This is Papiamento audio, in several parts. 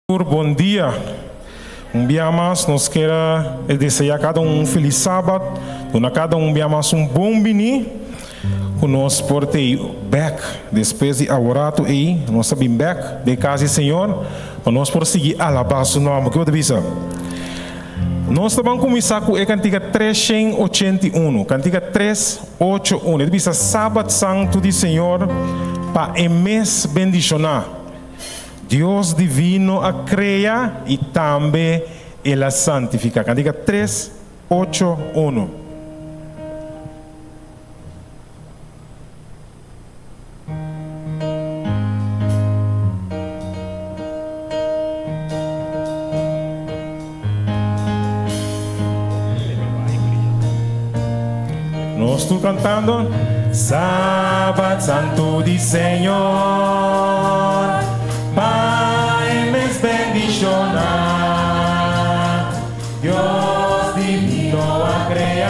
Tur bon dia. Un bia mas nos kier a desea kada un un felis sabat, duna kada un bia mas un bon bini ku nos por tei bek despues di aworatu ei nos ta bin bek den kas di Señor pa nos por sigui alabá su nòmber. Ke bo ta bisa? Nos ta ban kuminsá ku e kantika 381, kantika 381. E ta bisa Sabat Santu di Señor pa e mes bendishoná. Dios divino a krea i tambe el a santifiká. Kantika 3, 8, 1. Nos tur cantando. Sabat santu di Señor, pa e mes bendiciona. Dios divino a crea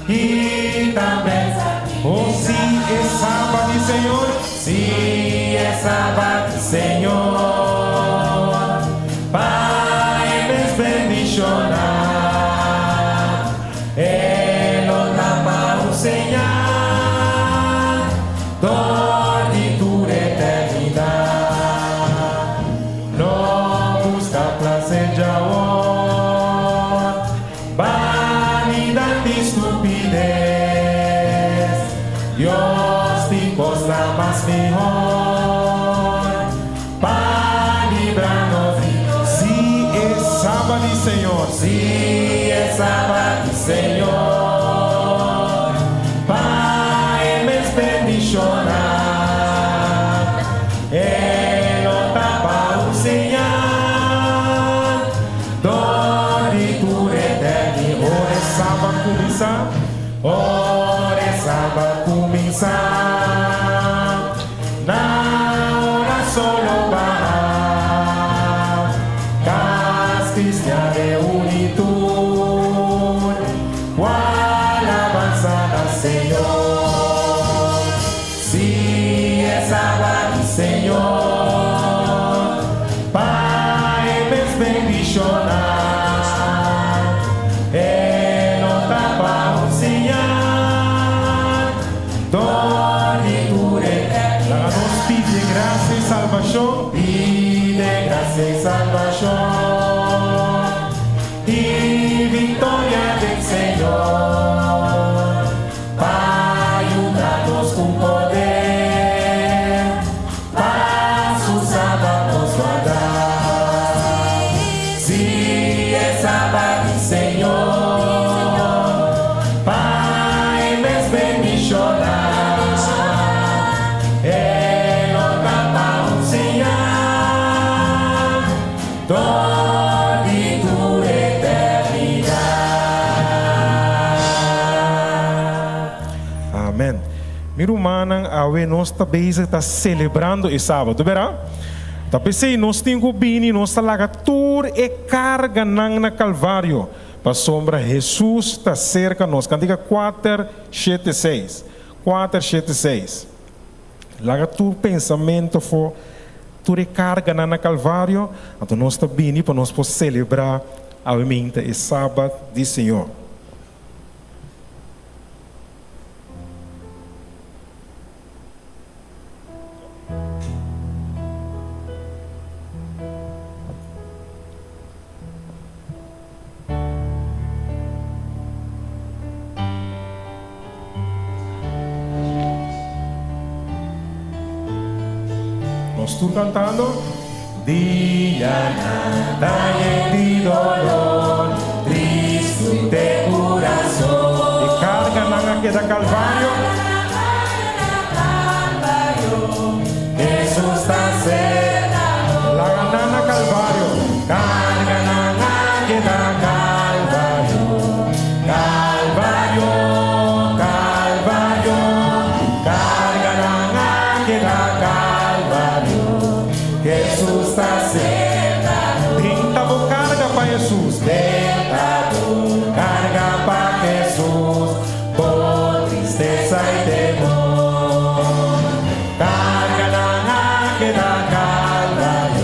y tambe. Oh si e Sabat di Señor, si e Sabat di Señor, pa e mes bendiciona. E lo ta pa un señal dor di tur eternidad. No busca placer djawor, vanidad i stupides. Dios tin cosnan mas mihor pa libra nos di. Si e Sabat di Señor. Si e Sabat di Señor. Pa e mes bendiciona. E lo ta pa un señal dor di tur eternidad. Ora e Sabat cuminsa. Ora e Sabat cuminsa. Na ora solo baha, Cas cristian reuni tur, Cu alabansa na Señor. Si e Sabat di Señor, Pa e mes bendiciona, E lo ta pa un señal. Dor di tur e Laga nos pidi e gracia i salbashon. Pidi e gracia i salbashon. I victoria den Señor. Pa yuda nos cu poder. Pa su sabat nos warda. Si e sabat di Señor, pa e mes bendiciona. E lo ta pa un señal dor di tur eternidad. Amen. Mi rumannan, awe nos ta bezig ta celebrando e sabat, bera? Ta p'esei nos tin ku bini, nos ta laga tur e karganan na Kalvario, pasobra Hesus ta serka nos. Kantika kuater shete seis, kuater shete seis. Laga tur pensamentu afó, tur e karganan na Kalvario, anto nos ta bini pa nos por selebrá awe minta e Sabat di Señor. Nos tur cantando. Dianan ta yen di dolor, tristu te curason. E carganan a keda Calvario. Hesus ta serka nos. Laga nan na Calvario. Carga nan a keda Calvario. Calvario, Calvario. Carga nan a keda Calvario. Hesus ta serka nos. Benta bo carga pa Hesus. Benta bo carga pa Hesus. Bo tristesa i temor. Karganan a keda Kalvario.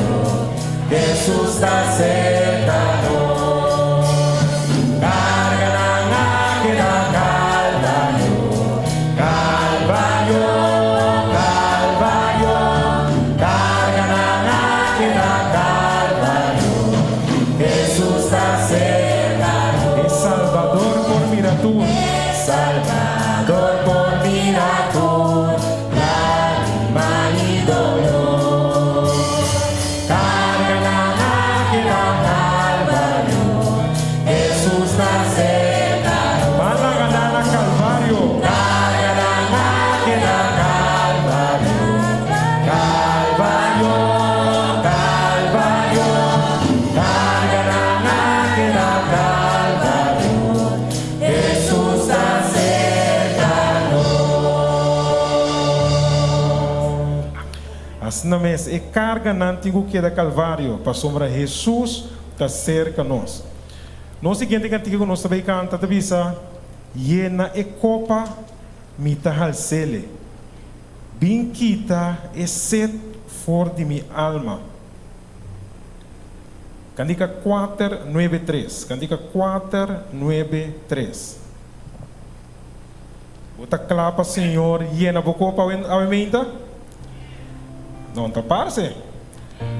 Salvador por mira tur lágrima i dolor. Karga nan a keda Kalvario, Hesus ta serka nos. Ban laga nan na Kalvario. Karga nan a keda Kalvario, Kalvario, Kalvario. Karga nan a keda Kalvario, Hesus ta serka nos. Asina mes, e karganan tin ku keda Kalvario, pasobra Hesus ta serka nos. Nos siguiente kantika ku nos ta bai kanta ta bisa, Yena e kopa, mi ta hals'ele. Bin kita e set for di mi alma. Kantika kuater nuebe tres, kantika kuater nuebe tres. Bo ta kla pa Señor yena bo kopa awe meinta? No ta parse.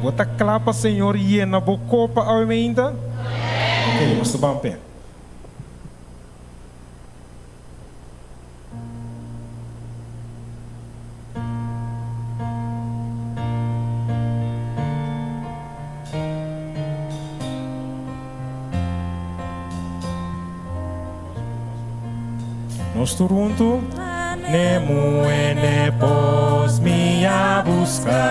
Bo ta kla pa Señor yena bo kopa awe meinta? Ok, nos ta ban p'e. Nos tur huntu. Ne muhe ne pos mi a buska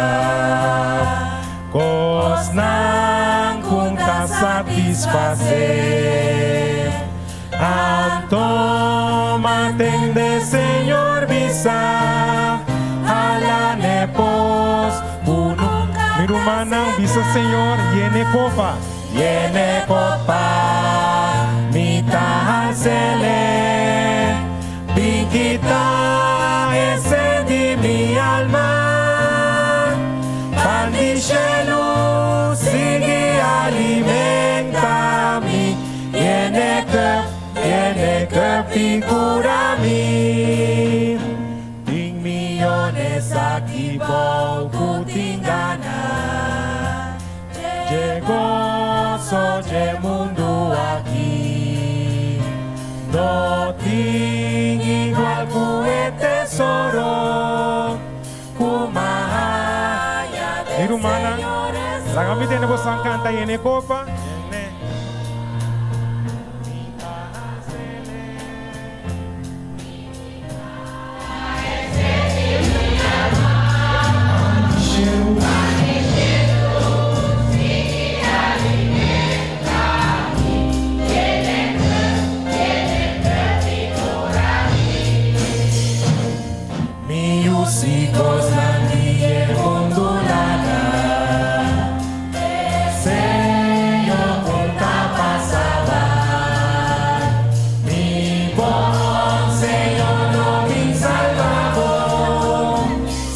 kosnan ku ta satisfasé. Anto mantende Señor bisa, Hala n'e pos ku nunka. Mi rumannan bisa Señor, Yene kopa. Yene kopa, mi ta hals'ele, bin kita e sed di mi alma. Pan di shelu sigui alimenta mi. Yene cup, yene cup i cura mi. Tin miyones aki bou cu tin gana dje goso dje mundu aki. No tin igual cu e tesoro cu m'a haya Mi den rumannan, Señor laga mi tende Hesus. bosan canta Yene copa. Yene. Mi yu si kosnan di e mundu laga, Señor kon ta pasa bai. Mi bon Señor lo bin salba bo,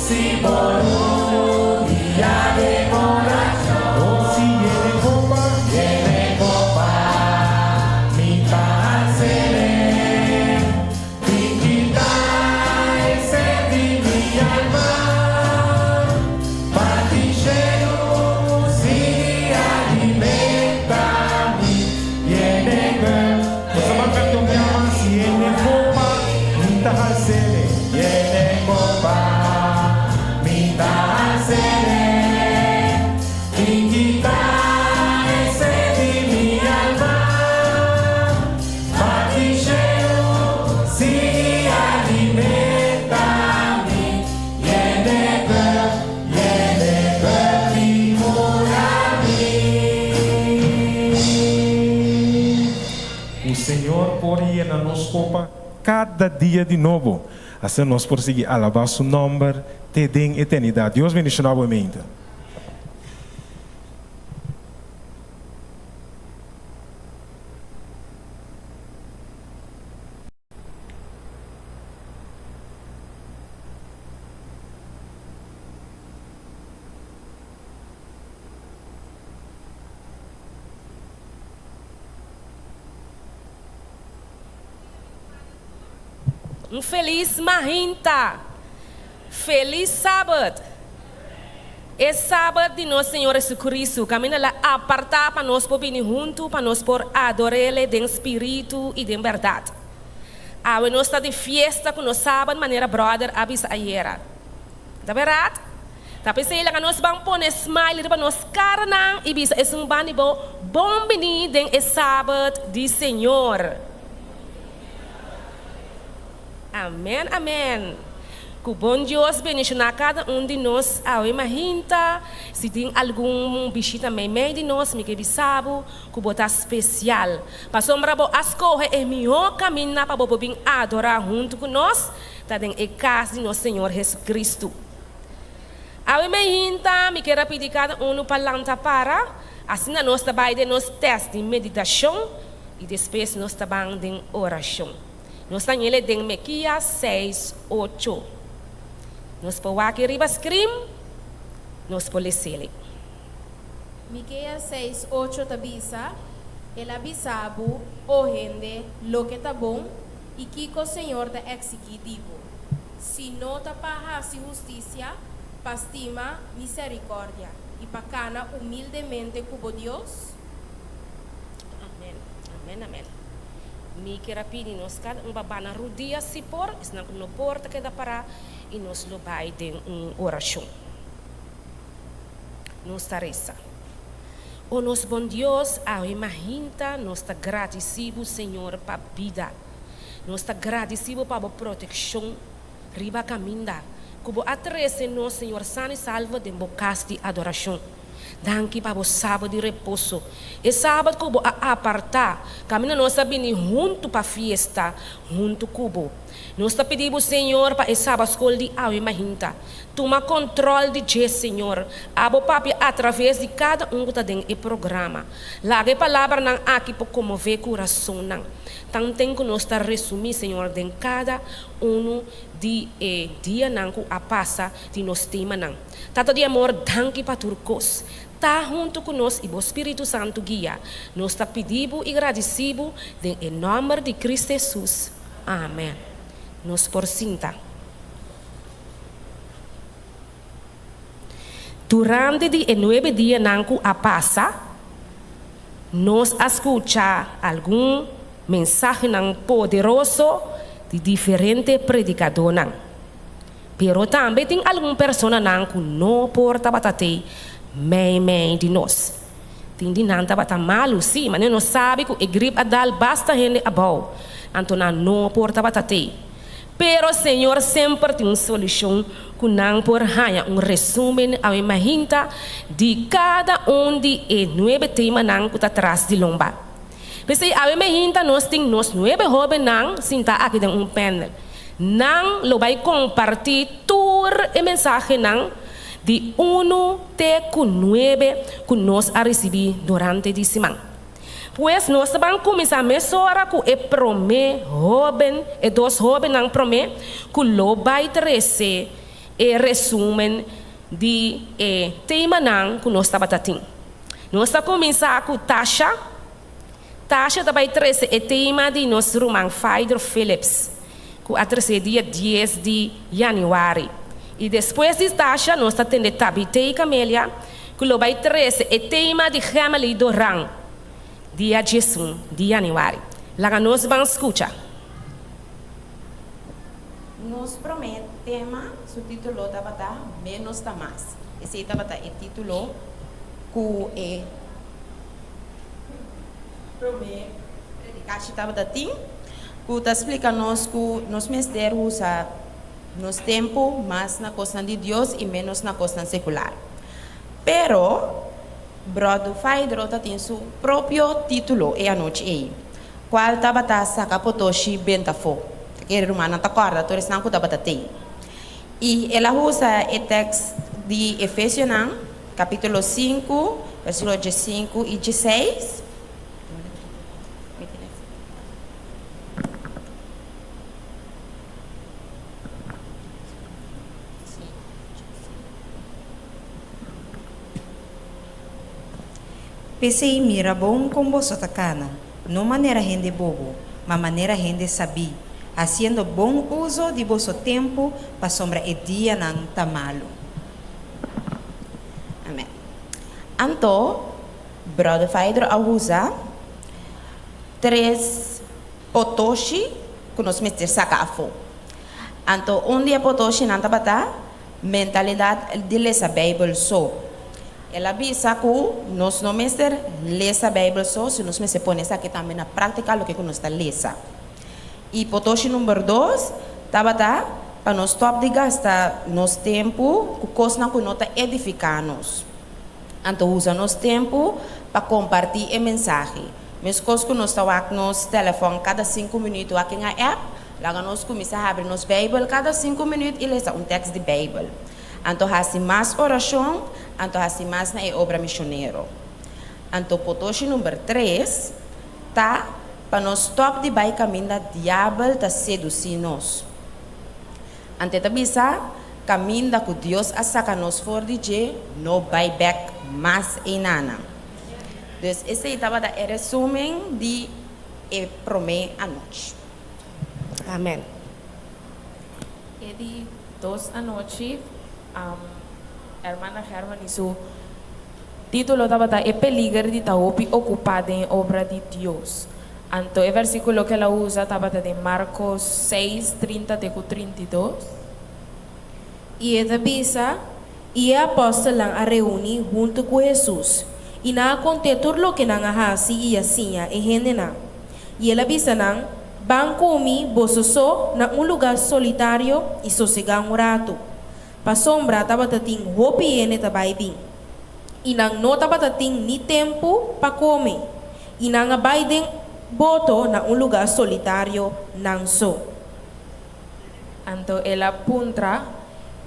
si bo rudia den orashon. Oh si yene kopa. Yene kopa, mi ta hals'ele. Bin kita e sed di mi alma, Pan di shelu sigui alimenta mi, Yene cup. Nos ta ban canta un bia mas, Yene copa, mi ta hals'ele. Yene copa, mi ta hals'ele. Bin kita e sed di mi alma, Pan di shelu sigui alimenta mi, Yene cup, yene cup i cura mi. Cu Señor por yena nos copa cada dia di nobo, asina nos por sigui alaba Su nomber te den eternidad. Dios bendiciona bo mente. Un felis mahinta! Felis Sabat! E Sabat di nos Señor Jesucristo, caminda el a aparta pa nos por bini hunto pa nos por ador'Ele den spiritu y den berdad. Awe nos ta di fiesta ku nos sabat manera brother a bisa ayera. Ta berat? Ta p'esei laga nos ban pone smile riba nos karanan i bisa esun ban di bo bon bini den e sabat di Señor. Amen amen. Ku bon Dios bendishoná kada un di nos awe mahinta. Si tin algun bishita meimei di nos mi ke bisa bo ku bo ta spesial. Pasobra bo a skohe e mihó kaminda pa bo por bin adorá huntu ku nos, ta den e kas di nos Señor Jesucristo. Awe mainta mi kier a pidi kada unu pa lanta para, asina nos ta bai den nos tèst di meditashon i despues nos ta ban den orashon. Nos ta ñele den Mekias seis, ocho. Nos por wak e riba skrin, nos por lesele. Mikeas seis, ocho ta bisa, El a bisa bo, o hende, loke ta bon, i kiko Señor ta eksigí di bo, si no ta pa hasi hustisia, pa stima miserikòrdia i pa kana humildemente ku bo Dios? Amen, amen, amen. Mi kier a pidi nos kada un pa bana rudia si por, esnan ku no por ta keda pará i nos lo bai den un orashon. Nos ta resa. O nos bon Dios, awe mahinta nos ta gradisí bo, Señor, pa bida. Nos ta gradisí bo pa bo protekshon riba kaminda ku bo a trese nos, Señor, sano i salvo den bo kas di adorashon. Danki pa bo sabat di reposo, e sabat ku bo a apartá, kaminda nos a bini huntu pa fiesta huntu ku bo. Nos ta pidi bo, Señor, pa e sabat skol di awe mahinta. Tuma kontròl di dje, Señor. Abo papia atraves di kada un ku ta den e programa. Laga e palabranan aki por konmové kurasonnan. Tanten ku nos ta resumí, Señor, den kada unu di e dianan ku a pasa di nos temanan. Tata di amor, danki pa tur kos. Ta huntu ku nos i bo Spiritu Santu guia. Nos ta pidi bo i gradisí bo den e nòmber di Kristu Hesus. Amèn. Nos por sinta. Durante di e nuebe dianan ku a pasa, nos a skucha algun mensahenan poderoso di diferente predikadónan. Pero tambe tin algun personanan ku no por tabata tei meimei di nos. Tin di nan tabata malu, sí, manera nos sabi ku e grip a dal basta hende abou, anto nan no por tabata tei. Pero Señor semper tin un solushon ku nan por haña un resúmen awe mahinta di kada un di e nuebe temanan ku ta tras di lomba. P'esei awe meinta nos tin nos nuebe hóbennan sintá aki den un panel. Nan lo bai kompartí tur e mensahenan di unu te ku nuebe ku nos a risibí durante di siman. Pues nos ta ban kuminsá mesora ku e promé hóben, e dos hóbennan promé ku lo bai trese e resúmen di e temanan ku nos tabata tin. Nos ta kuminsá ku Tasha. Tasha ta bai trese e tema di nos ruman Phaedro Phillips, ku a trese dia dies di yanüari. I despues di Tasha nos ta tende Tabitha Camelia, ku lo bai trese e tema di Gemily Doran, dia diesun di yanüari. Laga nos ban skucha. Nos promé tema su título tabata Menos ta mas. Esei tabata e título ku e promé predikashi tabata tin, ku ta splika nos ku nos mester usa nos tempu mas na kosnan di Dios i ménos na kosnan sekular. Pero, Bròder Faidro ta tin su propio título e anochi ei. Cual tabata saca potoshi benta afó. Ta kere rumannan ta corda tur esnan cu tabata tei. I el a usa e tekst di Efesionan capítulo sinku, versículo diesinku i dieseis. P'esei mira bon kon boso ta kana, no manera hende bobo, ma manera hende sabí, hasiendo bon uso di boso tempu, pasobra e dianan ta malu. Amen. Anto, Bròder Faidro a usa tres potoshi. ku nos mester saka afó. Anto un di e potoshinan tabata mentalidat di lesa Beibel so. El a bisa ku nos no mester lesa Beibel so, sino nos mester pone esaki tambe na práktika loke ku nos ta lesa. I potoshi number dos tabata pa nos stòp di gasta nos tempu ku kosnan ku no ta edifiká nos. Anto usa nos tempu pa kompartí e mensahe. Meskos ku nos ta wak nos telefòn kada sinku minüt wak en a app, laga nos kuminsá habri nos Beibel kada sinku minüt i lesa un tèks di Beibel. Anto hasi mas orashon, anto hasi mas na e obra mishonero. Anto potoshi number tres ta pa nos stòp di bai kaminda diabel ta sedusí nos. Anto e ta bisa, Kaminda ku Dios a saka nos for di dje, no bai bèk mas einanan. Dus esei tabata e resumen di e promé anochi. Amen. E di dos anochi, Hermana Germany su título tabata E peliger di ta hopi okupá den e obra di Dios. Anto e versíkulo ku el a usa tabata den Markos seis, 30 te ku 32. I e ta bisa, I e apòstelnan a reuní huntu ku Hesus, i nan a kont'é tur loke nan a hasi i a siña e hendenan. I el a bisa nan, Ban ku mi, boso so, na un lugá solitario i sosegá un ratu. Pasobra tabata tin hopi hende ta bai bin, i nan no tabata tin ni tempu pa kome, i nan a bai den boto na un lugá solitario nan so. Anto el a puntra,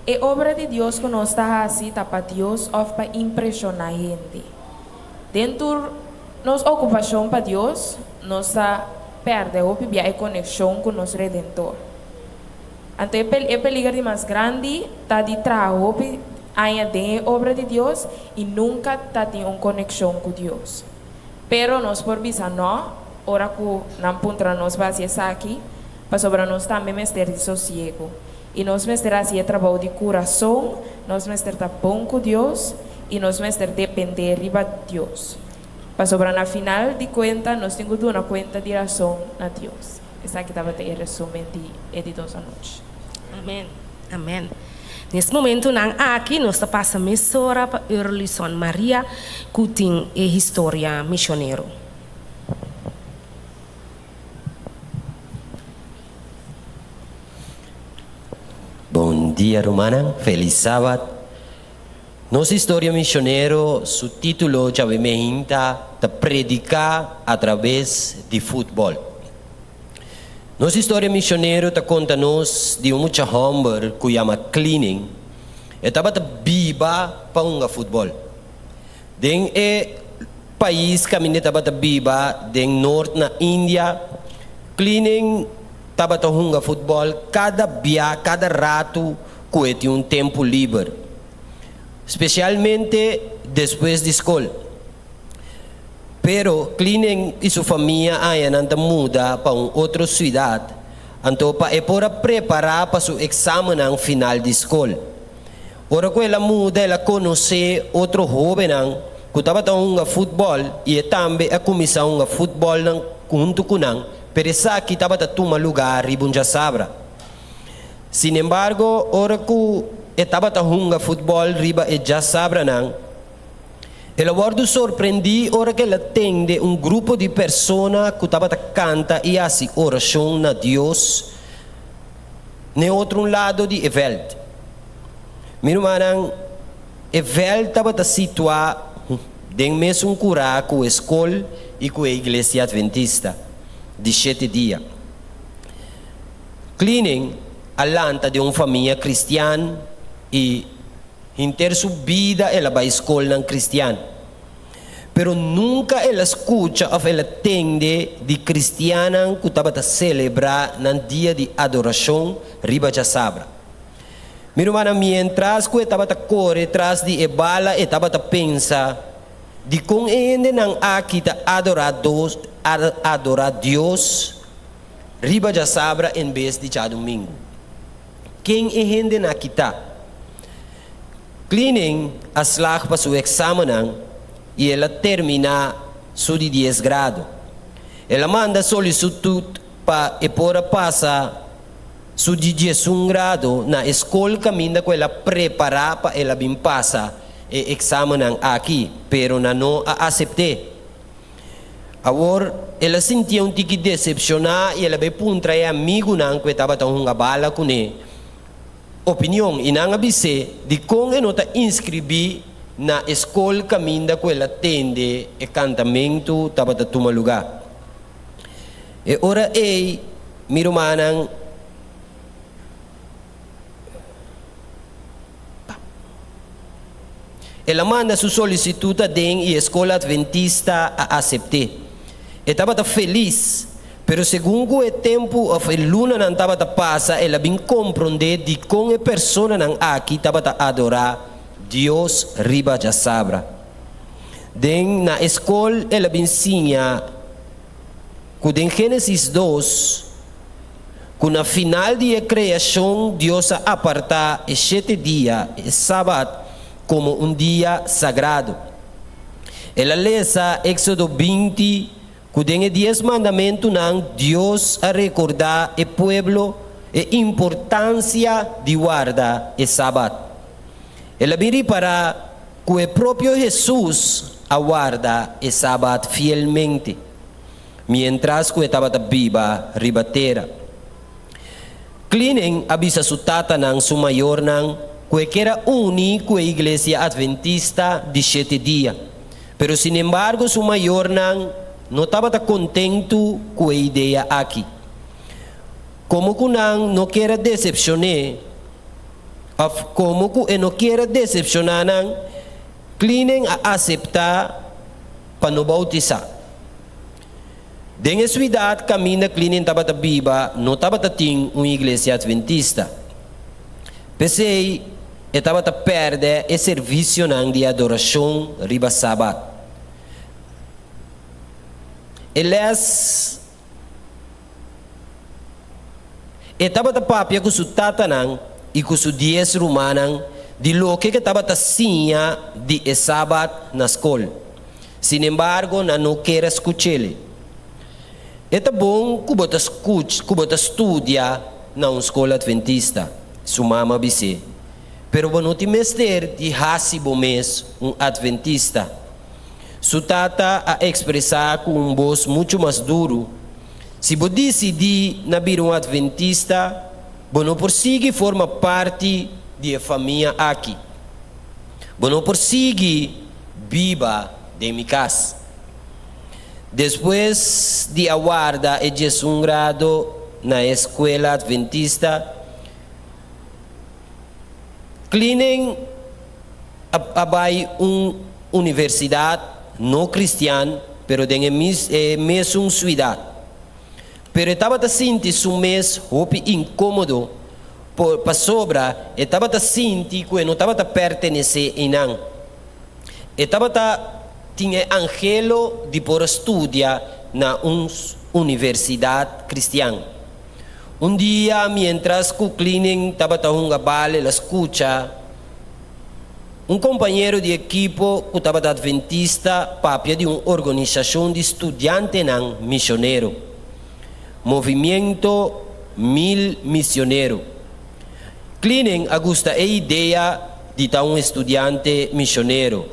E obra di Dios ku nos ta hasi ta pa Dios òf pa impreshoná hende? Den tur nos okupashon pa Dios, nos ta pèrdè hopi bia e konekshon ku nos Redentor. Anto e e peliger di mas grandi ta di traha hopi aña den e obra di Dios i nunka ta tin un konekshon ku Dios. Pero nos por bisa nò ora ku nan puntra nos pa hasi esaki, pasobra nos tambe mester di sosiegu. I nos mester hasi e trabou di kurason, nos mester ta bon ku Dios i nos mester dependé riba Dios. Pasobra na final di kuenta nos tin ku duna kuenta di rason na Dios. Esaki tabata e resumen di e di dos anochi. Amen. Amen. Nes momentunan aki nos ta pasa mesora pa Erlison Maria ku tin e historia misionero. Bon dia rumannan, felis sabat. Nos historia misionero su título djawe meinta ta Prediká atraves di futbòl. Nos historia misionero ta konta nos di un mucha hòmber ku yama Cleaning. E tabata biba pa hunga futbòl. Den e pais kaminda e tabata biba den nort na India, Cleaning tabata hunga futbòl kada bia, kada ratu ku e tin un tempu liber, spesialmente despues di skol. Pero Cleaning i su famia aña nan ta muda pa un otro siudat, anto pa e por a prepará pa su eksamennan final di skol. Ora ku el a muda el a konosé otro hóbennan ku tabata hunga futbòl i e tambe a kuminsá hunga futbòl nan huntu ku nan, pero esaki tabata tuma lugá riba un djasabra. Sinembargo, ora ku e tabata hunga futbòl riba e djasabranan, el a wòrdu sorprendí ora ku el a tende un grupo di persona ku tabata kanta i hasi orashon na Dios n'e otro un lado di e vèlt. Mi rumannan, e vèlt tabata situá den mesun kurá ku e skol i ku e iglesia Adventista di shete dia. Cleaning a lanta den un famia kristian i hinter su bida el a bai skolnan kristian. Pero nunka el a skucha òf el a tende di kristiannan ku tabata selebrá nan dia di adorashon riba djasabra. Mi rumannan, miéntras ku e tabata kore tras di e bala e tabata pensa, Dikon e hendenan aki ta adorá dos adorá Dios riba djasabra en bes di djadumingu? Ken e hendenan aki ta? Cleaning a slag pa su examennan y el a termina su di dies grado. El a manda solisutut. pa e por a pasa su di 11 grado na e skol kaminda ku el a prepará pa el a bin pasa e eksamennan aki, pero nan no a asept'é. Awor, el a sintié un tiki desepshoná i el a bai puntra e amigunan ku e tabata hunga bala kuné opinion i nan a bis'é dikon e no ta inskribí na e skol kaminda ku el a tende e kantamentu tabata tuma lugá. E ora ei, mi rumannan, El a manda su solisitut aden i e skol adventista a asept'é. E tabata felis, pero segun ku e tempu òf e lunanan tabata pasa el a bin komprondé dikon e personanan aki tabata adorá Dios riba djasabra. Den na e skol el a bin siña ku den Génesis dos, ku na final di e kreashon Dios a apartá e shete dia, e Sabat, komo un dia sagrado. El a lesa Éksodo 20 ku den e Dies Mandamentunan Dios a rekordá e pueblo e importansia di warda e Sabat. El a bin ripará ku e propio Hesus a warda e Sabat fielmente. Miéntras ku e tabata biba riba tera. Klinen a bisa su tatanan, su mayornan, ku e kier a uni ku e Iglesia Adventista di Shete Dia. Pero sinembargo su mayornan no tabata kontentu ku e idea aki. Komo ku nan no kier a desepshon'é, òf komo ku e no kier a desepshoná nan, Klinen a aseptá pa no boutisá. Den e suidat kaminda Klinen tabata biba no tabata tin un iglesia adventista. P'esei e tabata pèrdè e servisionan di adorashon riba Sabat. E lès E tabata papia ku su tatanan i ku su dies rumannan di loke ku e tabata siña di e Sabat na skol. Sinembargo, nan no ker a skuch'el. E ta bon ku bo ta skuch ku bo ta studia na un skol adventista, su mama bis'é, pero bo no tin mester di hasi bo mes un adventista. Su tata a ekspresá ku un bos muchu mas duru, Si bo disidí na bira un adventista, bo no por sigui forma parti di e famia aki. Bo no por sigui biba den mi kas. Despues di a warda e 11 grado na e skuela adventista, Klinen a bai un universidat no kristian pero den e e mesun suidat. Pero e tabata sinti su mes hopi inkómodo por pasobra e tabata sinti ku e no tabata pertenesé einan. E tabata tin e anhelo di por a studia na un universidat kristian. Un dia, miéntras ku Klinen tabata hunga bal, el a skucha un kompañero di ekipo ku tabata adventista papia di un organisashon di studiantenan misionero, Movimiento Mil Misionero. Klinen a gusta e idea di ta un estudiante misionero.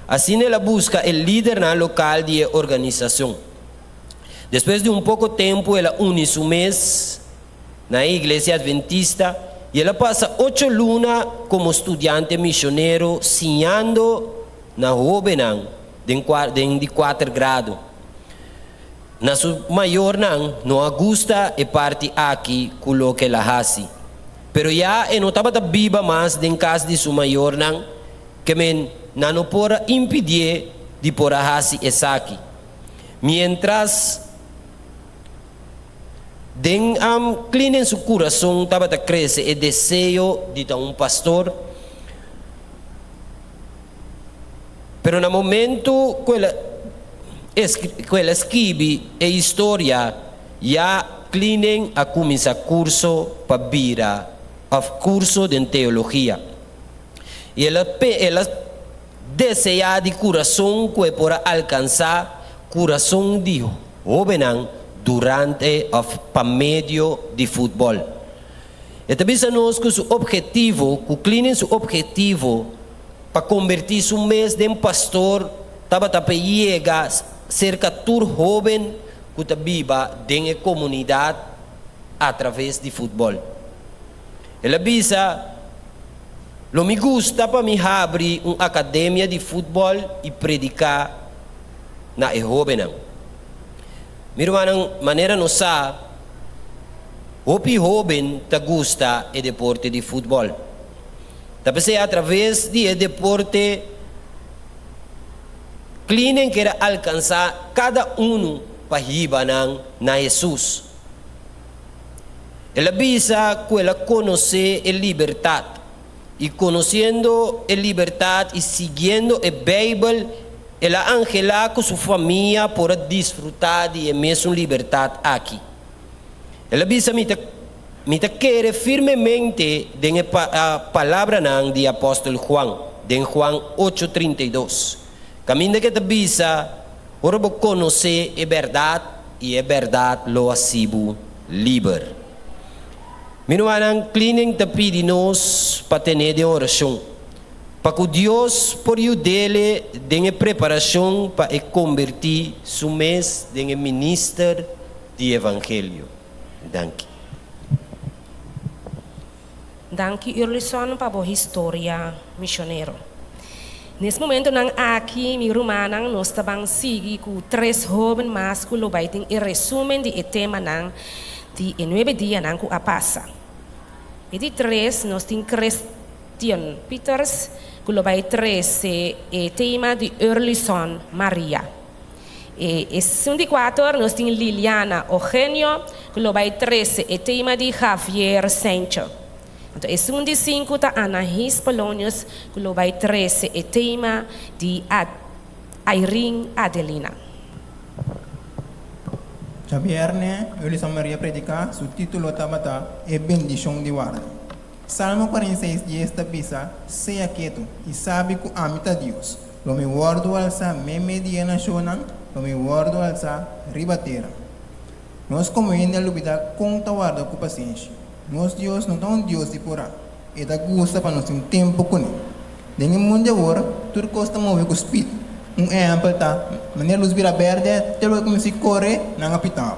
Asina el a buska e lidernan lokal di e organisashon. Despues di un poko tempu el a uni su mes na e Iglesia Adventista i el a pasa ocho luna komo studiante misionero siñando na hóbennan den den di kuater grado. Na su mayornan no a gusta e parti aki ku loke el a hasi. Pero ya e no tabata biba mas den kas di su mayornan, ke men nan no por a impidié di por a hasi esaki. Miéntras den am Klinen su kurason tabata krese e deseo di ta un pastor, pero na momentu ku el a ku el a skibi e historia ya Klinen a kuminsá kurso pa bira òf kurso den teologia i el a el a Deseá di kurason ku e por a alkansá kurason di hóbennan durante òf pa medio di futbòl. E ta bisa nos ku su ophetivo, ku Cleaning su ophetivo pa kombertí su mes den pastor tabata pa e yega serka tur hóben ku ta biba den e komunidat atraves di futbòl. El a bisa, Lo mi gusta pa mi habri un akademia di futbòl i prediká na e hóbennan. Mi rumannan, manera nos sa, hopi hóben ta gusta e deporte di futbòl. Ta p'esei atraves di e deporte Klinen kier a alkansá kada unu pa hiba nan na Hesus. El a bisa ku el a konosé e libertat, i konosiendo e libertat i siguiendo e Beibel, el a anhelá ku su famia por a disfrutá di e mesun libertat aki. El a bisa, Mi ta Mi ta kere firmemente den e palabranan di apòstel Juan, den Juan ocho 32, kaminda ku e ta bisa, Ora bo konosé e bèrdat, i e bèrdat lo hasi bo liber. Mi rumannan, Cleaning ta pidi nos pa ten'é den orashon, pa ku Dios por yud'é den e preparashon pa e kombertí su mes den e minister di evangelio. Danki. Danki Urlison pa bo historia misionero. Nes momentonan aki mi rumannan nos ta ban sigui ku tres hoben mas ku lo bai tin e resumen di e temanan di e nuebe dianan ku a pasa. E di tres nos tin Christian Pieters ku lo bai trese e tema di Urlison Maria. E esun di kuater nos tin Liliana Ogenio ku lo bai trese e tema di Javier Sancho. Anto esun di sinku ta Anahis Polonius ku lo bai trese e tema di Irene Adelina. Djabièrnè, Eulisa Maria prediká, su título tabata E Bendishon di Warda. Salmo 46, 10 ta bisa, Sea ketu i sabi ku ami ta Dios. Lo mi wòrdu alsá meimei di e nashonnan, lo mi wòrdu alsá riba tera. Nos komo hende a lubidá kon ta warda ku pasenshi. Nos Dios no ta un Dios di purá, e ta gusta pa nos tin tempu kuné. Den e mundu di awor, tur kos ta move ku spit. Un ehèmpel ta, manera lus bira bèrdè, te lo e kuminsá kore, nan a pitá.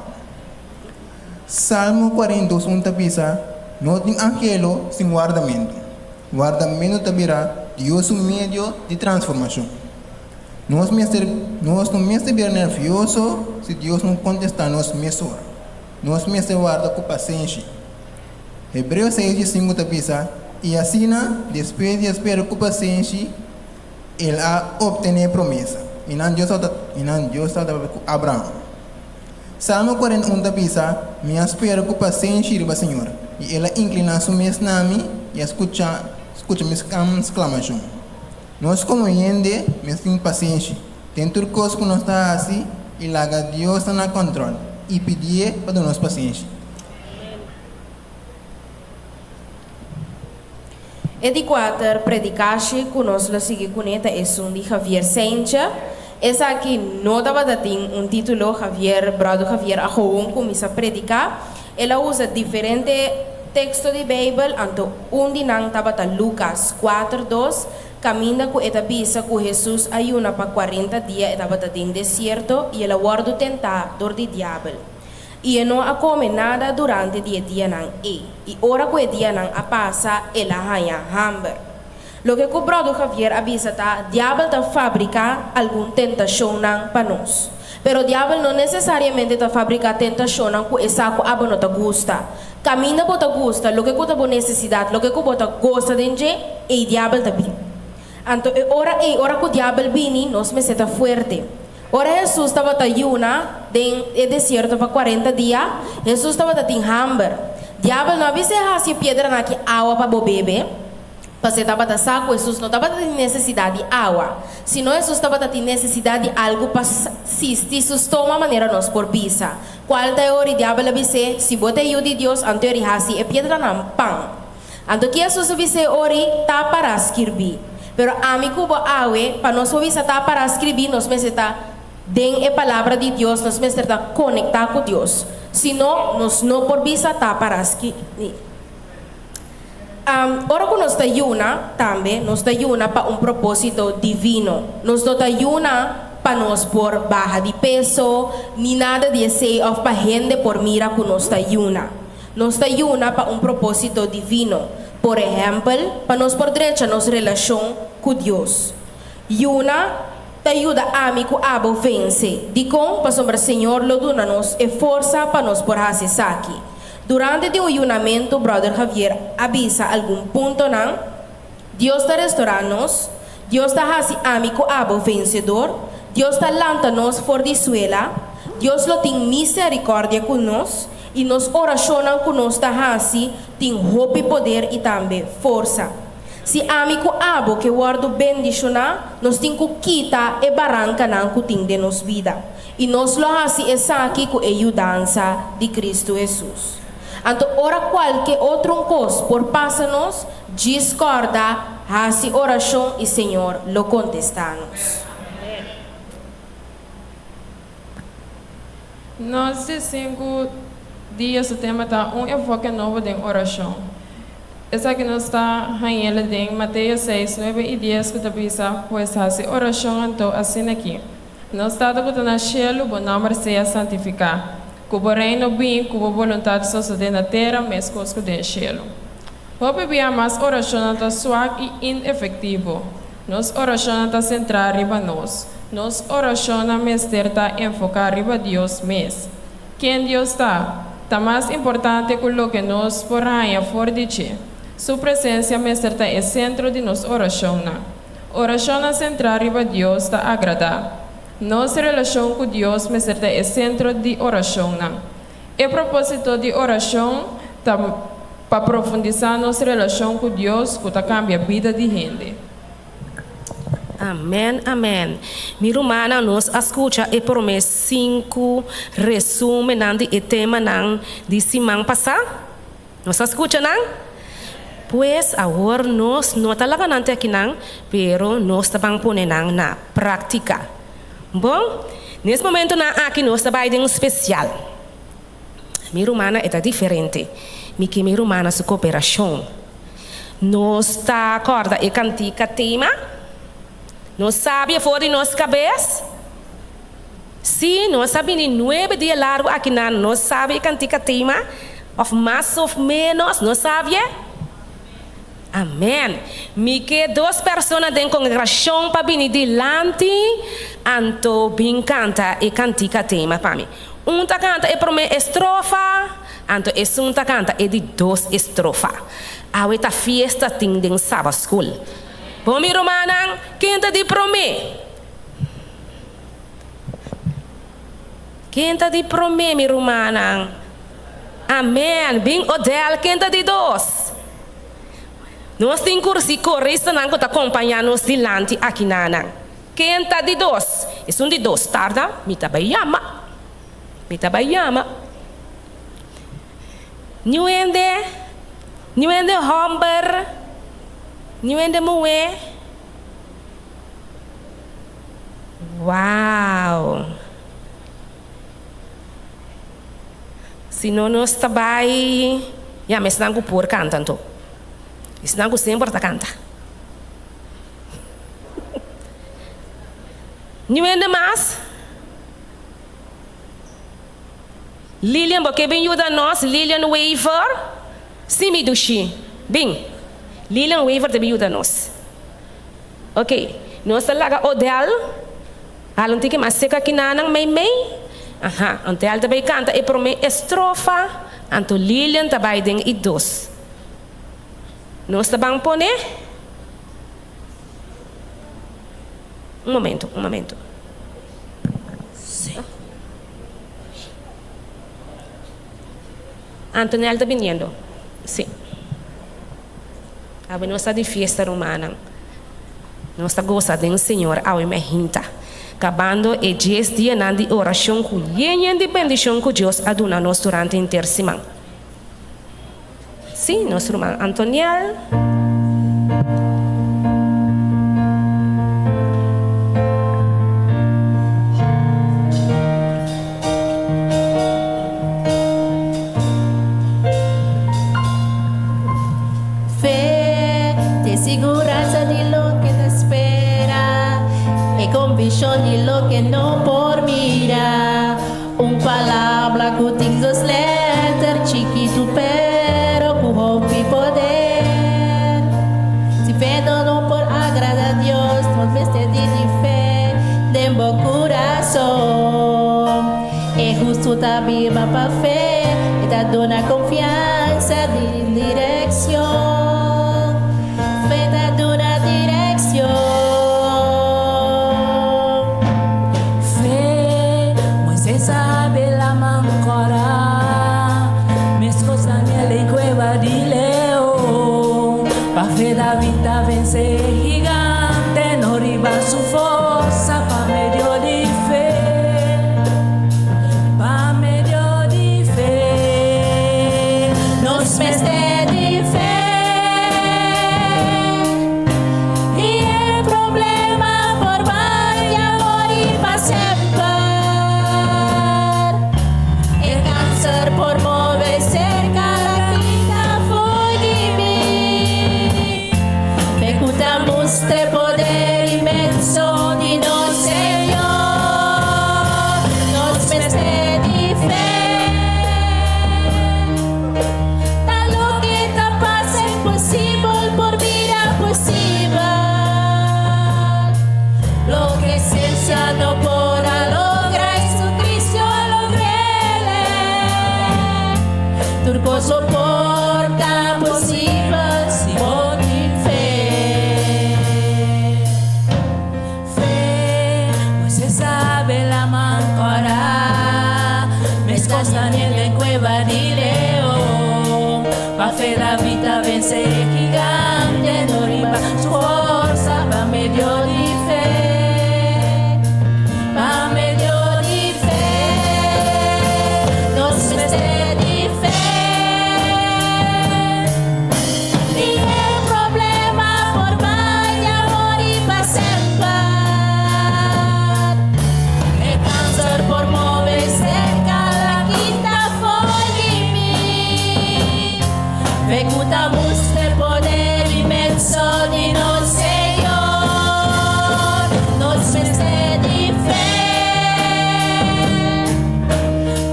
Salmo 42, un ta bisa, No tin anhelo sin wardamentu. Wardamentu ta bira Dios su medio di transformashon. Nos mester nos no mester bira nervioso si Dios no kontestá nos mesora. Nos mester warda ku pasenshi. Hebreo 6 di 5 ta bisa, I asina, despues di a spera ku pasenshi, el a optené e promesa. I nan Dios tabata i nan Dios tabata papia ku Abraham. Salmo 41 ta bisa, Mi a spera ku pasenshi riba Señor, i El a inkliná Su mes na mi i a skucha skucha mi sklamashon. Nos komo hende mester tin pasenshi den tur kos ku nos ta hasi i laga Dios ta na kòntròl i pidié pa duna nos pasenshi. E di kuater predikashi ku nos lo sigui kuné ta esun di Javier Seintje. Esaki no tabata tin un título, Javier, Bròder Javier a gewoon kuminsá prediká. El a usa diferente teksto di Beibel, anto un di nan tabata Lukas kuater dos, kaminda ku e ta bisa ku Hesus a yuna pa kuarenta dia e tabata den desierto i el a wòrdu tentá dor di diabel. I e no a kome nada durante di e dianan ei, i ora ku e dianan a pasa, el a haña hamber. Loke ku Bròder Javier a bisa ta, Diabel ta fabriká algun tentashonnan pa nos. Pero Diabel no nesesariamente ta fabriká tentashonnan ku e sa ku abo no ta gusta. Kaminda bo ta gusta, loke ku ta bo nesesidat, loke ku bo ta gosa den dje, ei Diabel ta bin. Anto e ora ei, ora ku Diabel bini, nos mester ta fuerte. Ora Hesus tabata yuna den e desierto pa kuarenta dia, Hesus tabata tin hamber. Diabel no a bis'é hasi e piedranan aki awa pa bo bebe, pasó e tabata sa ku Hesus no tabata tin nesesidat di awa, sino Hesus tabata tin nesesidat di algu pa sisti su stoma manera nos por bisa. Kual ta e ora i Diabel a bis'é, Si bo ta e Yu di Dios, anto eri hasi e piedranan pan. Anto ki Hesus a bis'é ori, Ta pará skirbí. Pero ami ku bo awe, pa nos por bisa ta pará skirbí, nos mester ta. Den e palabra di Dios nos mester ta konektá ku Dios, sino nos no por bisa ta para skirbi. Ora ku nos ta yuna, tambe nos ta yuna pa un propósito divino. Nos no ta yuna pa nos por baha di peso, ni nada di esei òf pa hende por mira ku nos ta yuna. Nos ta yuna pa un propósito divino, por ehèmpel, pa nos por drecha nos relashon ku Dios. Yuna ta yuda ami ku abo vense. Dikon? Pasobra Señor lo duna nos e forsa pa nos por hasi esaki. Durante di un yunamentu, Bròder Javier a bisa algun puntonan, Dios ta restorá nos, Dios ta hasi ami ku abo vensedor, Dios ta lanta nos for di suela, Dios lo tin miserikòrdia ku nos, i nos orashonnan ku nos ta hasi tin hopi poder i tambe forsa. Si ami ku abo ke wòrdu bendishoná, nos tin ku kita e barankanan ku tin den nos bida. I nos lo hasi esaki ku e yudansa di Kristu Hesus. Anto ora kualke otro un kos por pasa nos, djis kòrda hasi orashon i Señor lo kontestá nos. Nos di sinku dia su tema ta Un enfoke nobo den orashon. Esaki nos ta hañ'el den Mateo seis, nuebe i dies ku ta bisa, Pues hasi orashon anto asin'aki, Nos Tata ku ta na shelu, bo nòmber sea santifiká. Ku bo Reino bin, ku bo boluntat sosodé na tera meskos ku den shelu. Hopi bia mas orashonnan ta swak i inefektivo. Nos orashonnan ta sentrá riba nos. Nos orashonnan mester ta enfoká riba Dios mes. Ken Dios ta, ta mas importante ku loke nos por haña for di dje. Su presensia mester ta e sentro di nos orashonnan. Orashonnan sentrá riba Dios ta agradá. Nos relashon ku Dios mester ta e sentro di orashonnan. E propósito di orashon ta pa profundisá nos relashon ku Dios ku ta kambia bida di hende. Amen amen mi rumannan nos a skucha e prome sinku resumennan di e temanan di siman pasá nos a skucha nan pues awor nos no ta laga nan te akinan pero nos ta ban pone nan na praktika bon nes momentonan aki nos ta bai den un spesial Mi rumannan e ta diferente. Mi ke mi rumannan su koperashon. Nos ta kòrda e kantika tema? Nos sabi e for di nos kabes? Sí, nos a bini nuebe dia largu akinan, nos sabi e kantika tema? Òf mas òf ménos, nos sabi e? Amèn. Mi ke dos persona den kongregashon pa bini dilanti, anto bin kanta e kantika tema pa mi. Un ta kanta e promé estrofa, anto esun ta kanta e di dos estrofa. Awe ta fiesta tin den Saba School. Bon mi rumannan, ken ta di promé? Ken ta di promé mi rumannan? Amèn. Bin Odell, ken ta di dos? Nos tin kursi koristanan ku ta kompañá nos dilanti akinanan. Ken ta di dos? Esun di dos tarda, mi ta bai yama. Mi ta bai yama. Niun hende, niun hende hòmber, niun hende muhé. Wow! Si no nos ta bai yama esnan ku por kanta anto. Esnan ku semper ta kanta. Niun hende mas? Lilian bo ke bin yuda nos? Lilian Wever? Si mi dushi. Bin. Lilian Wever ta bin yuda nos. Ok. Nos ta laga Odell hala un tiki mas seka kinanan mei mei. Aha. Odell ta bai kanta e prome estrofa, anto Lilian ta bai den e dos. Nos ta ban pone. Un momento, un momento. Antonel ta biniendo. Sí. Awe nos ta di fiesta, rumannan. Nos ta gosa den Señor awe mehinta. Kabando e dies dianan di orashon ku yen yen di bendishon ku Dios a duna nos durante henter siman. Sí, nos ruman Antoniel. Konvikshon di loke no por mira. Un palabra ku tin dos lèter chikitu pero ku hopi poder. Sin fe no no por agrada Dios, nos mester di di fe den bo kurason. E hustu ta biba pa fe, e ta duna konfiansa di direkshon. Fe ta duna direkshon. Fe, Moises a habri Laman Kòrá, meskos Daniel den kueba di leon. Pa fe David a vense gigante, no riba su forsa, pa medio di fe. Pa medio di fe. Nos mester di fe. I e problema por bai awor i pa semper. E kanser por move serka kita for di mi. Fe ku ta mustra poder inmenso di nos Señor. Nos mester di fe. Ta loke ta parse imposibel por bira posibel. Loke siensia no por a logra, Jesucristo a logr'é. Tur kos por ta posibel si bo tin fe. Fe, Moises a habri Laman Kòrá, meskos Daniel den kueba di leon. Pa fe David a vense gigante, no riba su forsa, pa medio di fe. Pa medio di fe. Nos mester di fe. I e problema por bai awor i pa semper. E kanser por move serka la kita for di mi. Fe ku ta mustra poder inmenso di nos Señor. Nos mester di fe.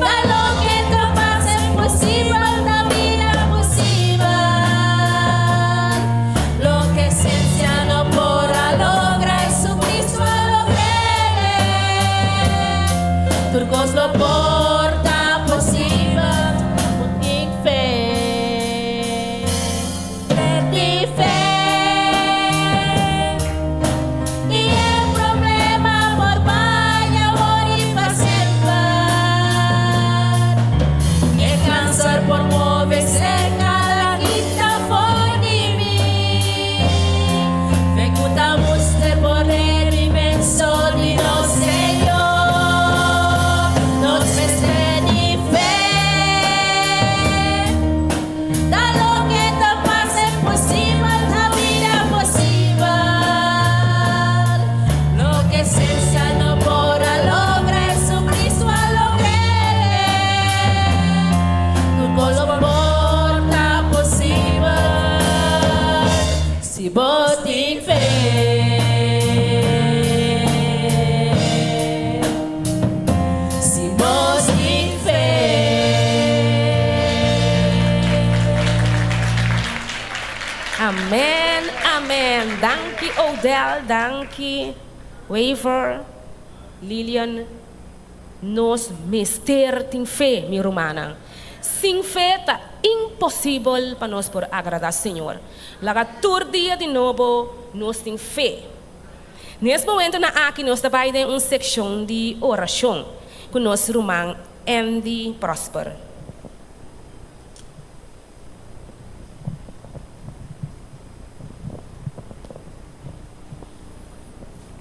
Pa loke ta parse imposibel, ta bira posibel. Loke siensia no por a logra, Jesucristo a logr'é. Tur kos lo por ta posibel, tin fe. Di fe. I e problema por bai awor i pa semper. E kanser por move serka la kita for di mi. Fe ku ta mustra poder inmenso di nos Señor. Nos mester di fe. Ta loke ta parse imposibel, ta bira posibel. Loke siensia no por a logra, Jesucristo a logr'é. Tur kos por ta posibel, si bo tin fe. Si bo tin fe. Amèn, amèn. Danki Odell, danki Waver, Lilian. Nos mester tin fe, mi rumannan. Sin fe ta imposibel pa nos por agradá Señor. Laga tur dia di nobo nos tin fe. Na e momentonan aki nos ta bai den un sekshon di orashon ku nos ruman Andy Prosper.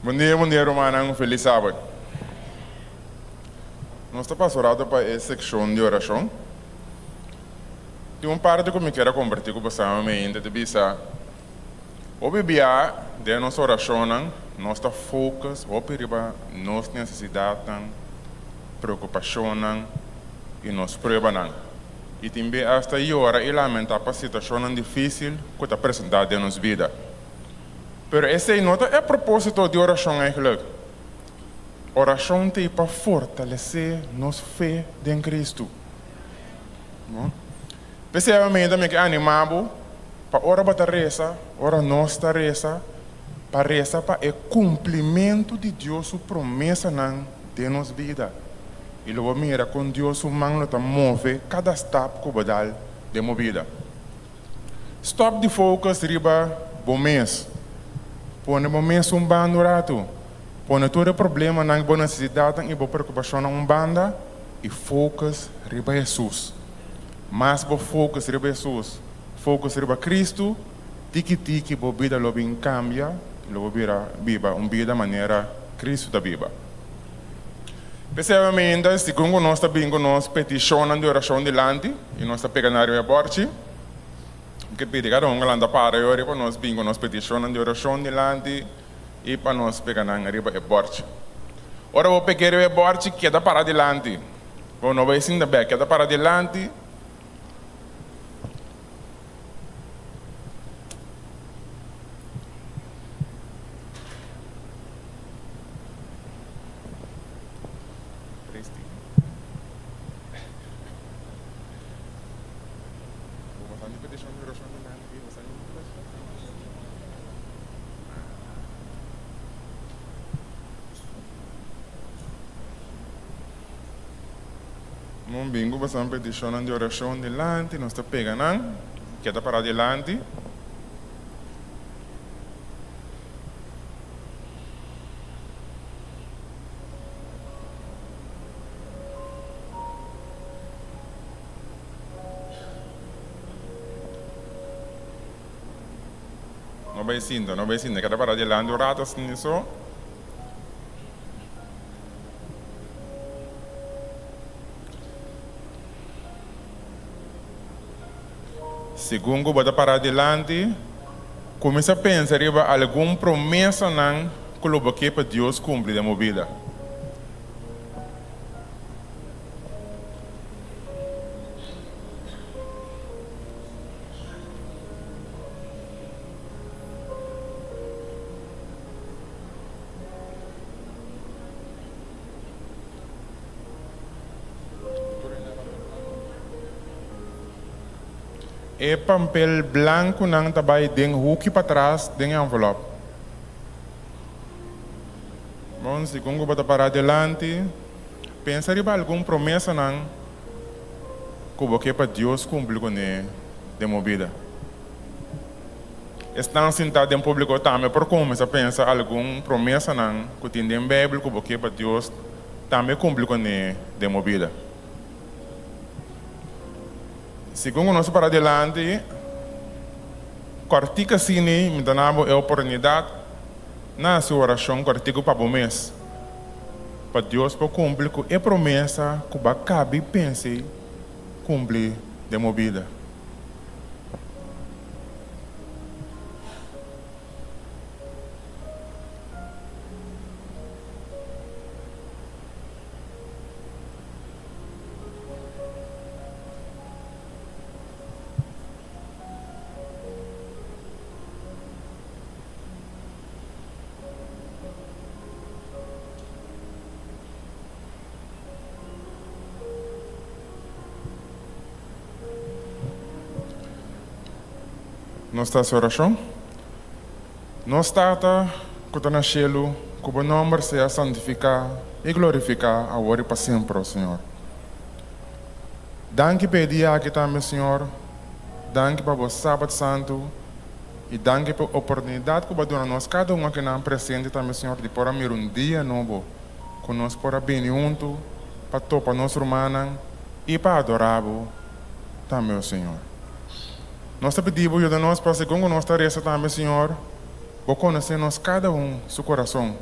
Bon dia, bon dia, rumannan. Felis sabat. Nos ta pasa rato pa e sekshon di orashon. Tin un parti ku mi kier a kompartí ku boso ainda ta bisa, Hopi bia den nos orashonnan nos ta focus hopi riba nos nesesidatnan, preokupashonnan i nos pruebanan. I tin be asta yora i lamentá pa situashonnan difísil ku ta presentá den nos bida. Pero esei no ta e propósito di orashon eigenlijk. Orashon ta ei pa fortalesé nos fe den Kristu. No? P'esei awamenta mi ke animá bo pa ora bo ta resa, ora nos ta resa, pa resa pa e kumplimentu di Dios su promesanan den nos bida. I lo bo mira kon Dios su man lo ta move kada stap ku bo dal den bo bida. Stòp di focus riba bo mes. Pone bo mes un banda un ratu. Pone tur e problemanan, bo nesesidatnan i bo preokupashonnan un banda i focus riba Hesus. Mas bo focus riba Hesus, focus riba Kristu, tiki tiki bo bida lo bin kambia i lo bo bira biba un bida manera Kristu ta biba. P'esei awamenta, segun ku nos ta bin ku nos petishonnan di orashon dilanti i nos ta pega nan riba e bòrchi, mi ke pidi kada un ku lanta para e ora pa nos bin ku nos petishonnan di orashon dilanti i pa nos pega nan riba e bòrchi. Ora bo peg'é riba e bòrchi, keda para dilanti. Bo no bai sinta bèk, keda para dilanti. Mon bin ku boso petishonnan di orashon dilanti, nos ta pega nan, keda pará dilanti. No bai sinta, no bai sinta, keda pará dilanti un rato asina so. Segun ku bo ta pará dilanti, kuminsá pensa riba algun promesanan ku lo bo ke pa Dios kumpli den bo bida. E pampel blankunan ta bai den huki patras den e envelop. Bon, segun ku bo ta pará dilanti, pensa riba algun promesanan ku bo ke pa Dios kumpli kuné den bo bida. Esnan sintá den públiko tambe por kuminsá pensa algun promesanan ku tin den Beibel ku bo ke pa Dios tambe kumpli kuné den bo bida. Segun ku nos ta para dilanti, kòrtik asina mi ta na bo e oportunidat na hasi orashon kòrtiku pa bo mes, pa Dios por kumpli ku e promesa ku bo a kabi pensa kumpli den bo bida. Nos ta hasi orashon. Nos Tata ku ta na shelu, ku bo nòmber sea santifiká i glorifiká awor i pa semper, o Señor. Danki pa e dia aki tambe, Señor. Danki pa bo Sabat Santu i danki pa e oportunidat ku bo a duna nos kada un akinan presente tambe, Señor, di por a mira un dia nobo ku nos por a bini huntu pa topa nos rumannan i pa adorá bo tambe, o Señor. Nos ta pidi bo yuda nos pa segun ku nos ta resa tambe, Señor, bo konosé nos kada un su kurason.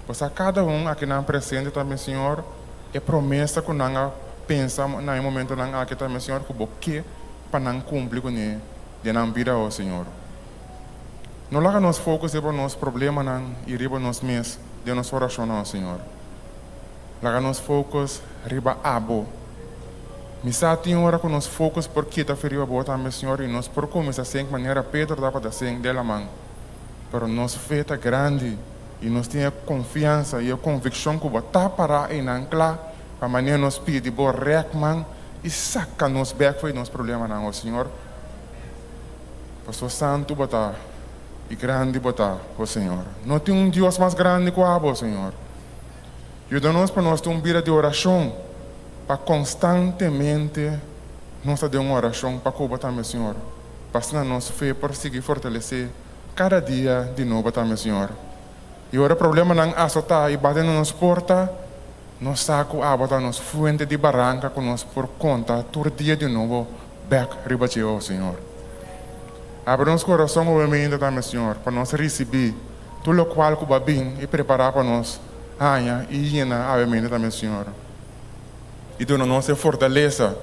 Bo sa kada un akinan presente tambe, Señor, e promesa ku nan a pensa na e momentonan aki tambe, Señor, ku bo ke pa nan kumpli kuné den nan bida, o Señor. No laga nos focus riba nos problemanan i riba nos mes den nos orashonnan, o Señor. Laga nos focus riba Abo. Mi sa tin ora ku nos focus por kita fi riba Bo tambe, Señor, i nos por kuminsá sink manera Pedro tabata sink den laman. Pero nos fe ta grandi. I nos tin e konfiansa i e konvikshon ku Bo ta pará einan kla pa manera nos pidi Bo rèk man i saka nos bèk for di nos problemanan, o Señor. Pasobra santu Bo ta i grandi Bo ta, o Señor. No tin un Dios mas grandi ku Abo, o Señor. Yuda nos pa nos tin un bida di orashon, pa konstantemente nos ta den un orashon pa ku Bo tambe, Señor, pa asina nos fe por sigui fortalesé kada dia di nobo tambe, Señor. I ora problemanan asotá i bati na nos porta, nos sa ku Abo ta nos fuente di baranka ku nos por konta tur dia di nobo bèk riba dje, o Señor. Abri nos kurason obviamente tambe, Señor, pa nos risibí tur lokual ku Bo a bin i prepará pa nos haña i yena obviamente tambe, Señor. I duna nos e fortalesa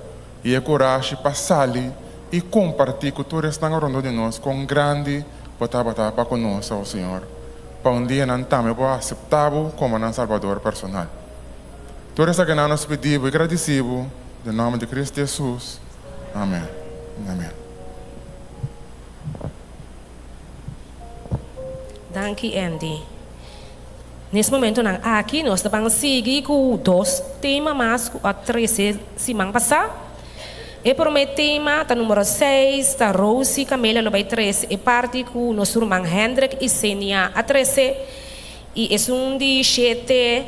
i e kurashi pa sali i kompartí ku tur esnan rondó di nos kon grandi Bo tabata pa ku nos, o Señor, pa un dia nan tambe por aseptá Bo komo nan Salbador personal. Tur esakinan nos pidí Bo i gradisí Bo den nòmber di Kristu Hesus. Amèn. Amèn. Danki Andy. Nes momentonan aki nos ta ban sigui ku dos tema mas ku a trese siman pasá. E promé tema ta numero seis, ta Rosie Camela lo bai trese e parti ku nos ruman Hendrik i Senia a trese i esun di shete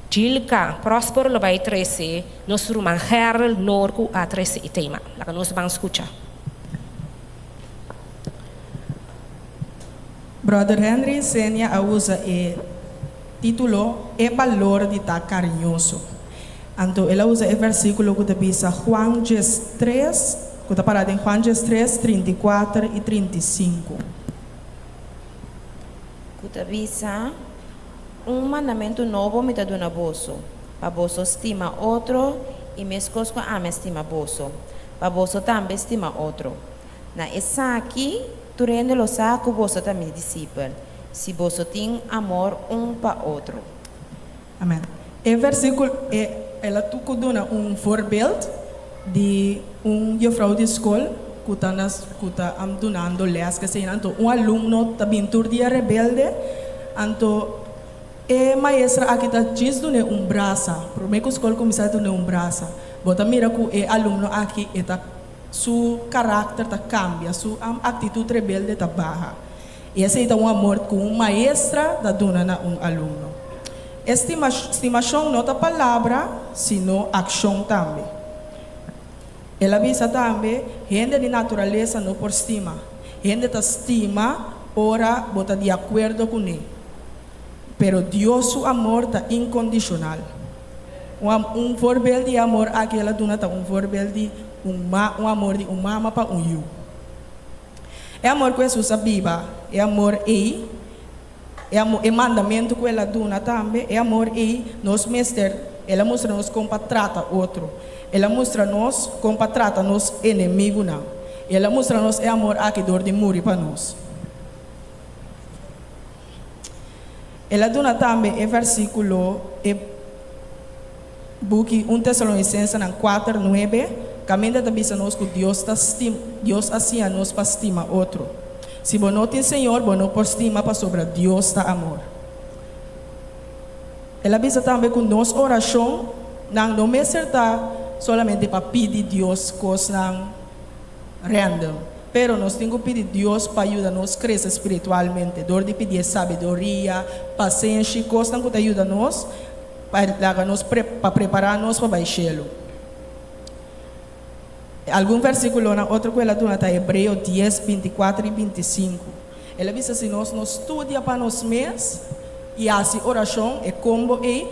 Jilka Prosper lo bai trese nos ruman Gerl Noor ku a trese e tema. Laga nos ban skucha. Brother Henry Senia a usa e título E balor di ta kariñoso. Anto el a usa e versíkulo ku ta bisa Juan 13, ku ta pará den Juan 13, 34 i 35. Ku ta bisa, Un mandamentu nobo mi ta duna boso, pa boso stima otro, i meskos ku ami a stima boso, pa boso tambe stima otro. Na esaki tur hende lo sa ku boso ta mi disipel, si boso tin amor un pa otro. Amen. E versíkulo e el a tuku duna un voorbeeld di un juffrouw di skol ku ta na ku ta dunando lès k'esei. Anto un alumno ta bin tur dia rebelde, anto e maestra aki ta djis dun'é un brasa. Promé ku skol kuminsá e dun'é un brasa. Bo ta mira ku e alumno aki e ta Su karakter ta kambia, su aktitut rebelde ta baha. I esei ta un amor ku un maestra ta duna na un alumno. E stimashon no ta palabra, sino akshon tambe. El a bisa tambe, Hende di naturalesa no por stima. Hende ta stima ora bo ta di akuerdo kuné. Pero Dios su amor ta inkondishonal. Un un voorbeeld di e amor aki el a duna ta un voorbeeld di un ma un amor di un mama pa un yu. E amor ku Hesus a biba, e amor ei, e amo e mandamentu ku el a duna tambe, e amor ei nos mester, el a mustra nos kon pa trata otro. El a mustra nos kon pa trata nos enemigunan. I el a mustra nos e amor aki dor di muri pa nos. El a duna tambe e versíkulo e buki Un Tesalonisensenan kuater, nuebe, kaminda ta bisa nos ku Dios ta stim, Dios a siña nos pa stima otro. Si bo no tin Señor, bo no por stima pasobra Dios ta amor. El a bisa tambe ku nos orashonnan no mester ta solamente pa pidi Dios kosnan random. Pero nos tin ku pidi Dios pa yuda nos krese spiritualmente dor di pidié sabiduria, pasenshi, kosnan ku ta yuda nos pa laga nos pa prepará nos pa bai shelu. Algun versíkulonan otro ku el a duna ta Hebreo dies, 24 i 25. El a bisa si nos no studia pa nos mes i hasi orashon, e kombo ei,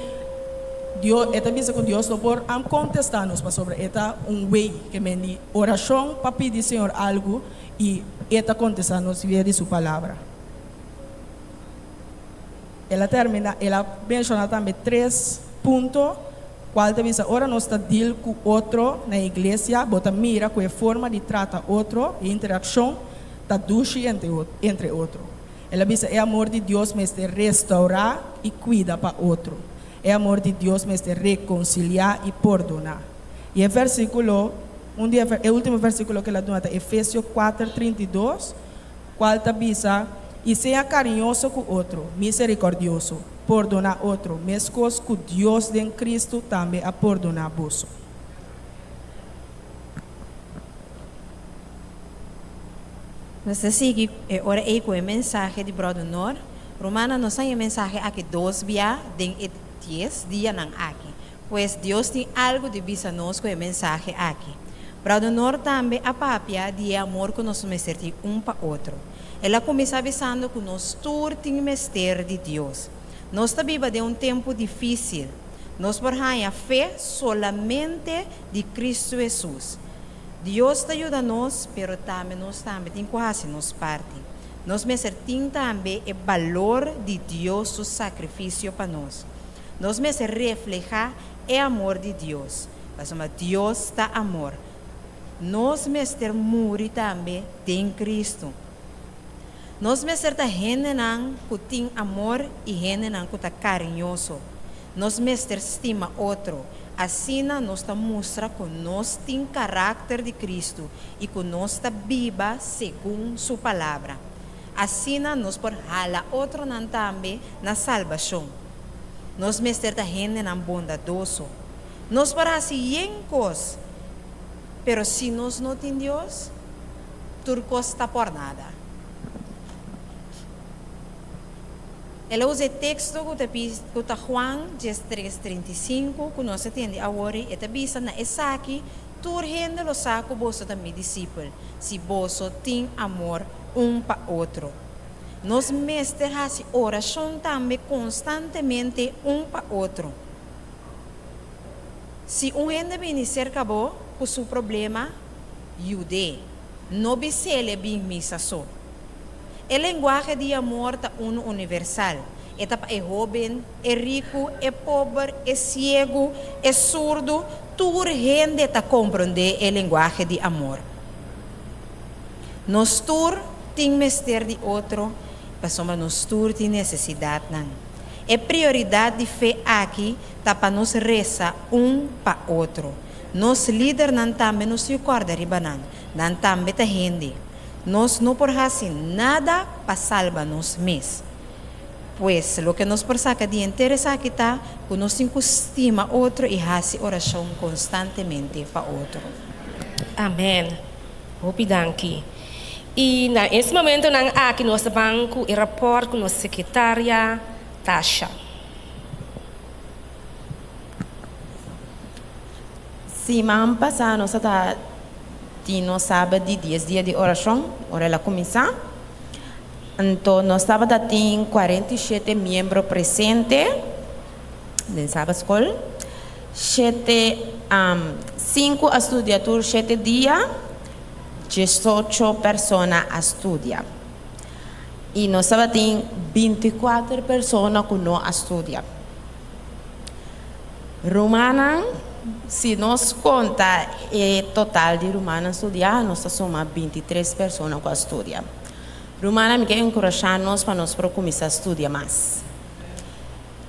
Dios, e ta bisa ku Dios no por kontestá nos pasobra e ta un wei ke men di orashon pa pidi Señor algu i e ta kontestá nos via di su palabra. El a terminá, el a menshoná tambe tres punto kual ta bisa ora nos ta deal ku otro na iglesia bo ta mira ku e forma di trata otro, e interakshon ta dushi entre otro. El a bisa e amor di Dios mester restaurá i kuida pa otro. E amor di Dios mester rekonsiliá i pordoná. I e versíkulo, un di e e último versíkulo ku el a duna ta Efesio 4, 32, kual ta bisa, I sea kariñoso ku otro, miserikòrdioso, pordoná otro, meskos ku Dios den Kristu tambe a pordoná boso. Nos ta sigui e ora ei ku e mensahe di Bròder Knorr. Rumannan, nos haña e mensahe aki dos bia den e dies dianan aki. Pues Dios tin algu di bisa nos ku e mensahe aki. Bròder Knorr tambe a papia di e amor ku nos mester tin un pa otro. El a kuminsá bisando ku nos tur tin mester di Dios. Nos ta biba den un tempu difísil. Nos por haña fe solamente di Kristu Hesus. Dios ta yuda nos, pero tambe nos tambe tin ku hasi nos parti. Nos mester tin tambe e balor di Dios su sakrifisio pa nos. Nos mester reflehá e amor di Dios, pasobra Dios ta amor. Nos mester muri tambe den Kristu. Nos mester ta hendenan ku tin amor i hendenan ku ta kariñoso. Nos mester stima otro. Asina nos ta mustra ku nos tin karakter di Kristu i ku nos ta biba segun su Palabra. Asina nos por hala otronan tambe na salbashon. Nos mester ta hendenan bondadoso. Nos por hasi yen kos, pero si nos no tin Dios, tur kos ta por nada. El a usa e teksto ku ta ku ta Juan diestres 35 ku nos a tende awor i e ta bisa na esaki, Tur hende lo sa ku boso ta mi disipel, si boso tin amor un pa otro. Nos mester hasi orashon tambe konstantemente un pa otro. Si un hende bini serka bo ku su problema, yud'é. No bis'el e bin misa so. E lenguahe di amor ta unu universal. E ta pa e hóben, e riku, e pober, e siegu, e surdu, tur hende ta komprondé e lenguahe di amor. Nos tur tin mester di otro pasobra nos tur tin nesesidatnan. E prioridat di fe aki ta pa nos resa un pa otro. Nos lidernan tambe nos yu kòrda riba nan. Nan tambe ta hende. Nos no por hasi nada pa salba nos mes. Pues, loke nos por saka di henter esaki ta ku nos tin ku stima otro i hasi orashon konstantemente pa otro. Amen. Hopi danki. I na es momentonan aki nos ta ban ku e rapòrt ku nos sekretaria Tasha. Siman pasá nos a ta tin nos sabat di dies dia di orashon, ora el a kuminsá. Anto nos tabata tin 47 miembro presente den sabat skol. Shete, sinku a studia tur shete dia, 18 persona a studia. I nos tabatin 24 persona ku no a studia. Rumannan, si nos konta e total di rumannan studiá, nos ta suma 23 persona ku a studia. Rumannan, mi ke enkurashá nos pa nos por kuminsá studia mas.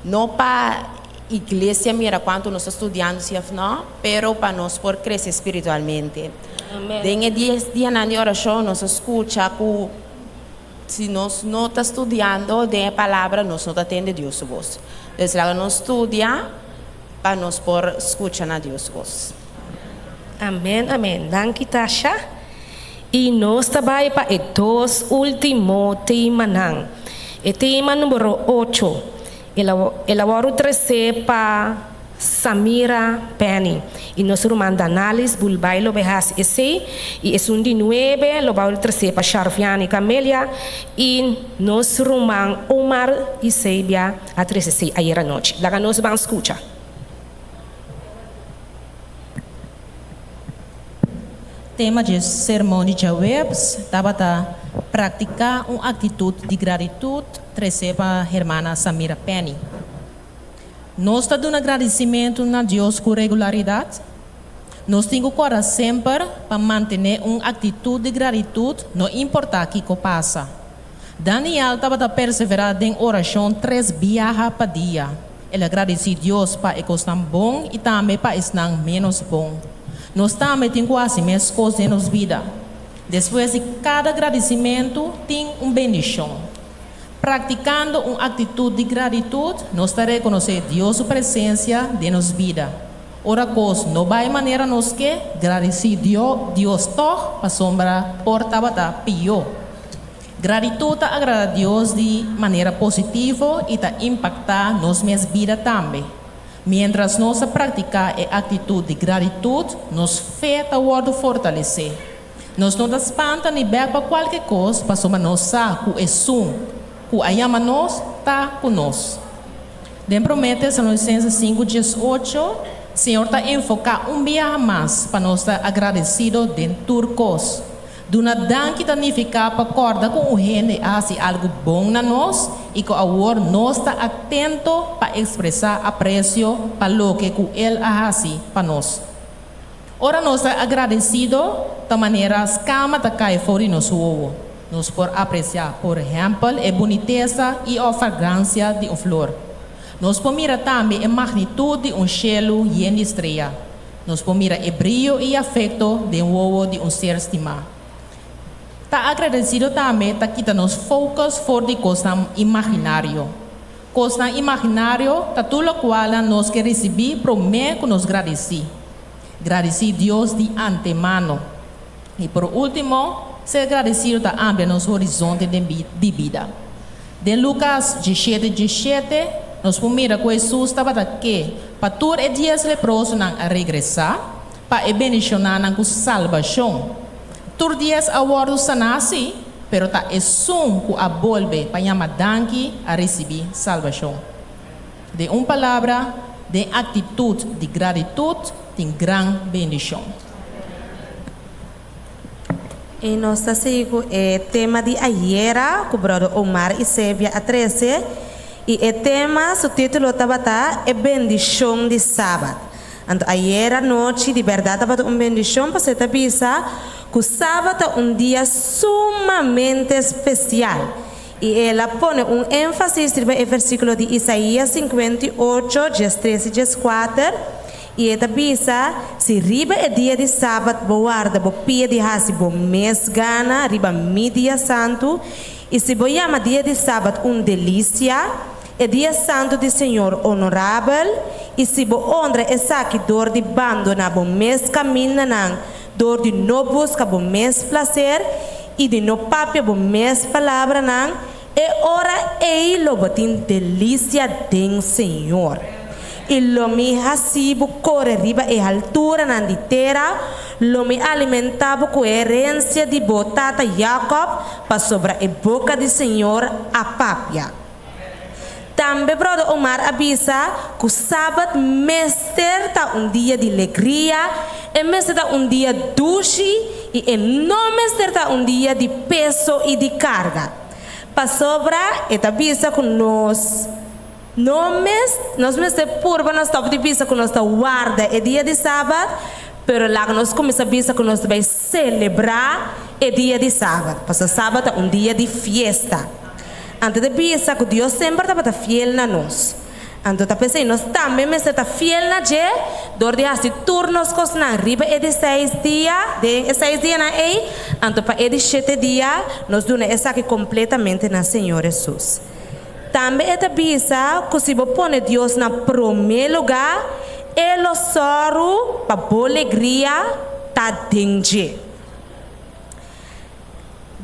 No pa iglesia mira kuantu nos ta studiando si òf no, pero pa nos por krese spiritualmente. Den e dies dianan di orashon nos a skucha ku si nos no ta studiando den e palabra nos no ta tende Dios su bos. Entonces laga nos studia pa nos por skucha na Dios su bos. Amen amen danki Tasha y nos ta bay pa e dos ultimo temanan e tema numero ocho el a wòrdu trese pa Samira Penny y nos ruman Danalis Bulbay lo bay hasi esey y esun di nuebe lo wòrdu trese pa Sharviani Camelia y nos ruman Omar Isebia a trese esey ayer anochi laga nos ban skucha. Tema dje sermon di djaweps tabata Praktiká un aktitut di gratitut, tresé pa hermana Samira Penny. Nos ta duna gradisimentu na Dios ku regularidat? Nos tin ku kòrda semper pa mantené un aktitut di gratitut no importá kiko pasa. Daniel tabata perseverá den orashon tres biaha pa dia. El a gradisí Dios pa e kosnan bon i tambe pa esnan ménos bon. Nos tambe tin ku hasi meskos den nos bida. Despues di kada gradisimentu tin un bendishon. Praktikando un aktitut di gratitut, nos ta rekonosé Dios su presensia den nos bida. Ora kos no bai manera nos ke, gradisí Dios tòg, pasobra por tabata pió. Gratitut ta agradá Dios di manera positivo i ta impaktá nos mes bida tambe. Miéntras nos ta praktiká e aktitut di gratitut, nos fe ta wòrdu fortalesé. Nos no ta spanta ni bèk pa kualke kos, pasobra nos sa ku Esun ku a yama nos ta ku nos. Den Promé Tesalonisenses sinku diesocho, Señor ta enfoká un biaha mas pa nos ta agradesido den tur kos. Duna danki ta nifiká pa kòrda ku un hende a hasi algu bon na nos i ku awor nos ta atento pa ekspresá apresio pa loke ku el a hasi pa nos. Ora nos ta agradesido, ta manera skama ta kai for di nos wowo. Nos por apresiá, por ehèmpel, e bunitesa i òf fragransia di un flor. Nos por mira tambe e magnitut di un shelu yen di strea. Nos por mira e brio i afekto den wowo di un ser stimá. Ta agradesido tambe ta kita nos focus for di kosnan imaginario. Kosnan imaginario ta tur lokualnan nos ke risibí promé ku nos gradisí. Gradisí Dios di antemano. I por último, ser gradisido ta amplia nos horizonte den di bida. Den Lukas diesshete diesshete, nos por mira ku Hesus tabata ke pa tur e dies leprosonan a regresá pa e bendishoná nan ku salbashon. Tur dies a wòrdu saná, sí, pero ta esun ku a bolbe pa yama danki a risibí salbashon. Den un palabra, den aktitut di gratitut tin gran bendishon. I nos ta sigui ku e tema di ayera ku Brother Omar i Sebia a trese, i e tema su título tabata E Bendishon di Sabat. Anto ayera nochi di bèrdat tabata un bendishon pasobra e ta bisa ku Sabat ta un dia sumamente spesial. I el a pone un énfasis riba e versíkulo di Isaías 58, 13 i 14, i e ta bisa, Si riba e dia di sabat bo warda bo pia di hasi bo mes gana riba mi dia santu, i si bo yama dia di sabat un delisia, e dia santu di señor onorabel, i si bo honra esaki dor di bandoná bo mes kamindanan, dor di no buska bo mes plaser i di no papia bo mes palabranan, e ora ei lo bo tin delisia den Señor. I lo mi hasi bo kore riba e halturanan di tera, lo mi alimentá bo ku e herensia di bo tata Jakòb, pasobra e boka di Señor a papia. Tambe Brother Omar a bisa ku Sabat mester ta un dia di legria, e mester ta un dia dushi i e no mester ta un dia di peso i di karga. Pasobra e ta bisa ku nos no mes nos mester purba nos stòp di bisa ku nos ta warda e dia di Sabat, pero laga nos kuminsá bisa ku nos ta bai selebrá e dia di Sabat, pasobra Sabat ta un dia di fiesta. Anto ta bisa ku Dios semper tabata fiel na nos. Anto ta p'esei nos tambe mester ta fiel na dje dor di hasi tur nos kosnan riba e di seis dia, den e seis dianan ei, anto pa e di shete dia nos duna esaki kompletamente na Señor Hesus. Tambe e ta bisa ku si bo pone Dios na promé lugá, e lo sòru pa bo legria ta den dje.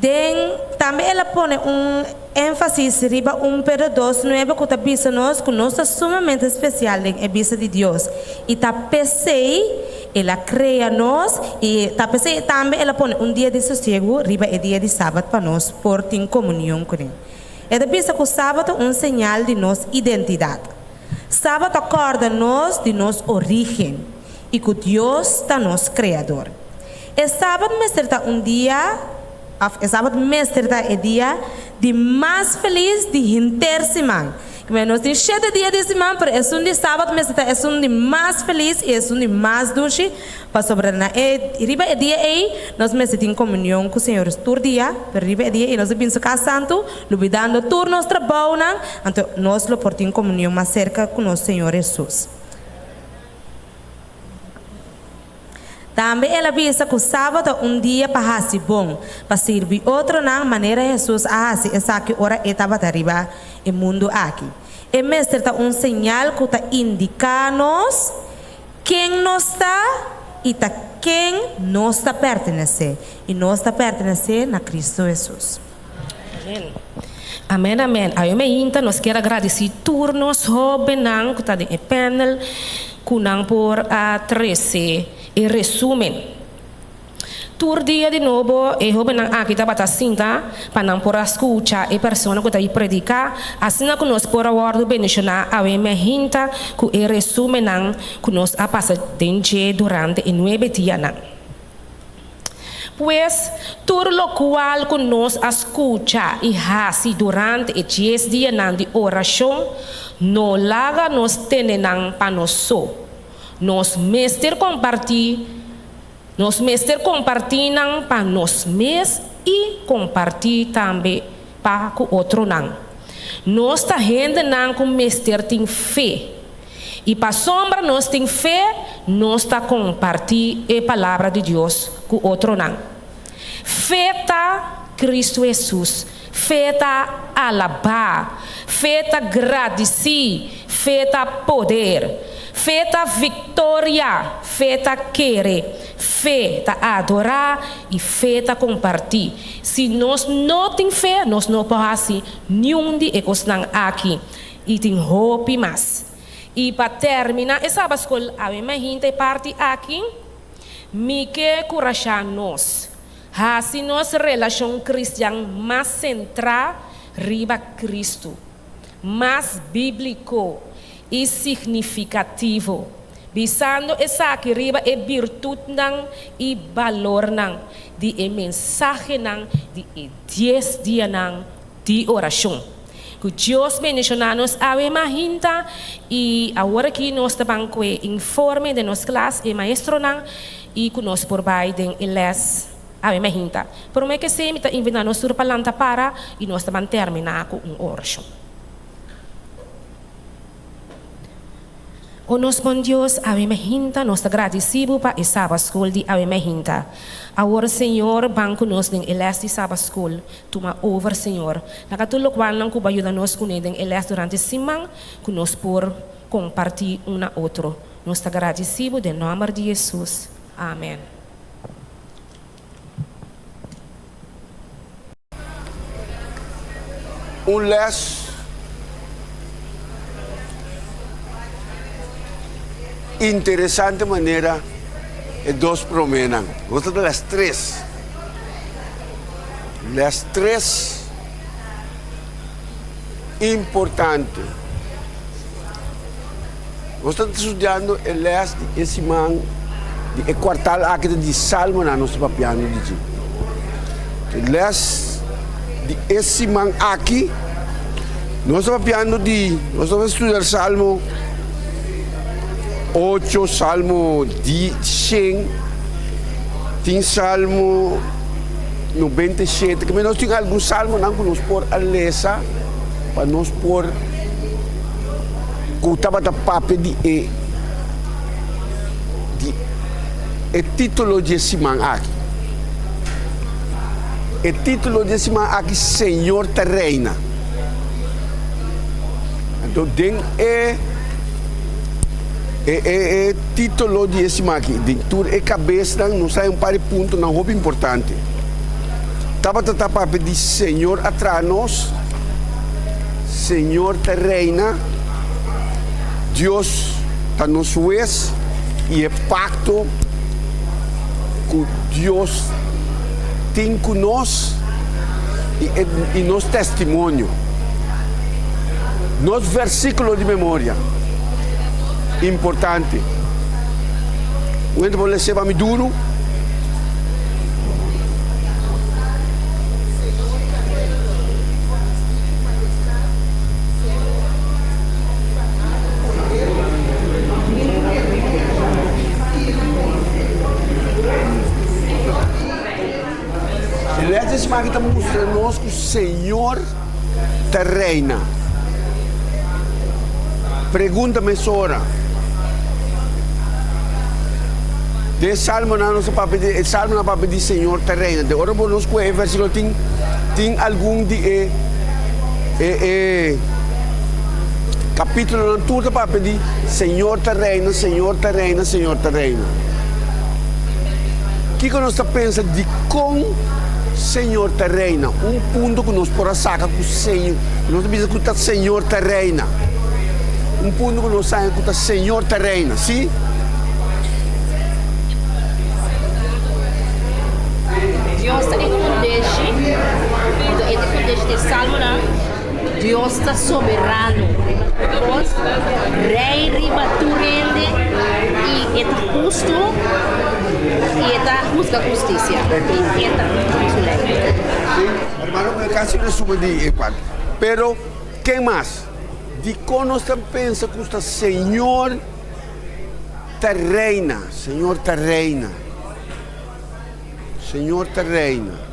Den tambe el a pone un énfasis riba un Pedro dos nuebe ku ta bisa nos ku nos ta sumamente spesial den e bista di Dios i ta p'esei el a krea nos i ta p'esei tambe el a pone un dia di sosiegu riba e dia di sabat pa nos por tin komunion kuné. E ta bisa ku sabat ta un señal di nos identidat. Sabat ta kòrda nos di nos orígen i ku Dios ta nos Kreador. E sabat mester ta un dia, òf e sabat mester ta e dia di mas felis di henter siman. Kibera nos tin shete dia di siman, pero esun di sabat mester ta esun di mas felis i esun di mas dushi, pasobra na e riba e dia ei nos mester tin komunion ku Señor tur dia, pero riba e dia ei nos ta bin su kas santu, lubidando tur nos trabounan, anto nos lo por tin komunion mas serka ku nos Señor Hesus. Tambe el a bisa ku sabat ta un dia pa hasi bon, pa sirbi otronan manera Hesus a hasi esaki ora e tabata riba e mundu aki. E mester ta un señal ku ta indiká nos ken nos ta i ta ken nos ta pertenesé, i nos ta pertenesé na Kristu Hesus. Amen. Amen amen. Awe meinta nos kier a gradisí tur nos hóbennan ku ta den e panel ku nan por a trese e resumen. Tur dia di nobo e hóbennan aki tabata sinta pa nan por a skucha e persona ku ta i prediká, asina ku nos por a wòrdu bendishoná awe meinta ku e resumennan ku nos a pasa den dje durante e nuebe dianan. Pues, tur lokual ku nos a skucha i hasi durante e dies dianan di orashon, no laga nos tene nan pa nos so. Nos mester kompartí, nos mester kompartí nan pa nos mes i kompartí tambe pa ku otronan. Nos ta hendenan ku mester tin fe. I pasobra nos tin fe, nos ta kompartí e Palabra di Dios ku otronan. Fe ta Kristu Hesus. Fe ta alabá. Fe ta gradisí. Fe ta poder. Fe ta viktoria. Fe ta kere. Fe ta adorá i fe ta kompartí. Si nos no tin fe, nos no por hasi niun di e kosnan aki. I tin hopi mas. I pa termina e Sabat Skol awe mahinta e parti aki, mi ke kurashá nos, hasi nos relashon kristian mas sentrá riba Kristu, mas bíbliko i signifikativo, bisando esaki riba e birtutnan i balornan di e mensahenan di e dies dianan di orashon. Ku Dios bendishoná nos awe mahinta i awor aki nos ta ban ku e informe den nos klas e maestronan i ku nos por bai den e lès awe mahinta. Promé ke esei mi ta invitá nos tur pa lanta para i nos ta ban terminá ku un orashon. O nos bon Dios, awe mahinta nos ta gradisí Bo pa e Sabat School di awe mahinta. Awor, Señor, ban ku nos den e lès di Sabat School. Tuma over, Señor. Laga tur lokualnan ku Bo a yuda nos kuné den e lès durante siman, ku nos por kompartí un na otro. Nos ta gradisí Bo den nòmber di Hesus. Amen. Un les interesante manera e dos promenan. Nos ta les tres. Les tres importante. Nos ta studiando e les di e siman di e kwartal aki ta di Salmonan nos ta papiando di dje. E les di e siman aki nos ta papiando di nos ta studia Salmo ocho, Salmo di shen, tin Salmo 97, ke nos tin algun salmonan ku nos por a lesa pa nos por ku tabata papia di e di e título di e siman aki. E título di e siman aki Señor ta Reina. Anto den e e e e título di e siman aki, den tur e kabesnan nos hay un par di puntonan hopi importante. Tabata ta papia di Señor a traha nos. Señor ta reina, Dios ta nos hues i e pakto ku Dios tin ku nos i nos testimonio. Nos versíkulo di memoria importante. Un hende por lese pa mi duru. E les di siman aki ta mustra nos ku Señor ta reina. Pregunta mesora. Den Salmonan nos a papia di, e Salmonan a papia di Señor ta reina. Den ora bo nos kohe e versikulo tin tin algun di e e e kapitulonan tur ta papia di Señor ta reina, Señor ta reina, Señor ta reina. Kiko nos ta pensa dikon Señor ta reina? Un punto ku nos por a saka ku Señor, nos ta bisa ku ta Señor ta reina. Un punto ku nos sabe ku ta Señor ta reina, si? Dios ta e fundeshi, anto e ta e fundeshi di e salmonan. Dios ta soberano riba tur kos, Rei riba tur hende, i e ta hustu i e ta husga hustisia, i e ta kumpli su lei. Sí, hermano, mi a kasi resumi di e parti. Pero, ken mas? Dikon nos ta pensa ku ta Señor ta reina? Señor ta reina. Señor ta reina.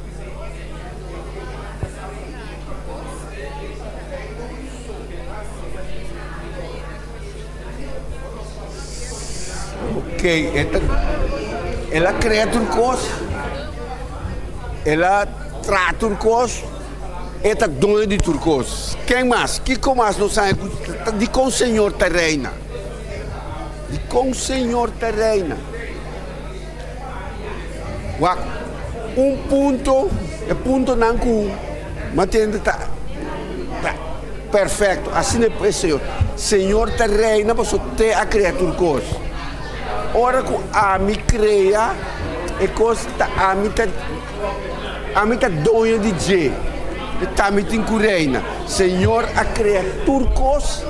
Ok, e ta, el a krea tur kos, el a traha tur kos, e ta doño di tur kos. Ken mas? Kiko mas nos sabe ku dikon Señor ta reina? Dikon Señor ta reina? Wak, un punto, e puntonan ku mi a tende ta ta perfekto. Asina e Señor. Señor ta reina pasobra te a krea tur kos. Ora ku ami krea e kos ta ami ta ami ta doño di dje. Ta mi tin ku reina. Señor a krea tur kos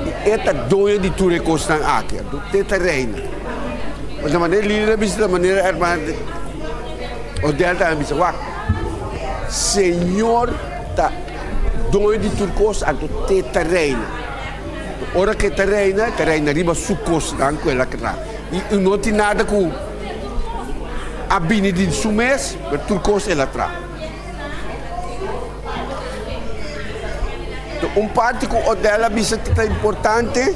i e ta doño di tur e kosnan aki. Te ta reina. Di manera Lili a bisa, di manera hermana Odel tambe a bisa, wak, Señor ta doño di tur kos, anto te ta reina. Ora ku e ta reina, e ta reina riba su kosnan ku el a krea. I no tin nada ku a bini di su mes, pero tur kos el a traha. Un parti ku Odel a bisa ku ta importante.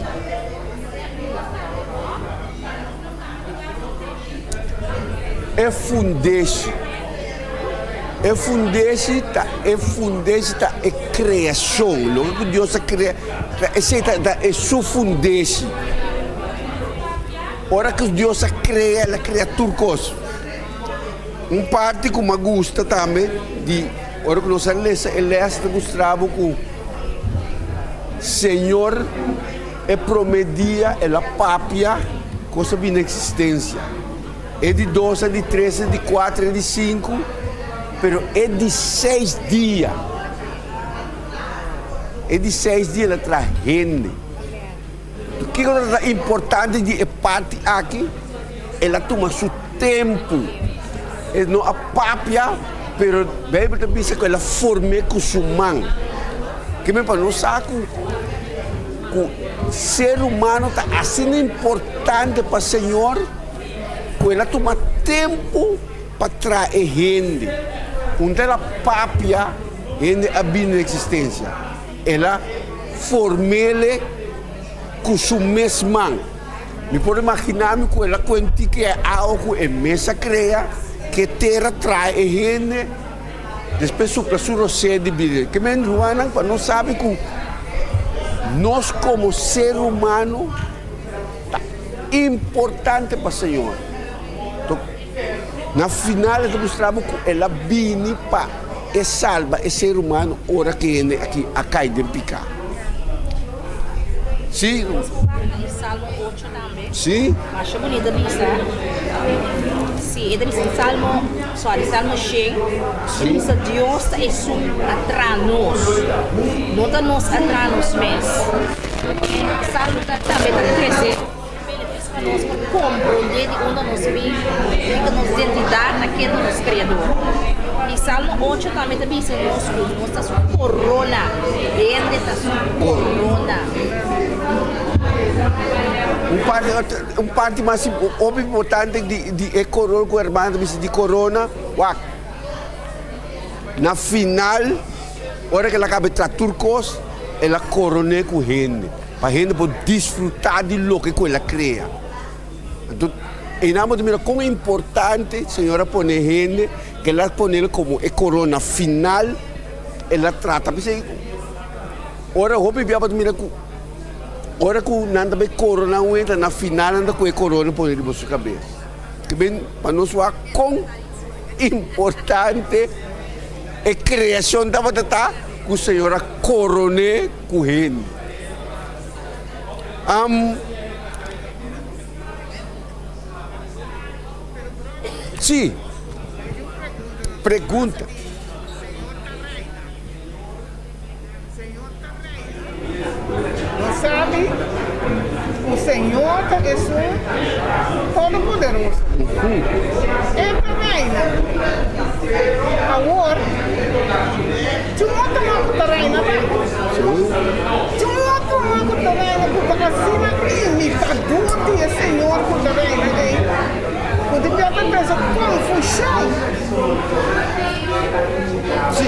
E fundeshi. E fundeshi ta e fundeshi ta e kreashon. Loke ku Dios a krea, ta esei ta ta e su fundeshi. Ora ku Dios a krea, el a krea tur kos. Un parti ku mi a gusta tambe di ora ku nos a lesa e lès ta mustra bo ku Señor. E promé dia el a papia, kos a bini na eksistensia. E di dos, e di tres, e di kuater, e di sinku, pero e di seis dia, e di seis dia el a traha hende. Kiko ta importante di e parti aki? El a tuma su tempu. E no a papia, pero Beibel ta bisa ku el a form'é ku su man. Ke men pa nos sa ku ku ser humano ta asina importante pa Señor ku el a tuma tempu pa traha e hende. Unda el a papia, hende a bini na eksistensia. El a form'é ku su mes man. Mi por imaginá mi ku el a kuentí ku e awa ku e mes a krea, ku e tera trae e hende, despues supla su rosé di bida. Ke men rumannan pa nos sabi ku nos komo ser humano ta importante pa Señor. Na final e ta mustra bo ku el a bini pa e salba e ser humano ora ku e hende aki a kai den piká. Sí. Salmo 8 tambe. Sí. Masha bunita bisa. Sí, e ta bisa Salmo, sorry, Salmo 100. Sí. Bisa Dios ta esun a tra nos. No ta nos a tra nos mes. Salmo ta tambe ta trese Benefisio pa nos por komprondé di unda nos bin, kiko nos identidat ta, ken ta nos Kreador. I Salmo ocho tambe ta bisa nos ku nos ta su korona, hende ta su korona. Un parti, un parti mas hopi importante di di e korona ku hermana ta bisa di korona, wak, na final ora ku el a kaba di traha tur kos, el a koron'é ku hende. Pa hende por disfrutá di loke ku el a krea. Anto, Einan bo ta mira kon importante Señor a pone hende, ke el a ponel komo e korona final, el a trata. P'esei ora hopi bia bo ta mira ku ora ku nan ta bai korona un hende, na final nan ta kohe korona pone riba su kabes. Ke ben pa nos wak kon importante e kreashon tabata ta ku Señor a koron'é ku hende. Sí. Pregunta. Nos sabi ku Señor ta esun Todopoderoso. E ta reina. Awor, tin un otro man ku ta reina ta? Tin un otro man ku ta reina ku ta asina imitador di e Señor ku ta reina ei, ku di bia ta trese konfushon? Sí.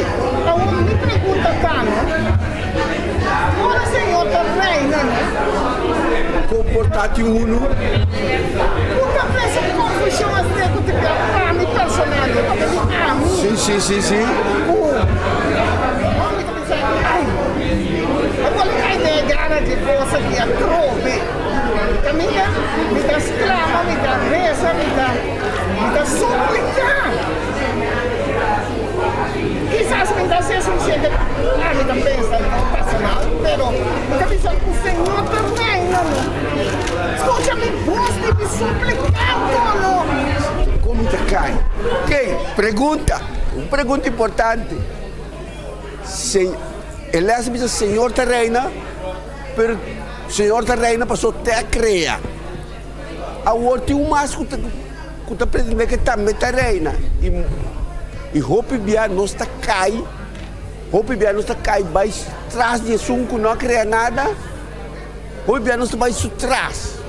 Awor mi pregunta ta, no, ora Señor ta reina, no? Komportá tin unu. Ku ta trese konfushon asina ku ta bia pa mi personal, no ta di ami. Sí, sí, sí, sí. Ku, no, mi ta bisa, ai, awor mi kai den e gara dje kos aki atrobe. Kaminda mi ta sklama, mi ta resa, mi ta, mi ta supliká. Kisas mi ta ser suficiente pa mi ta pensa no personal, pero mi ta bisa cu Señor ta reina no. Scucha mi voz di mi suplicando no. Con mi ta cay? Ok, pregunta, un pregunta importante. Se, e les a bisa Señor ta reina, pero Señor ta reina paso te a crea. Awor tin un mas cu ta. Ku ta pretendé ku e tambe ta reina. I i hopi bia nos ta kai, hopi bia nos ta kai bai tras di esun ku no a krea nada, hopi bia nos ta bai su tras.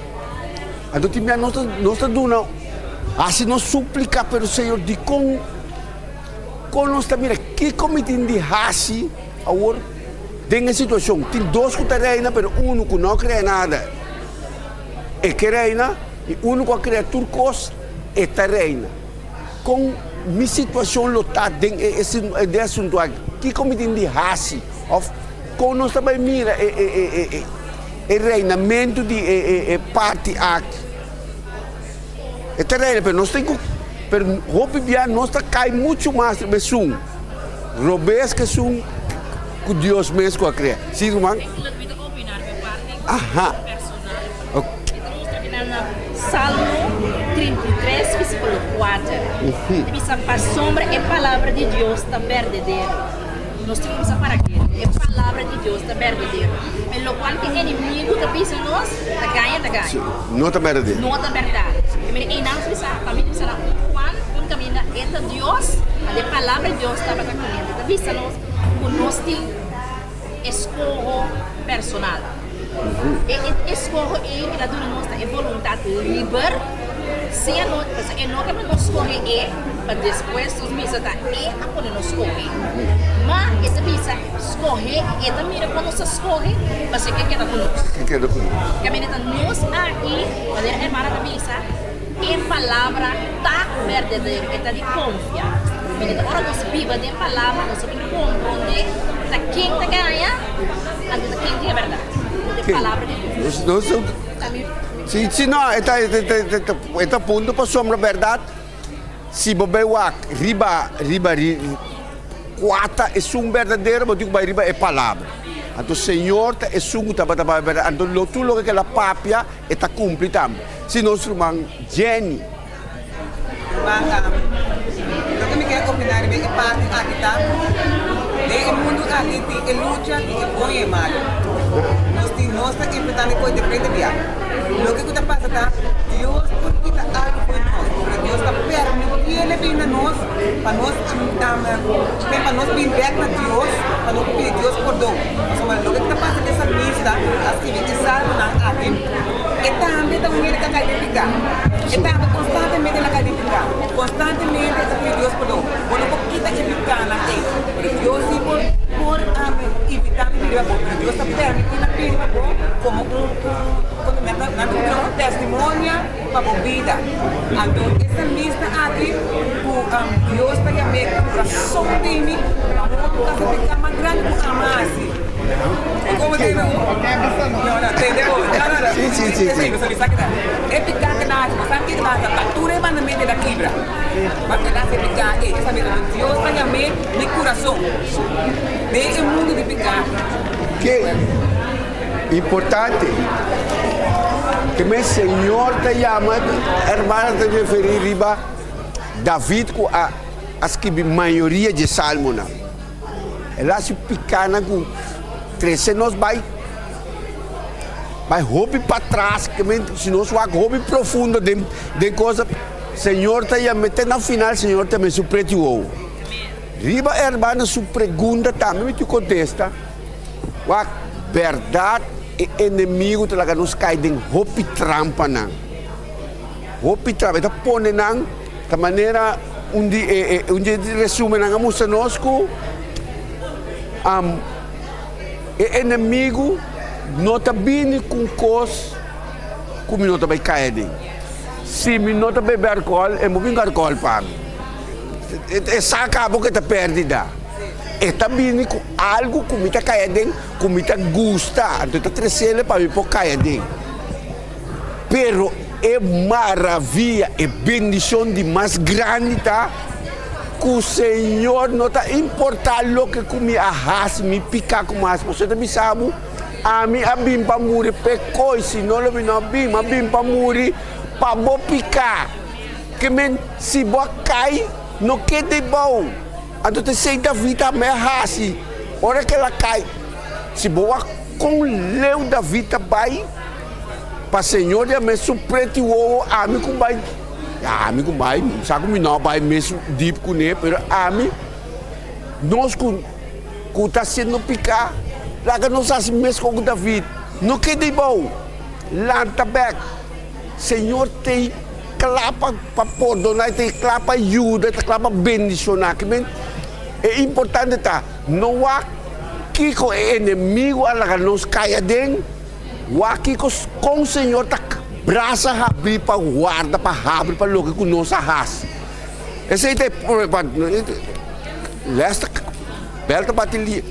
Anto tin bia nos ta nos ta duna hasi nos suplika, pero Señor dikon kon nos ta mira kiko mi tin di hasi awor den e situashon? Tin dos ku ta reina pero unu ku no a krea nada. E ke reina, i unu ku a krea tur kos, e ta reina. Kon mi situashon lo ta den e den e asuntu aki? Kiko mi tin di hasi? Òf kon nos ta bai mira e e e reinamentu di e e e parti aki? E ta reina, pero nos tin ku, pero hopi bia nos ta kai muchu mas riba esun robes ku esun ku Dios mes ku a krea. Si, ruman? Aha. Salmo 33, versículo 4. Ta bisa, Pasobra e palabra di Dios ta berdadero. Nos tin ku bisa para ke e palabra di Dios ta berdadero. Pero lokual ku e enemigu ta bisa nos, ta gaña, ta gaña. No ta berdadero. No ta bèrdat. E mira, einan nos bisa, pa mi ta bisa na un Juan, un kaminda e ta Dios, anto e palabra di Dios tabata kuné. Ta bisa nos ku nos tin eskoho personal. E eskoho ei el a duna nos ta e boluntat liber, sea no, pasobra e no ke pa nos skohe e, pa despues nos bisa ta e a pone nos skohe. Ma e ta bisa skohe, e ta mira kon nos ta skohe, pasobra e ke keda ku nos. Ke keda ku nos. Kaminda ta nos aki, manera hermana ta bisa, e palabra ta berdadero, e ta di konfia. Pasobra ora nos biba den palabra nos ta bin komprondé ta ken ta gaña. Anto ta ken di e bèrdat? Ku e palabra di Dios. Nos, si, si no, e ta, e ta punto pasobra bèrdat, si bo bai wak riba, riba, kua ta esun berdadero, bo tin ku bai riba e palabra. Anto Señor ta esun ku tabata papia bèrdat, anto lo tur loke ku el a papia, e ta kumpli tambe. Si nos ruman Jenny. Ruman, loke mi kier opiná riba e parti aki ta, den e mundu aki tin e lucha di e bon i e malu. Nos tin nos ta enfrentando e kos diferente bia. Loke ku ta pasa ta, Dios por kita algu for di nos, pero Dios ta permitiele bin na nos pa nos pa nos bin bek na Dios, pa nos por pidi Dios pordon. Pasobra loke ku ta pasa ku e salmista a skibi e salmonan aki, E tambe ta un hende ku a kai den piká. E tambe konstantemente el a kai den piká. Konstantemente e ta pidi Dios pordon. Bo no por kita e pikánan ei, pero Dios sí por por invitá mi bini pa bo. Pero Dios ta permití mi bini pa bo komo un un nan ta nan ta un testimonia pa bo bida. Anto e salmista aki ku Dios ta yam'é kurason di mi, amor ta hasi piká mas grandi ku ama hasi. Komo tende bo? No, no, tende bo. No, no, no. Esei, pasobra mi sa keda. E piká ku nan hasi, bo sa kiko nan hasi? Ta tur e mandamentu e ta kibra. Pasobra el a hasi e piká ei. E salmista di Dios ta yam'é mi kurason den e mundu di piká. Ke importante ke men Señor ta yama, hermana ta referí riba David ku a a skibi mayoria dje salmonan. El a hasi pikánan ku trese nos bai bai hopi patras, ke men si nos wak hopi profundo den den cosa, Señor ta yam'é te na final Señor ta yam'é su preti wowo. Riba hermana su pregunta tambe mi tin kontesta. Wak, bèrdat e enemigu ta laga nos kai den hopi trampanan. Hopi trampa. E ta pone nan ta manera un di e un di e resumennan a mustra nos ku e enemigu no ta bini ku un kos ku mi no ta bai kai aden. Si mi no ta bebe alkohòl, e no bin ku alkohòl pa mi. E sa kaba ku e ta pèrdida. E ta bini ku algu ku mi ta kai aden, ku mi ta gusta, anto e ta tresele pa mi por kai aden. Pero e maravia, e bendishon di mas grandi ta ku Señor no ta importá loke ku mi a hasi, mi piká ku mi a hasi, pasobra e ta bisa bo, Ami a bin pa muri p'e koi, si no lo mi no a bin, mi a bin pa muri pa bo piká. Ke men, si bo a kai, no keda ebou. Anto ta esei David a me hasi ora ku el a kai. Si bo wak kon leu David ta bai pa Señor di a mes su preti wowo, ami ku bai, ya ami ku bai, sa ku mi no a bai mes dip kuné, pero ami, nos ku ku ta hasiendo piká, laga nos hasi mes kon ku David, no keda ebou, lanta bèk. Señor t'ei kla pa pa pordoná, e ta kla pa yuda, e ta kla pa bendishoná. Ki men e importante ta no wak kiko e enemigu a laga nos kai aden, wak kiko kon Señor ta brasa habrí pa warda, pa habri pa loke ku nos a hasi. Esei ta e lès ta bèl ta bati li.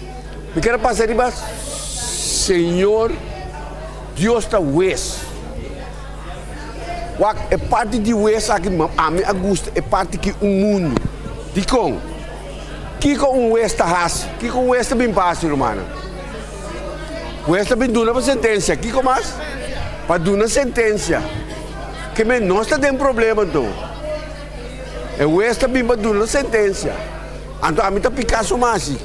Mi kier a pasa riba Señor Dios ta wes. Wak, e parti di wes aki ami a gusta e parti ki un mundu. Dikon? Kiko un wes ta hasi? Kiko un wes ta bin pa hasi, rumannan? Wes ta bin duna pa sentensia. Kiko mas? Pa duna sentensia. Ke men nos ta den problema anto. E wes ta bin pa duna sentensia. Anto ami ta pika su masi.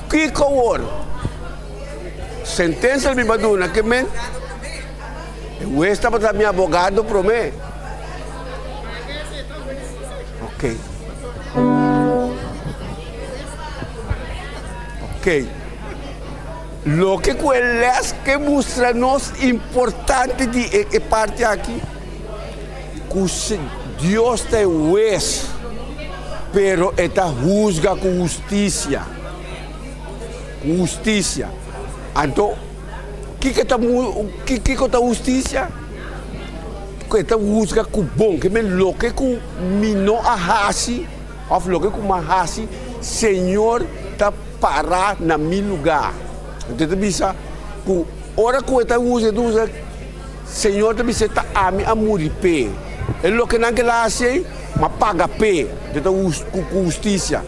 Kiko awor? Sentensia mi ba duna ke men e hues tabata mi abogado prome. Ok. Ok. Loke ku e les ke mustra nos importante di e, e parti aki, ku Dios ta e hues, pero e ta husga ku hustisia. Ku hustisia. Anto, kiko ta kiko ta hustisia? Ku e ta husga ku bon. Ke men loke ku mi no a hasi òf loke ku mi a hasi, Señor ta para na mi lugá. Anto e ta bisa ku ora ku e ta husga, e ta husga, Señor ta bisa ta ami a muri p'e. E lokenan ku el a hasi ei, mi a paga p'e. Anto e ta ku hustisia.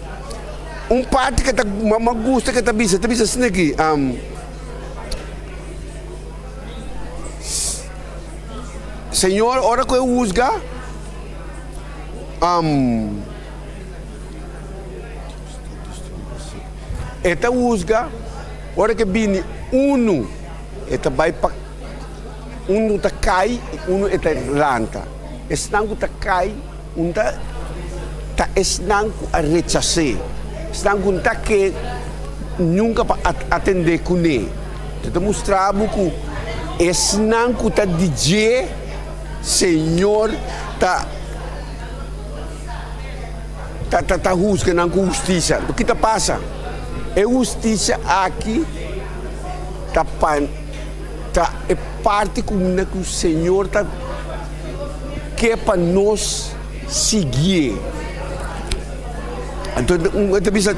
Un parti ke ta ma gusta ke ta bisa, ta bisa asina aki, Señor ora ku e husga, e ta husga ora ke bini unu e ta bai pa unu ta kai i unu e ta lanta. Esnan ku ta kai Un ta ta esnan ku a rechas'é, esnan ku no ta ke nunka pa atendé kuné. Ta ta mustra bo ku esnan ku ta di dje, Señor ta ta ta ta husga nan ku hustisia. Anto ki ta pasa? E hustisia aki ta pa ta e parti ku Señor ta. ke pa nos siguié. Anto e ta bisa,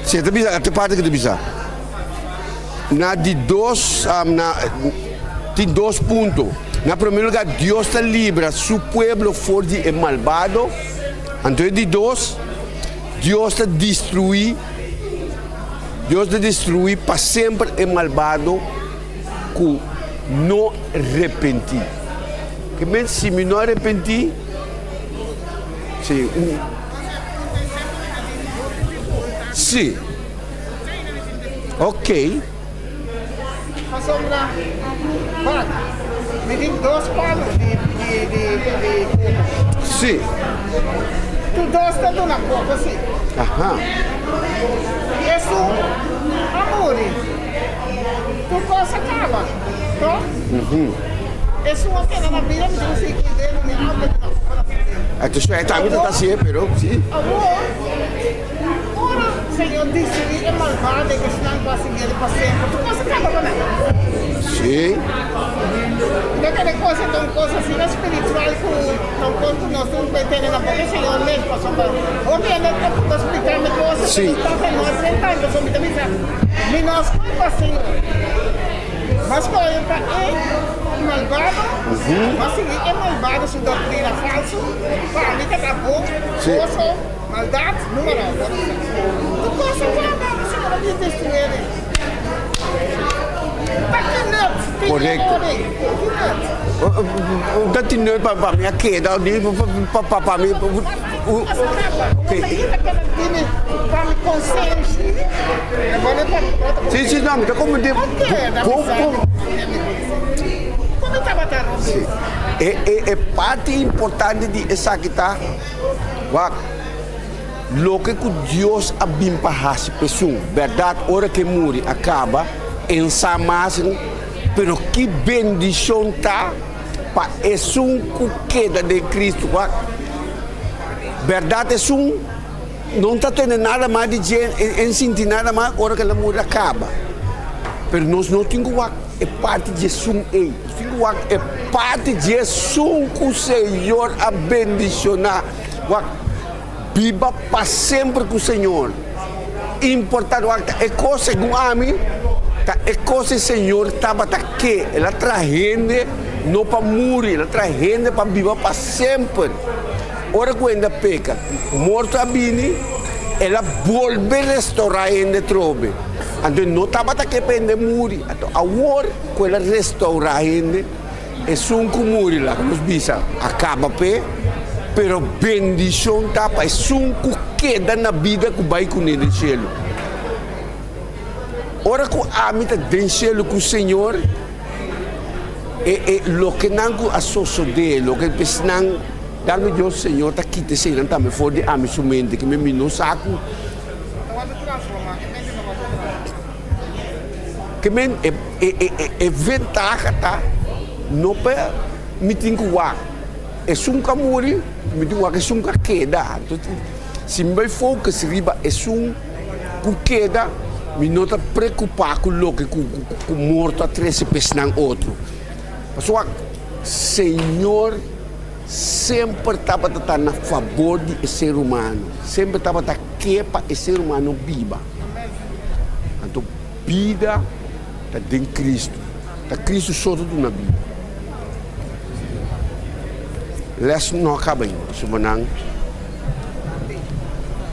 si e ta bisa, e parti ku ta bisa, na di dos, na tin dos punto. Na promé lugá, Dios ta libra su pueblo for di e malbado. Anto e di dos, Dios ta destruí, Dios ta destruí pa semper e malbado ku no repentí. Ke men si mi no arepentí, si un, si, ok. Pasobra, wak, mi tin dos palu di koko. Si. Tur dos ta duna koko, si. Aha. Esun a muri. Tur kos a kaba, to? Esun a keda na bida, mi tin ku sigui kuid'é, no mi auto duna koko na su tempu. Entonces, e tambe ta hasié, pero si. Awor. Ora Señor destruí e malbado i esnan ku a siguié pa semper, tur kos a kaba pa nan. Sí. Ta kere kos ta un kos asina spiritual ku ta un kos ku nos tin ku tene na boka Señor mes, pasobra hopi hende ta purba splika mi kos ku no ta no a drenta, pasobra mi ta bisa mi no a skohe pa Señor, mi a skohe pa e malbado, mi a sigui e malbado su doktrina falsu, pa mi ta ta bon, goso. Maldad numero bo bisa. Tur cosa caba bo señor a bin destruye den. Ta ki nut tin Correcto. ori? Ki nut? Ta tin nut pa pa mi a keda di pa pa pa mi Cosa caba. Bo ta yita keda dimi pa mi consenshi. E bo ne pa Si si no mi ta comprende. Bo keda Bo bisa bo. mi consenshi. Como tabata robes? Si. E e e parti importante di esaki ta. Wak, loke ku Dios a bin pa hasi p'esun, bèrdat ora ku e muri a kaba, en sa mas, pero ki bendishon ta pa esun ku keda den Kristu. Wak, bèrdat esun no ta tene nada mas di dje, en sinti nada mas ora ku el a muri a kaba. Pero nos no tin ku wak e parti di esun ei. Tin wak e parti di esun ku Señor a bendishoná. Wak, biba pa semper ku Señor. Importante, wak, ta e kos segun ami, ta e kos e Señor tabata ke. El a traha hende no pa muri, el a traha hende pa biba pa semper. Ora ku hende a peka, morto a bini, el a bolbe restourá hende atrobe. Anto e no tabata ke pa hende muri. Anto awor ku el a restourá hende, esun ku muri laga nos bisa a kaba p'e, pero bendishon ta pa esun ku keda na bida ku bai kuné den shelu. Ora ku ami ta den shelu ku Señor, e e lokenan ku a sosodé, loke esnan, danki Dios Señor ta kita eseinan tambe for di ami su mente, ke mi no sa ku. Ke men e e e e ventaha ta no pa mi tin ku wak esun ku a muri, mi tin ku wak esun ku a keda. Si mi bai focus riba esun ku keda, mi no ta preocupa ku loke ku ku morto a trese pa esnan otro. Pasobra Señor semper tabata ta na fabor di e ser humano, semper tabata ke pa e ser humano biba. Anto bida ta den Cristo, ta Cristo so ta duna bida. Les no a caba ainda, pasobra nan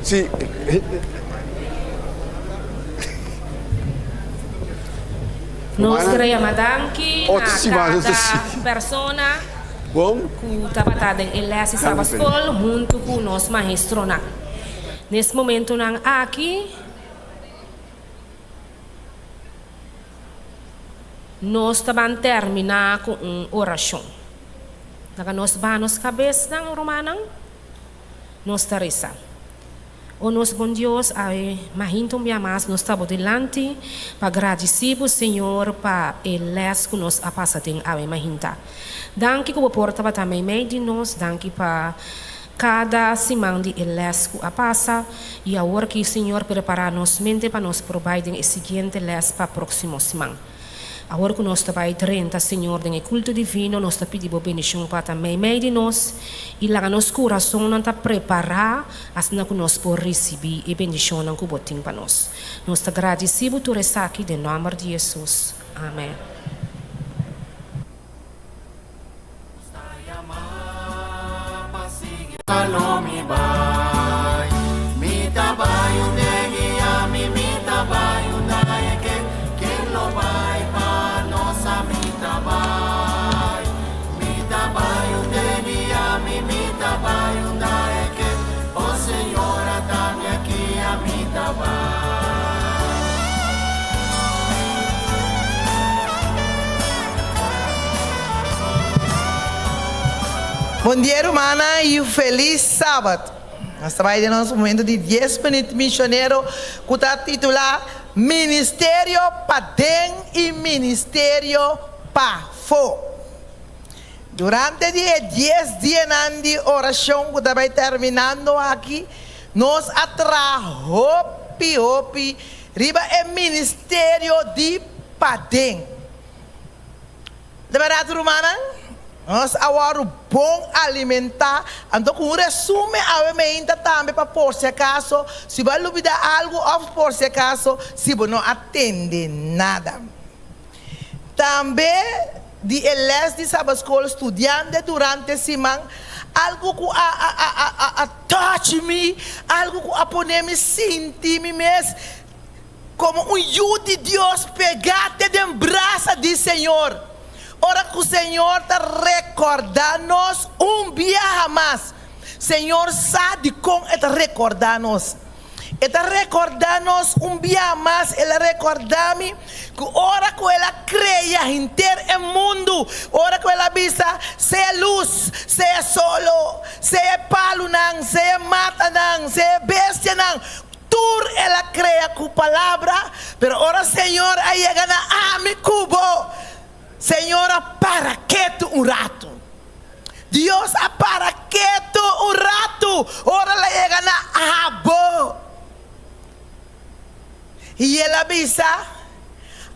si. Nos kere yama danki na kada persona ku tabata den e les di Saba Skol huntu ku nos maestronan. Nes momentunan aki nos ta ban terminá ku un orashon. Laga nos baha nos kabesnan, rumannan. Nos ta resa. O nos bon Dios, awe mahinta un bia mas nos ta bo dilanti pa gradisí bo, Señor, pa e les ku nos a pasa den awe mahinta. Danki ku bo por tabata meimei di nos, danki pa kada siman di e les ku a pasa, i awor ki, Señor, prepará nos mente pa nos por bai den e siguiente les pa próksimo siman. Awor ku nos ta bai drenta, Señor, den e kulto divino, nos ta pidi Bo bendishon pa ta meimei di nos i laga nos kurasonnan ta prepará asina ku nos por risibí e bendishonnan ku Bo tin pa nos. Nos ta gradisí Bo tur esaki den nòmber di Hesus. Amèn. Bon dia rumannan y feliz Sabat. Nos ta bay den nos momento di dies minuut misionero cu ta titula Ministerio paden y Ministerio pafo. Durante di e dies dianan di oracion cu ta bay terminando aki, nos a traha hopi hopi riba e ministerio di paden. De bèrdat rumannan, nos a wòrdu bon alimentá. Anto ku un resumen awe meinta tambe pa por si akaso si bo a lubidá algu òf por si akaso si bo no a tende nada. Tambe di e lès di Sabatskol studiante durante siman, algu ku a a a a a touch mi, algu ku a pone mi sinti mi mes Komo un yu di Dios pegá te den brasa di Señor. Ora ku Señor ta rekordá nos un biaha mas, Señor sa dikon E ta rekordá nos. E ta rekordá nos un biaha mas, El a rekordá mi ku ora ku El a krea henter e mundu, ora ku El a bisa, Sea lus, sea solo, sea e palunan, sea e matanan, sea e bestianan, Tur el a crea cu palabra, pero ora Señor a yega na ami cu bo, Señor a para ketu un ratu. Dios a para ketu un ratu ora el a yega na abo. Y el a bisa,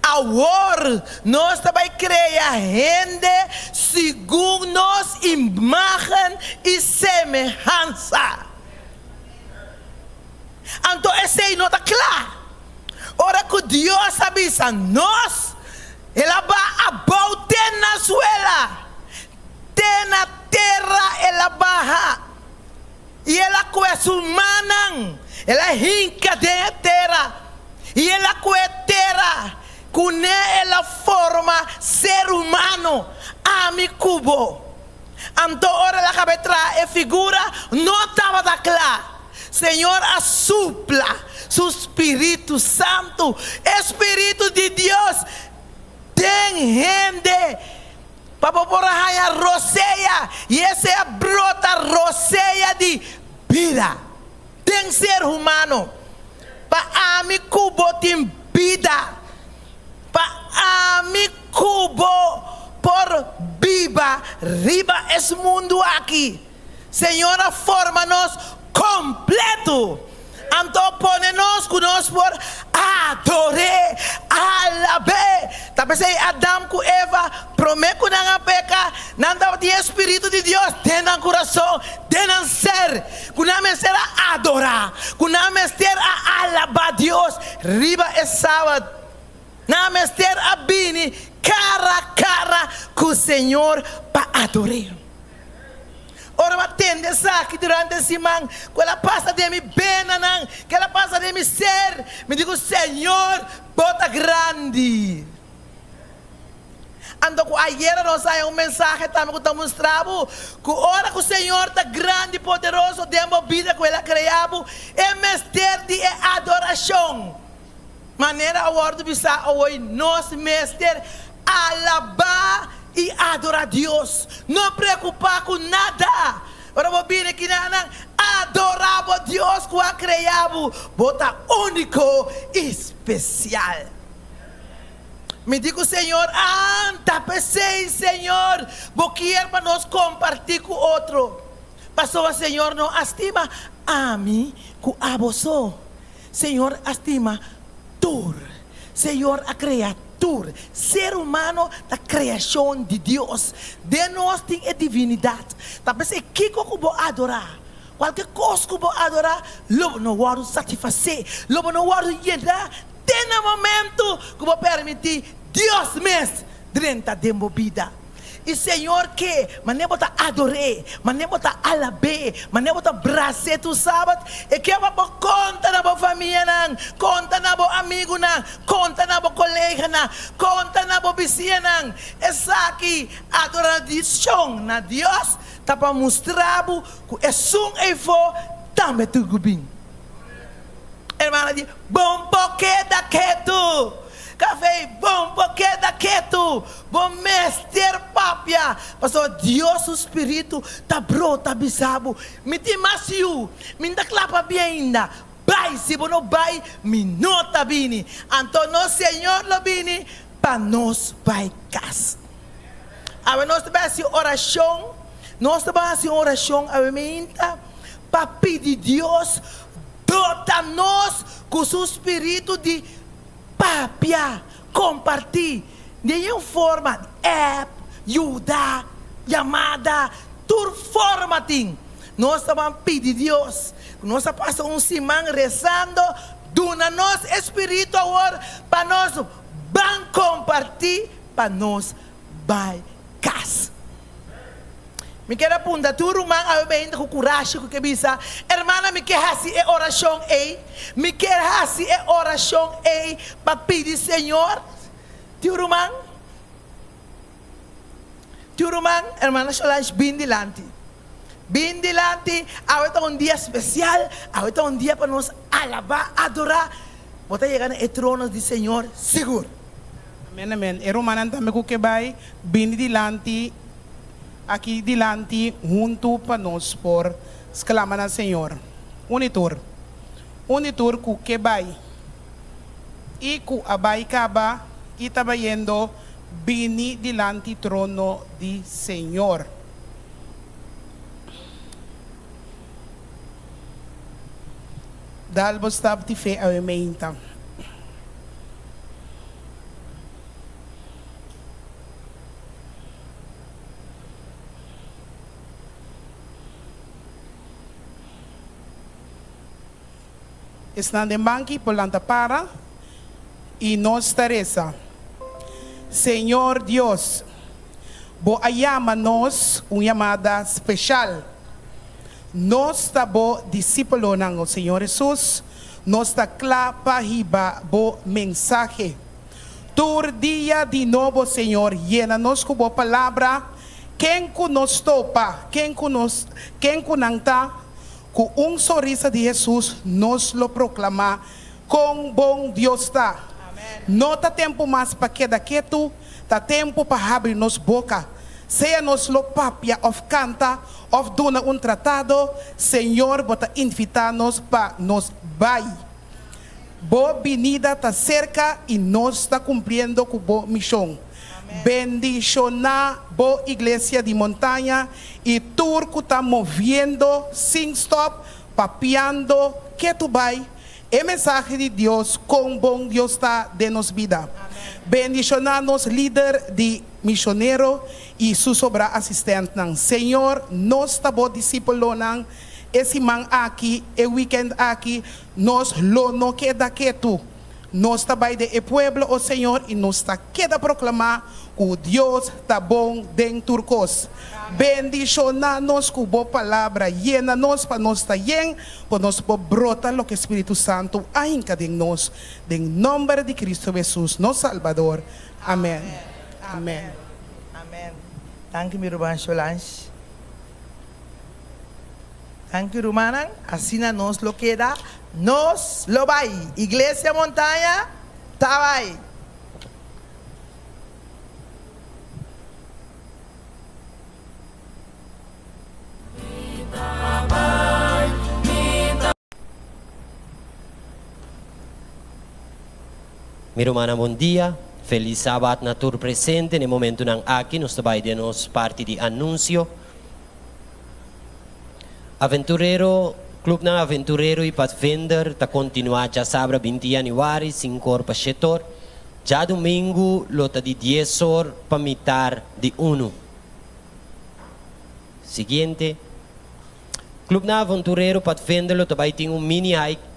Awor nos ta bay crea hende segun nos imagen y semehansa. Anto esei no ta kla. Ora ku Dios a bisa nos, El a baha abou te na suela, te na tera El a baha, i El a kue su mannan, El a hinka den e tera, i El a kue tera, kuné El a forma ser humano, ami ku bo. Anto ora el a kaba e traha e figura, no tabata kla. Señor a supla su spiritu santu, e spiritu di Dios, den hende, pa bo por a haña rosea, i esei a brota rosea di bida den ser humano. Pa ami ku bo tin bida. Pa ami ku bo por biba riba es mundu aki. Señor a forma nos kompletu, anto pone nos ku nos por ador'é, alab'é. Ta p'esei Adam ku Eva, promé ku nan a peka, nan tabatin e spiritu di Dios den nan kurason, den nan ser, ku nan mester a adorá, ku nan mester a alabá Dios riba e Sabat. Nan mester a bini kara kara ku Señor pa ador'é. Ora mi a tende esaki durante e siman, ku el a pasa den mi benanan, ku el a pasa den mi ser, mi di ku Señor, Bo ta grandi. Anto ku ayera nos haña un mensahe tambe ku ta mustra bo ku ora ku Señor ta grandi i poderoso den bo bida ku El a krea bo, e mester di e adorashon. Manera a wòrdu bisá awoi, nos mester alabá i adorá Dios. No preokupá ku nada. Ora bo bini kinanan, adorá bo Dios ku a krea bo. Bo ta úniko i spesial. Mi di ku Señor, Anta p'esei, Señor, bo kier pa nos kompartí ku otro. Pasobra Señor no a stima ami ku abo so. Señor a stima tur. Señor a krea Tur ser humano ta kreashon di Dios. Den nos tin e divinidat. Ta p'esei kiko ku bo adorá, kualke kos ku bo adorá, lo bo no wòrdu satisfasé, lo bo no wòrdu yená te na momentu ku bo permití Dios mes drenta den bo bida. I Señor ke manera bo ta ador'é, manera bo ta alab'é, manera bo ta bras'é tur sabat, E ke pa bo konta na bo famianan, konta na bo amigunan, konta na bo koleganan, konta na bo bisiñanan. Esaki adorashon na Dios ta pa mustra bo ku esun eifó tambe tur ku bin. Hermana di, Bon por keda ketu. Café, Bon por keda ketu. Bo mester papia, pasobra Dios su spiritu ta brota bisa bo, Mi tin mas yu, mi no ta kla pa bia ainda. Bai, si bo no bai, mi no ta bini. Anto nos Señor lo bini pa nos bai kas. Awe nos ta bai hasi orashon, nos ta bai hasi un orashon awe meinta pa pidi Dios dota nos ku su spiritu di papia, kompartí den un forma di app, yuda, yamada, tur forma tin. Nos ta ban pidi Dios ku nos a pasa un siman rezando, duna nos e spiritu awor pa nos ban kompartí pa nos bai kas. Mi kier a punta tur ruman awe beinta ku kurashi ku ke bisa, Hermana, mi ke hasi e orashon ei. Mi kier hasi e orashon ei pa pidi Señor. Tur ruman, tur ruman, Hermana Solange, bin dilanti. Bin dilanti, awe ta un dia spesial, awe ta un dia pa nos alabá, adorá. Bo ta yega na e trono di Señor sigur. Amen, amen. E rumannan tambe ku ke bai, bini dilanti. Aki dilanti huntu pa nos por sklama na Señor. Un i tur. Un i tur ku ke bai i ku a bai kaba i ta bayendo bini dilanti trono di Señor. Dal bo stap di fe awe meinta. Esnan den banki por lanta para i nos ta resa, Señor Dios, Bo a yama nos un yamada speshal. Nos ta Bo disípulonan, o Señor Hesus, nos ta kla pa hiba Bo mensahe. Tur dia di nobo, Señor, yena nos ku Bo Palabra, ken ku nos topa, ken ku nos, ken ku nan ta, ku un sonrisa di Hesus nos lo proklamá kon bon Dios ta. No ta tempu mas pa keda ketu, ta tempu pa habri nos boka. Sea nos lo papia òf kanta òf duna un tratado, Señor, Bo ta invitá nos pa nos bai. Bo binida ta serka i nos ta kumpliendo ku bo mishon. Bendishoná bo Iglesia di Montaña i tur ku ta moviendo sin stòp, papiando ketu bai e mensahe di Dios kon bon Dios ta den nos bida. Bendishoná nos lider di mishonero i su sobrá asistèntnan. Señor, nos ta bo disípulonan e siman aki, e wikènt aki, Nos lo no keda ketu. Nos ta bai den e pueblo, o Señor, i nos ta keda proklamá ku Dios ta bon den tur kos. Bendishoná nos ku Bo Palabra, yena nos pa nos ta yen, pa nos por brota loke Spiritu Santu a hinka den nos. Den nòmber di Kristu Hesus, nos Salbador. Amèn. Amèn. Amèn. Danki mi ruman Solange. Danki rumannan, asina nos lo keda, nos lo bai. Iglesia Montaña ta bai. Mi rumannan bon dia, felis sabat na tur presente. Na e momentunan aki nos ta bai den nos parti di anunsio. Aventurero, Clubnan Aventurero y Pathfinder ta continua djasabra 20 januari, 5 or pa 7 or. Djadumingu lo ta di dies or pa mitar di unu. Siguiente. Clubnan Avonturero Padvender lo ta bai tin un mini hike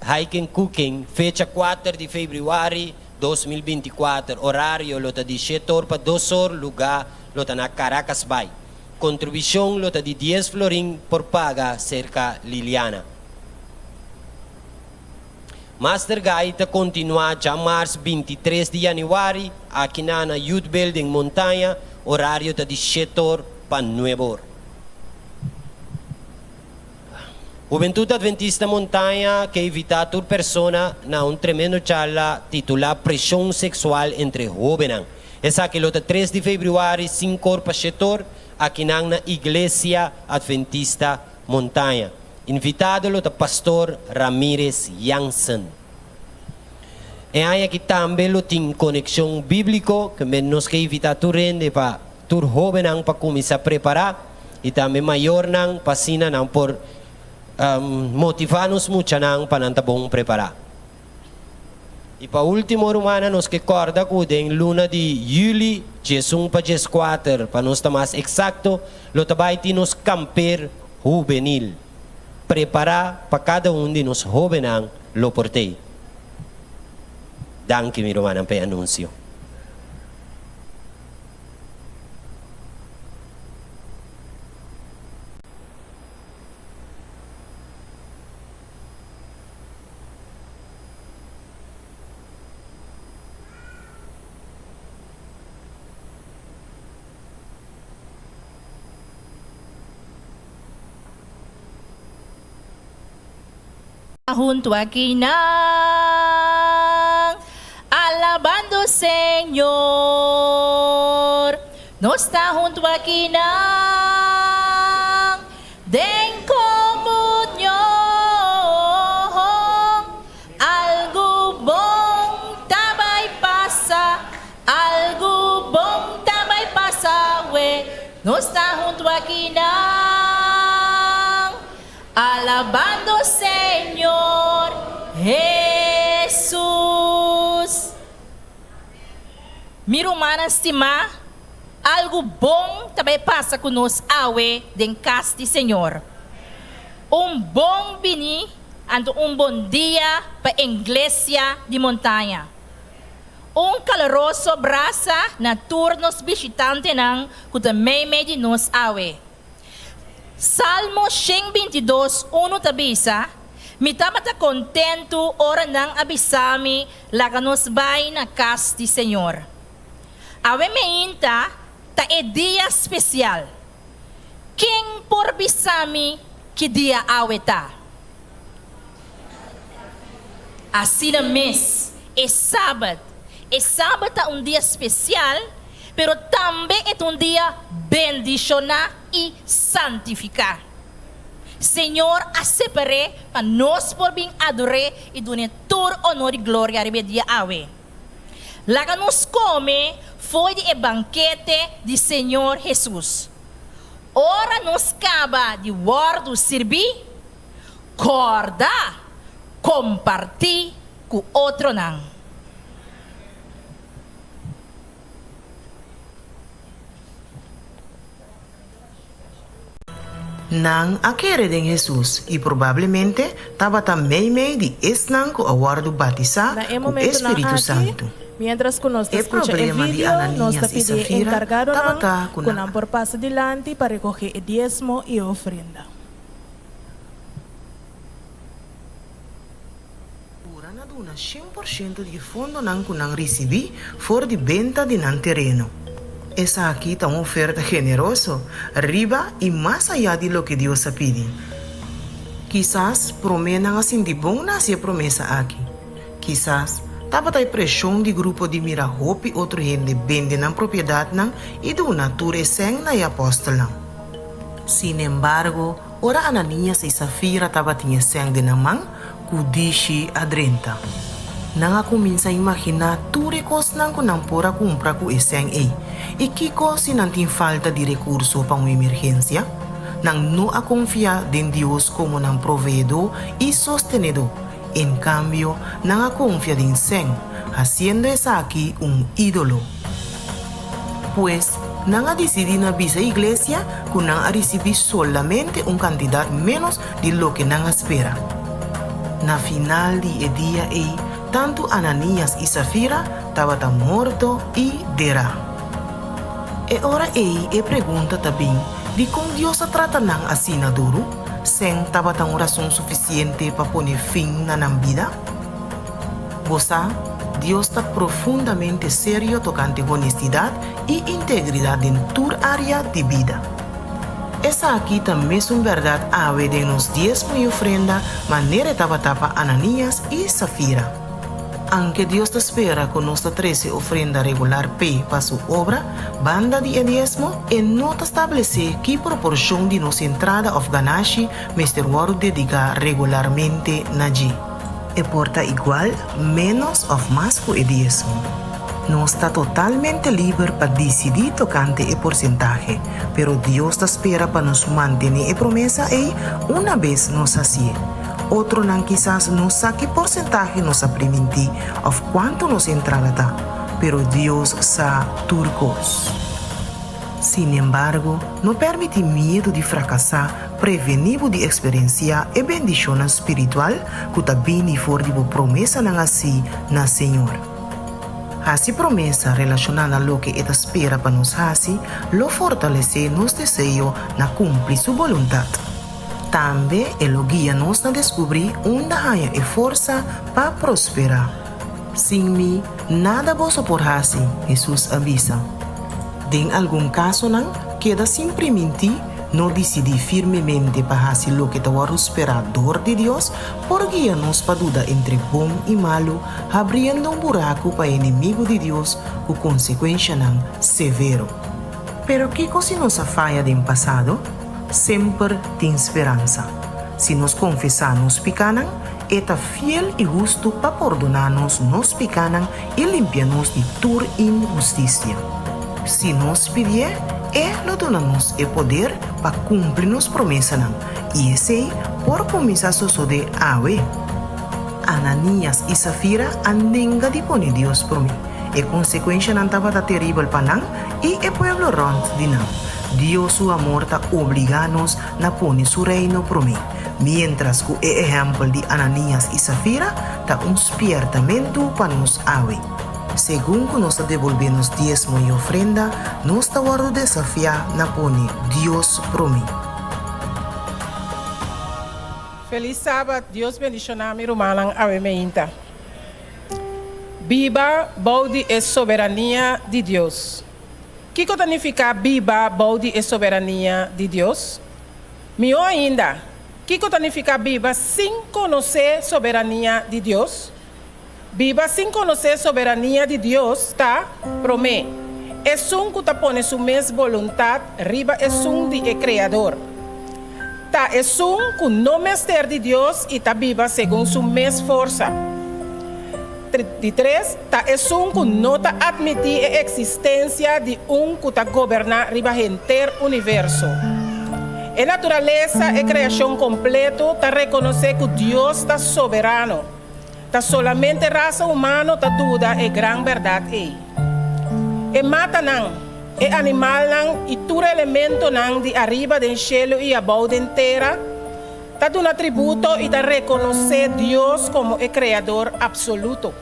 Hiking Cooking fecha kuater di febrüari 2024. Orario lo ta di shete or pa dos or, lugá lo ta na Caracasbaai. Kontribushon lo ta di dies florin por paga serka Liliana. Master Guy ta kontinuá djamars 23 di yanüari aki na na Youth Building Montaña, orario ta di shete or pa nuebe or. Hubentud Adventista Montaña ke invitá tur persona na un tremendo charla titulá Preshon Seksual entre Hóbennan. Esaki lo ta tres di febrüari, sinku or pa shete or, akinan na Iglesia Adventista Montaña. Invitado lo ta Pastor Ramirez Jansen. E aña aki tambe lo tin Konekshon Bíbliko, ke men nos ke invitá tur hende pa tur hóbennan pa kuminsá prepará i tambe mayornan pa asina nan por motivá nos muchanan pa nan ta bon prepará. I pa último rumannan nos ke kòrda ku den luna di yüli 11 pa 14 pa nos ta mas eksakto lo ta bai tin nos kamper hubenil prepará pa kada un di nos hóbennan lo por tei. Danki mi rumannan pa e anunsio. Hunto aki nan, alabando Señor. Nos ta hunto aki nan, den komunion. Algu bon ta bai pasa, algu bon ta bai pasa, we. Nos ta hunto aki nan, alabando Señor Hesus. Mi rumannan stimá, algu bon ta bai pasa ku nos awe den kas di Señor. Un bon bini anto un bon dia pa Englesia di Montaña. Un kaloroso brasa na tur nos bishitantenan ku ta meimei di nos awe. Salmo 122, unu ta bisa, Mi tabata kontentu ora nan a bisa mi, Laga nos bai na kas di señor. Awe meinta ta e dia spesial. Ken por bisa mi ki dia awe ta? Asina mes, e Sabat. E Sabat ta un dia spesial, pero tambe e ta un dia bendishoná i santifiká. Señor a separ'é pa nos por bin ador'é i dun'é tur onor i gloria riba e dia awe. Laga nos kome fo'i di e bankete di Señor Hesus. Ora nos kaba di wòrdu sirbí, Kòrda kompartí ku otronan. Nan a kere den Hesus i probablemente tabata meimei di esnan ku a wòrdu batisá Na e ku e momentonan spiritu aki, santu. miéntras ku nos ta E skucha e problema di video, nos ta Ananias i pidi e Safira enkargadonan tabata ku ku nan nan por pasa dilanti pa rekogé e diesmo i e ofrenda. Pura na duna 100% di e fondonan ku nan risibí for di benta di nan tereno. Esaki ta un oferta generoso riba i mas ayá di loke Dios a pidi. Kisas promé nan a sinti bon na hasi e promesa aki. Kisas tabata e preshon di grupo di mira hopi otro hende bende nan propiedatnan i duna tur e sèn na e apòstelnan. Sinembargo, Ora Ananias i Safira tabatin e sèn den nan man, kudishi a drenta. Nan a kuminsá imaginá tur e kosnan ku nan por a kumpra ku e sèn ei. I kiko si nan tin falta di rekurso pa un emergensia? Nan no a konfia den Dios komo nan Proveedó i Sostenedó. En kambio, nan a konfia den sèn, hasiendo esaki un ídolo. Pues, nan a disidí na bisa iglesia ku nan a risibí solamente un kantidat ménos di loke nan a spera. Na final di e dia ei, tantu Ananias i Safira tabata morto i derá. E ora ei e pregunta ta bin, Dikon Dios a trata nan asina duru? Sèn tabata un rason sufisiente pa pone fin na nan bida? Bo sa, Dios ta profundamente serio tokante honestidat i integridat den tur área di bida. Esaki ta mesun bèrdat awe den nos diesmo i ofrenda manera e tabata pa Ananias i Safira. Anke Dios ta spera ku nos ta trese ofrenda regular p'e pa su obra, banda di e diesmo, e no ta stablesé ki proporshon di nos entrada òf ganashi mester wòrdu dediká regularmente na dje. E por ta igual, ménos òf mas ku e diesmo. Nos ta totalmente liber pa disidí tokante e porsentahe, pero Dios ta spera pa nos mantené e promesa ei una bes nos hasié. Otronan kisas no sa ki porsentahe nos a primintí òf kuantu nos entrada ta, pero Dios sa tur kos. Sinembargo, no pèrmití miedu di frakasá prevení bo di eksperensiá e bendishonnan spiritual ku ta bini for di bo promesanan hasí na Señor. Hasi promesa relashoná na loke e ta spera pa nos hasi lo fortalesé nos deseo na kumpli su boluntat. Tambe e lo guia nos na deskubrí unda haña e forsa pa prosperá. Sin mi, nada boso por hasi, Hesus a bisa. Den algun kasonan, keda sin primintí, no disidí firmemente pa hasi loke ta wòrdu sperá dor di Dios, por guia nos pa duda entre bon i malu, habriendo un buraku pa e enemigu di Dios ku konsekuenshanan severo. Pero kiko si nos a faya den pasado? Semper tin speransa. Si nos konfesá nos pikánan, e ta fiel i hustu pa pordoná nos nos pikánan i limpia nos di tur inhustisia. Si nos pidié, e lo duna nos e poder pa kumpli nos promesanan, i esei por kuminsá sosodé awe. Ananías i Safira a nenga di pone Dios promé. E konsekuenshanan tabata teribel pa nan i e pueblo rònt di nan. Dios su amor ta obligá nos na pone su Reino promé, miéntras ku e ehèmpel di Ananías i Safira ta un spièrtamentu pa nos awe. Segun ku nos ta debolbé nos diesmo i ofrenda, nos ta wòrdu desafiá na pone Dios promé. Felis Sabat, Dios bendiciona mi rumannan awe meinta. Biba bou di e soberania di Dios. Kico ta nifica biba bou di e soberania di Dios? Miho ainda, kico ta nifica biba sin conoce soberania di Dios? Biba sin conoce soberania di Dios ta, prome, esun cu ta pone su mes boluntad riba esun di e Creador. Ta esun cu no mester di Dios y ta biba segun su mes forsa. Di tres, ta esun cu no ta admiti e existencia di un cu ta goberna riba henter universo. E naturalesa, e creacion completo, ta reconoce cu Dios ta soberano. Ta solamente rasa humano ta duda e gran bèrdat ei. E matanan, e animalnan i tur elementonan di ariba den shelu i abou den tera ta duna tributo i ta rekonosé Dios komo e Kreador apsoluto.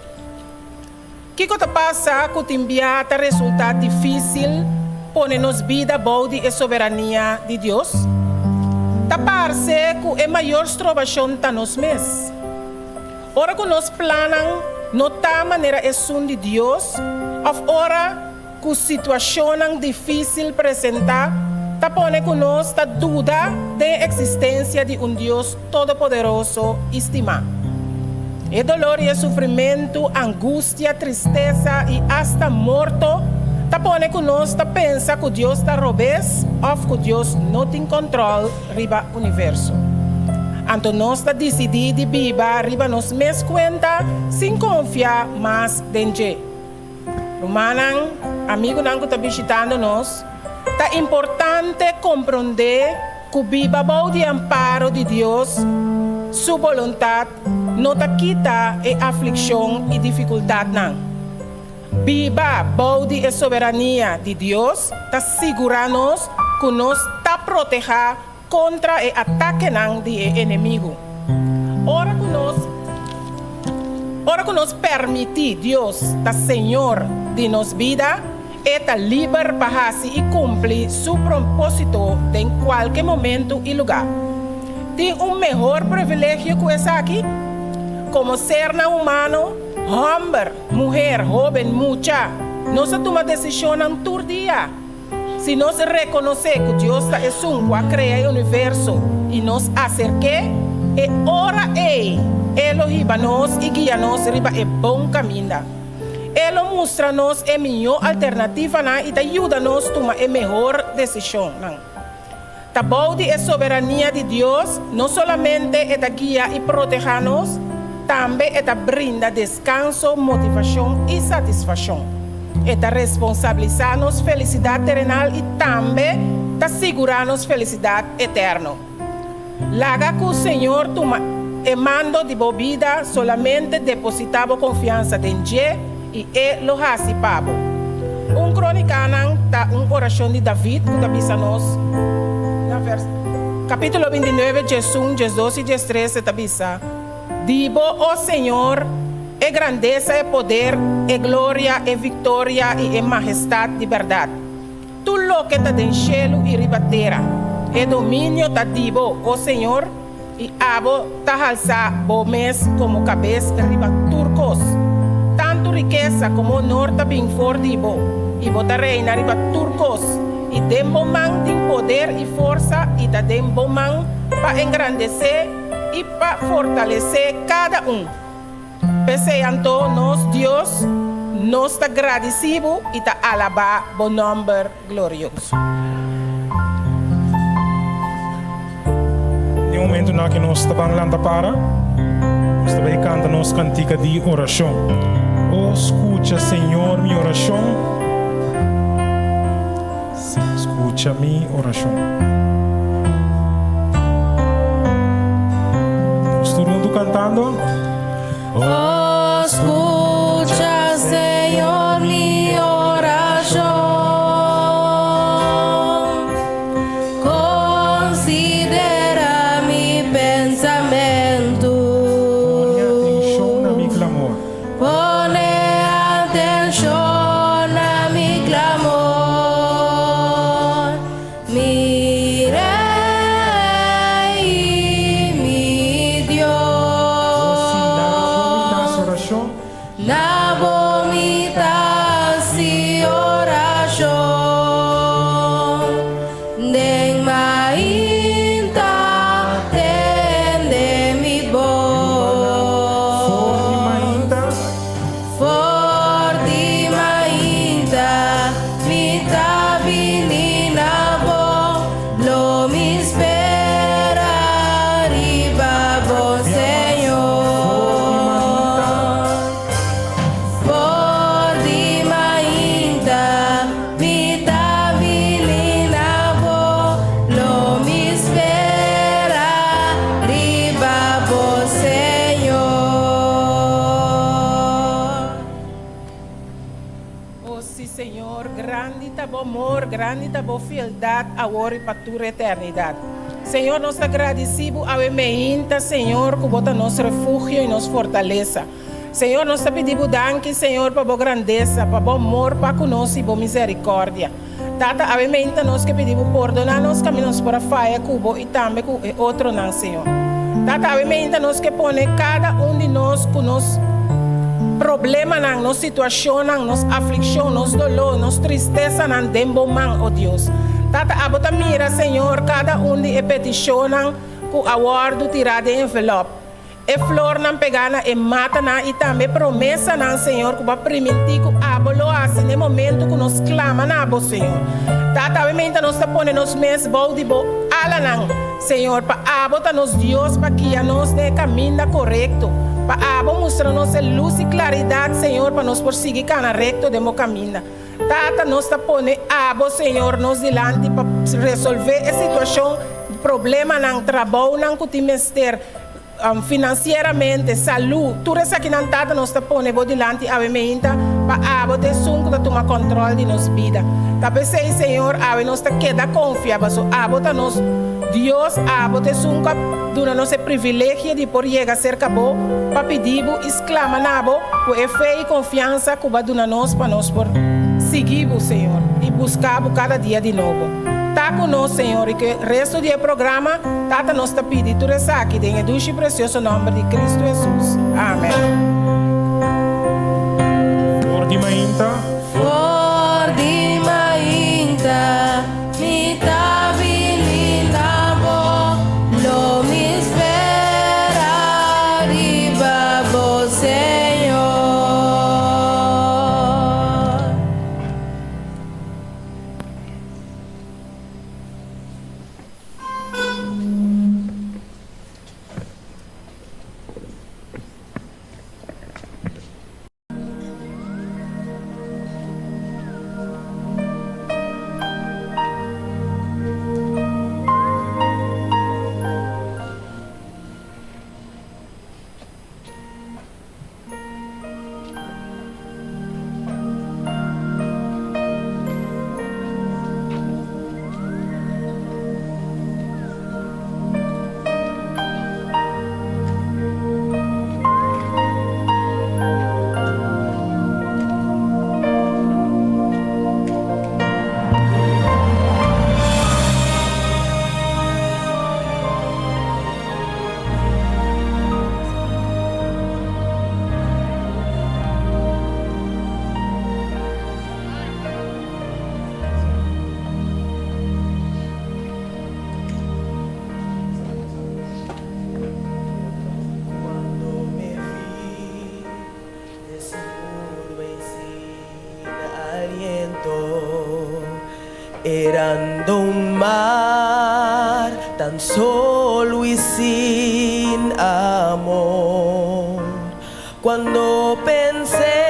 Kiko ta pasa ku tin bia ta resultá difísil pone nos bida bou di e soberania di Dios? Ta parse ku e mayor strobashon ta nos mes. Ora ku nos plannan no ta manera esun di Dios òf ora ku situashonnan difísil presentá, ta pone ku nos ta duda den e eksistensia di un Dios Todopoderoso i stimá. E dolor i e sufrimentu, angustia, tristesa i asta morto ta pone ku nos ta pensa ku Dios ta robes òf ku Dios no tin kòntròl riba universo. Anto nos ta disidí di biba riba nos mes kuenta sin konfia mas den dje. Rumannan, amigunan ku ta bishitando nos, ta importante komprondé ku biba bou di amparo di Dios su boluntat. no ta kita e aflikshon i difikultatnan. Biba bou di e soberania di Dios ta sigurá nos ku nos ta protehá kontra e atakenan di e enemigu. Ora ku nos Ora ku nos permití Dios ta Señor di nos bida, e ta liber pa hasi i kumpli su propósito den kualke momentu i lugá. Tin un mehor privilegio ku esaki? Komo sernan humano, hòmber, muher, hóben, mucha, nos ta tuma desishonnan tur dia. Si nos rekonosé ku Dios ta esun ku a krea e universo i nos aserk'é, e ora ei E lo hiba nos i guia nos riba e bon kaminda. E lo mustra nos e mihó alternativanan i ta yuda nos tuma e mehor desishonnan. Ta bou di e soberania di Dios, no solamente e ta guia i protehá nos, tambe e ta brinda deskanso, motivashon i satisfakshon. E ta responsabilisá nos felisidat terenal i tambe ta sigurá nos felisidat eterno. Laga ku Señor tuma e mando di bo bida, solamente depositá bo konfiansa den dje i e lo hasi pa bo. Un Krónikanan ta un orashon di David ku ta bisa nos na vers. Kapítulo 29, 11, 12 i 13 e ta bisa, Di bo, o Señor, e grandesa, e poder, e gloria, e viktoria i e mahestat di bèrdat. Tur loke ta den shelu i riba tera, e dominio ta di bo, o Señor, i abo ta halsá bo mes komo kabes riba tur kos. Tantu rikesa komo onor ta bin for di bo, i bo ta reina riba tur kos, i den bo man tin poder i forsa, i ta den bo man pa engrandesé i pa fortalesé kada un. P'esei anto, nos Dios, nos ta gradisí bo i ta alabá bo nòmber glorioso. Den momentunan ku nos ta ban lanta para, nos ta bai kanta nos kantika di orashon. O skucha, Señor, mi orashon. Sí, skucha mi orashon. Nos tur huntu kantando. Oh, skucha, Señor, mi orashon. Konsiderá mi pensamentu. Pone atenshon na mi klamor. Pone atenshon na mi klamor, mi Rei i mi Dios. Na bo mi ta hasi orashon, den mainta tende mi bos. For di mainta mi ta bini na bo, lo mi spera riba bo, Señor. For di mainta mi ta bini na bo, lo mi spera riba bo, Señor. O sí, Señor, grandi ta bo amor, grandi ta bo fieldat, awor i pa tur eternidat. Señor, nos ta gradisí bo awe meinta, Señor, ku bo ta nos refugio i nos fortalesa. Señor, nos ta pidi bo danki, Señor, pa bo grandesa, pa bo amor pa ku nos i bo miserikòrdia. Tata, awe meinta nos ke pidi bo pordoná nos kaminda nos por a faya ku bo i tambe ku e otronan, Señor. Tata, awe meinta nos ke pone kada un di nos ku nos problemanan, nos situashonnan, nos aflikshon, nos doló, nos tristesanan den bo man, o Dios. Tata, abo ta mira, Señor, kada un di e petishonnan ku a wòrdu tirá den envelòp. E flornan pegá na e matanan i tambe promesanan, Señor, ku Bo a primintí ku Abo lo hasi na e momentu ku nos klama na Bo, Señor. Tata, awe meinta nos ta pone nos mes bou di Bo alanan, Señor, pa Abo ta nos Dios pa guia nos den e kaminda korekto, pa Abo mustra nos e lus i klaridat, Señor, pa nos por sigui kana rekto den Bo kaminda. Tata, nos ta pone Abo, Señor, nos dilanti pa resolvé e situashon, problemanan, trabounan ku tin mester. Finansieramente, salú, tur esakinan Tata nos ta pone bo dilanti awe meinta pa abo ta esun ku ta tuma kòntròl di nos bida. Ta p'esei, Señor, awe nos ta keda konfia paso abo ta nos Dios, abo ta esun ku a duna nos e privilegio di por yega serka bo pa pidi bo i sklama na bo ku e fe i konfiansa ku bo a duna nos pa nos por sigui bo, Señor, i buska bo kada dia di nobo. Ta ku nos, Señor, i ku e resto di e programa, Tata, nos ta pidi tur esaki den e dushi i presioso nòmber di Kristu Hesus. Amen. For di mainta. For di mainta mi ta bini na bo, lo mi spera riba bo, Señor. Cuando me vi desnudo y sin aliento, erando un mar tan solo y sin amor. Cuando pensé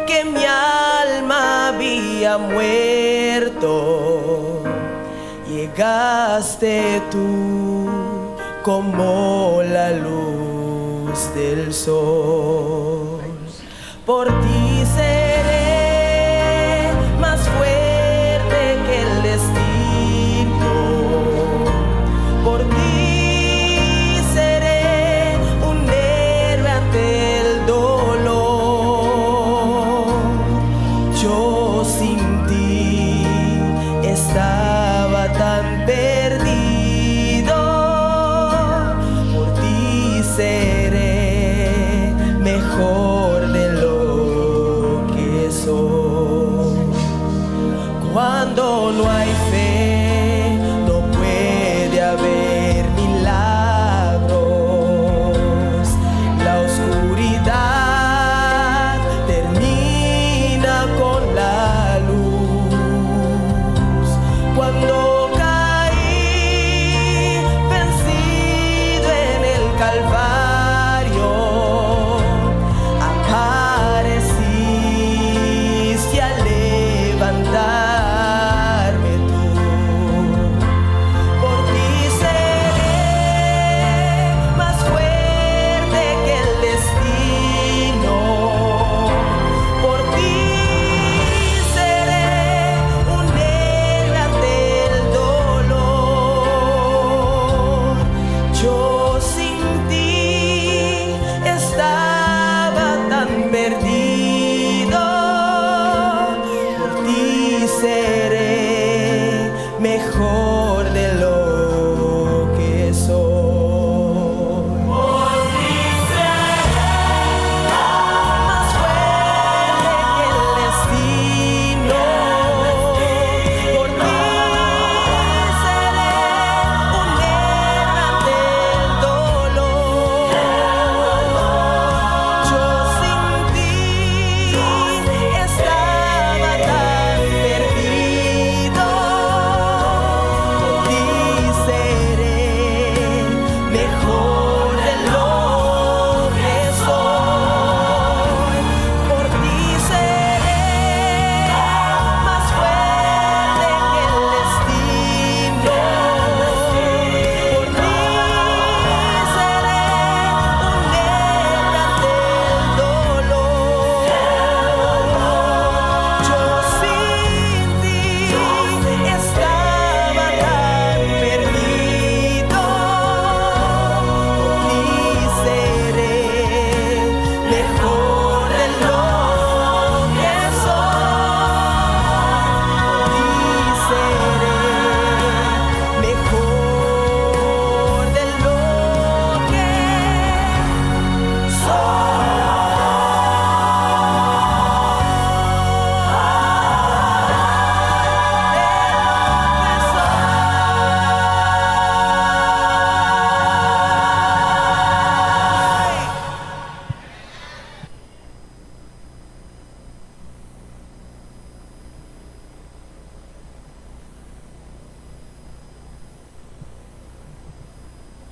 que mi alma había muerto, llegaste tú como la luz del sol. Por ti seré más fuerte que el destino. Por ti seré un héroe ante el dolor. Yo sin ti estaba tan perdido. Por ti seré mejor de lo que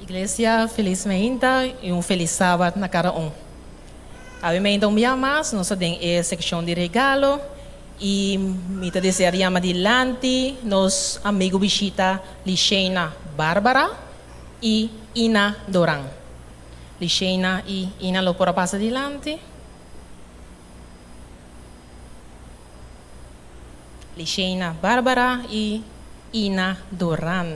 Iglesia, felis meinta i un felis sabat na kada un. Awe meinta un bia mas nos ta den e sekshon di regalo i mi ta desea di yama dilanti nos amigu bishita Lishena Barbara i Ina Doran. Lishena i Ina lo por a pasa dilanti. Lishena Barbara i Ina Doran.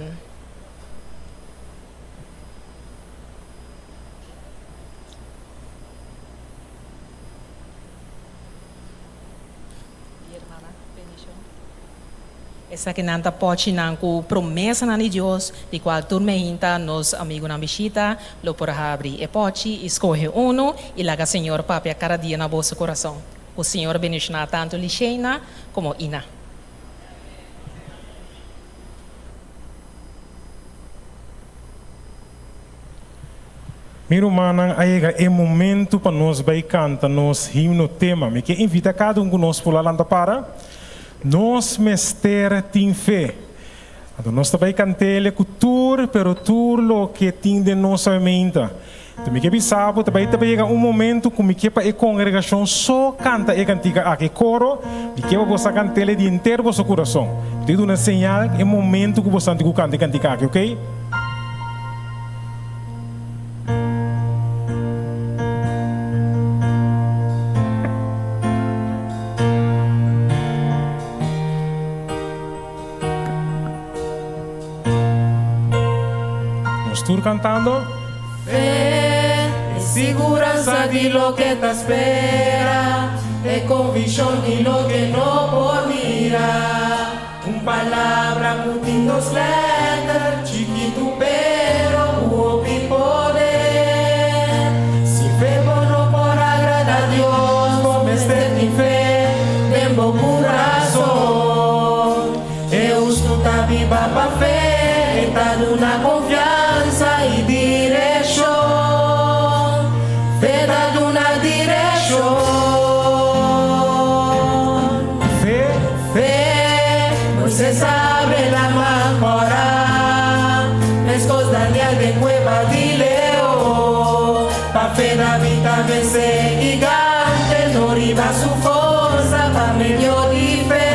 Esakinan ta pochinan ku promesanan di Dios, di kual tur meinta nos amigunan bishita lo por habri e pochi i skohe unu i laga Señor papia kada dia na boso kurason. Ku Señor bendishoná tantu Lishena komo Ina. Mi rumannan, a yega e momento pa nos bai kanta nos himno tema. Mi ke invita kada un ku nos por la lanta para. Nos mester tin fe. Anto nos ta bai kant'el ku tur, pero tur loke tin den nos awe-meinta. Anto mi ke bisa bo, ta bai ta bai yega un momento ku mi ke pa e kongregashon so kanta e kantika aki. E koro, mi ke pa bo sa kant'el di henter boso kurason. Mi ta duna señal e momento ku bo sa anti ku kanta e kantika aki, oke? Nos tur cantando. Fe e siguransa di loke ta spera, e conviccion di loke no por mira. Un palabra cu tin dos letter, chikitu pero cu hopi poder. Sin fe bo no por agrada Dios, bo mester tin fe den bo curason. E hustu ta biba pa fe, e ta duna konfiansa i direkshon. Fe ta duna direkshon. Fe. Fe, Moises a abre laman kòrá, meskos Daniel den kueba di leon. Pa fe David ta vense gigante, no riba su forsa, pa medio di fe,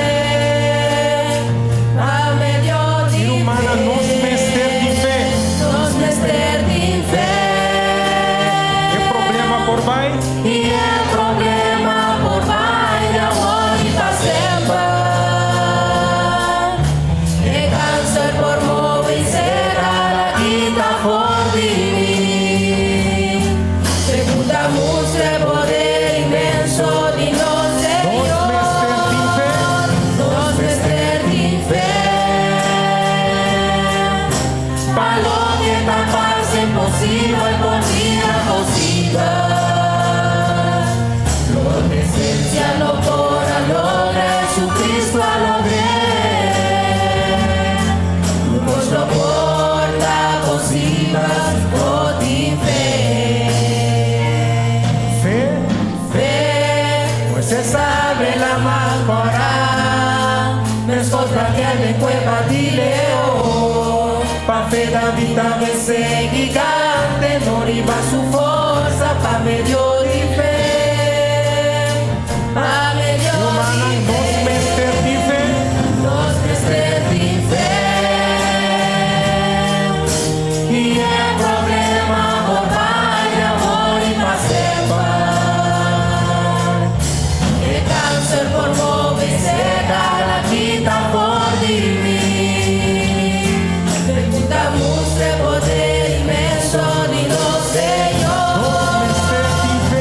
pa medio di Mi rumannan, fe. nos mester tin fe. Nos mester tin fe. E problema por bai. I e problema por bai di awor i pa semper. E kanser por move i sera la kita for di mi. Fe ku ta mustra e poder inmenso di nos Nos mester tin fe. Señor. Nos mester tin fe. Pa loke ta parse imposibel por bira posibel. Lo ke siensia no por a logra, Jesucristo a logr'é. Tur kos lo por ta posibel si bo tin fe. Fe. Fe, Moisés abre laman kòrá, meskos Daniel den kueba di leon. Pa fe David ta vense gigante, no riba su forsa, pa medio di fe. Pa medio di Rumannan, fe. nos mester tin fe. Nos mester tin fe. I e problema por bai di awor i pa semper. E kanser por move i seka la kita for di mi. Fe ku ta mustra e poder inmenso di nos Nos Señor. mester tin fe.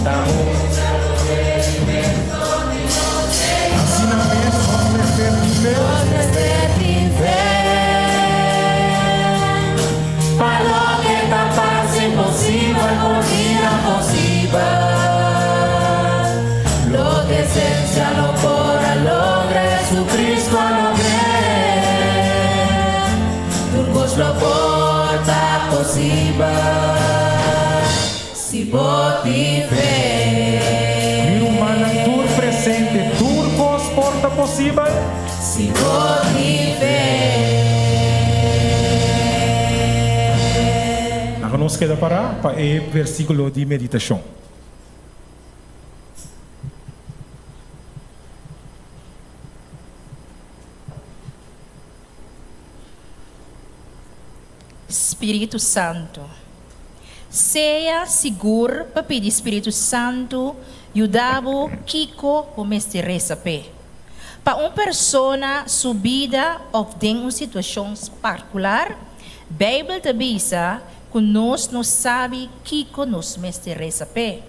Ta bon. Asina mes nos mester tin fe. Nos mester tin fe. Pa loke ta parse imposibel por bira posibel. Loke sensia no por a logra, Jesucristo a logr'é. Tur kos lo por ta posibel si bo tin fe. Mi rumannan tur presente, tur kos por ta posibel. Si bo tin fe. Laga nos keda pará pa e versíkulo di meditashon. Spiritu Santu. Sea sigur pa pidi Spiritu Santu yuda bo kiko bo mester resa p'e. Pa un persona su bida òf den un situashon partikular, Beibel ta bisa ku nos no sabi kiko nos mester resa p'e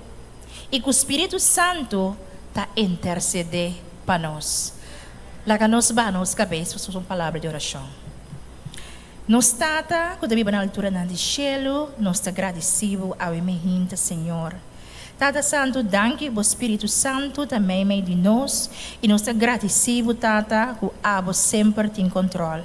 i ku Spiritu Santu ta intersedé pa nos. Laga nos baha nos kabes pa un palabra di orashon. Nos Tata ku ta biba na alturanan di shelu, nos ta gradisí bo awe mehinta, Señor. Tata Santu, danki bo Spiritu Santu ta meimei di nos i nos ta gradisí bo, Tata, ku abo semper tin kontròl.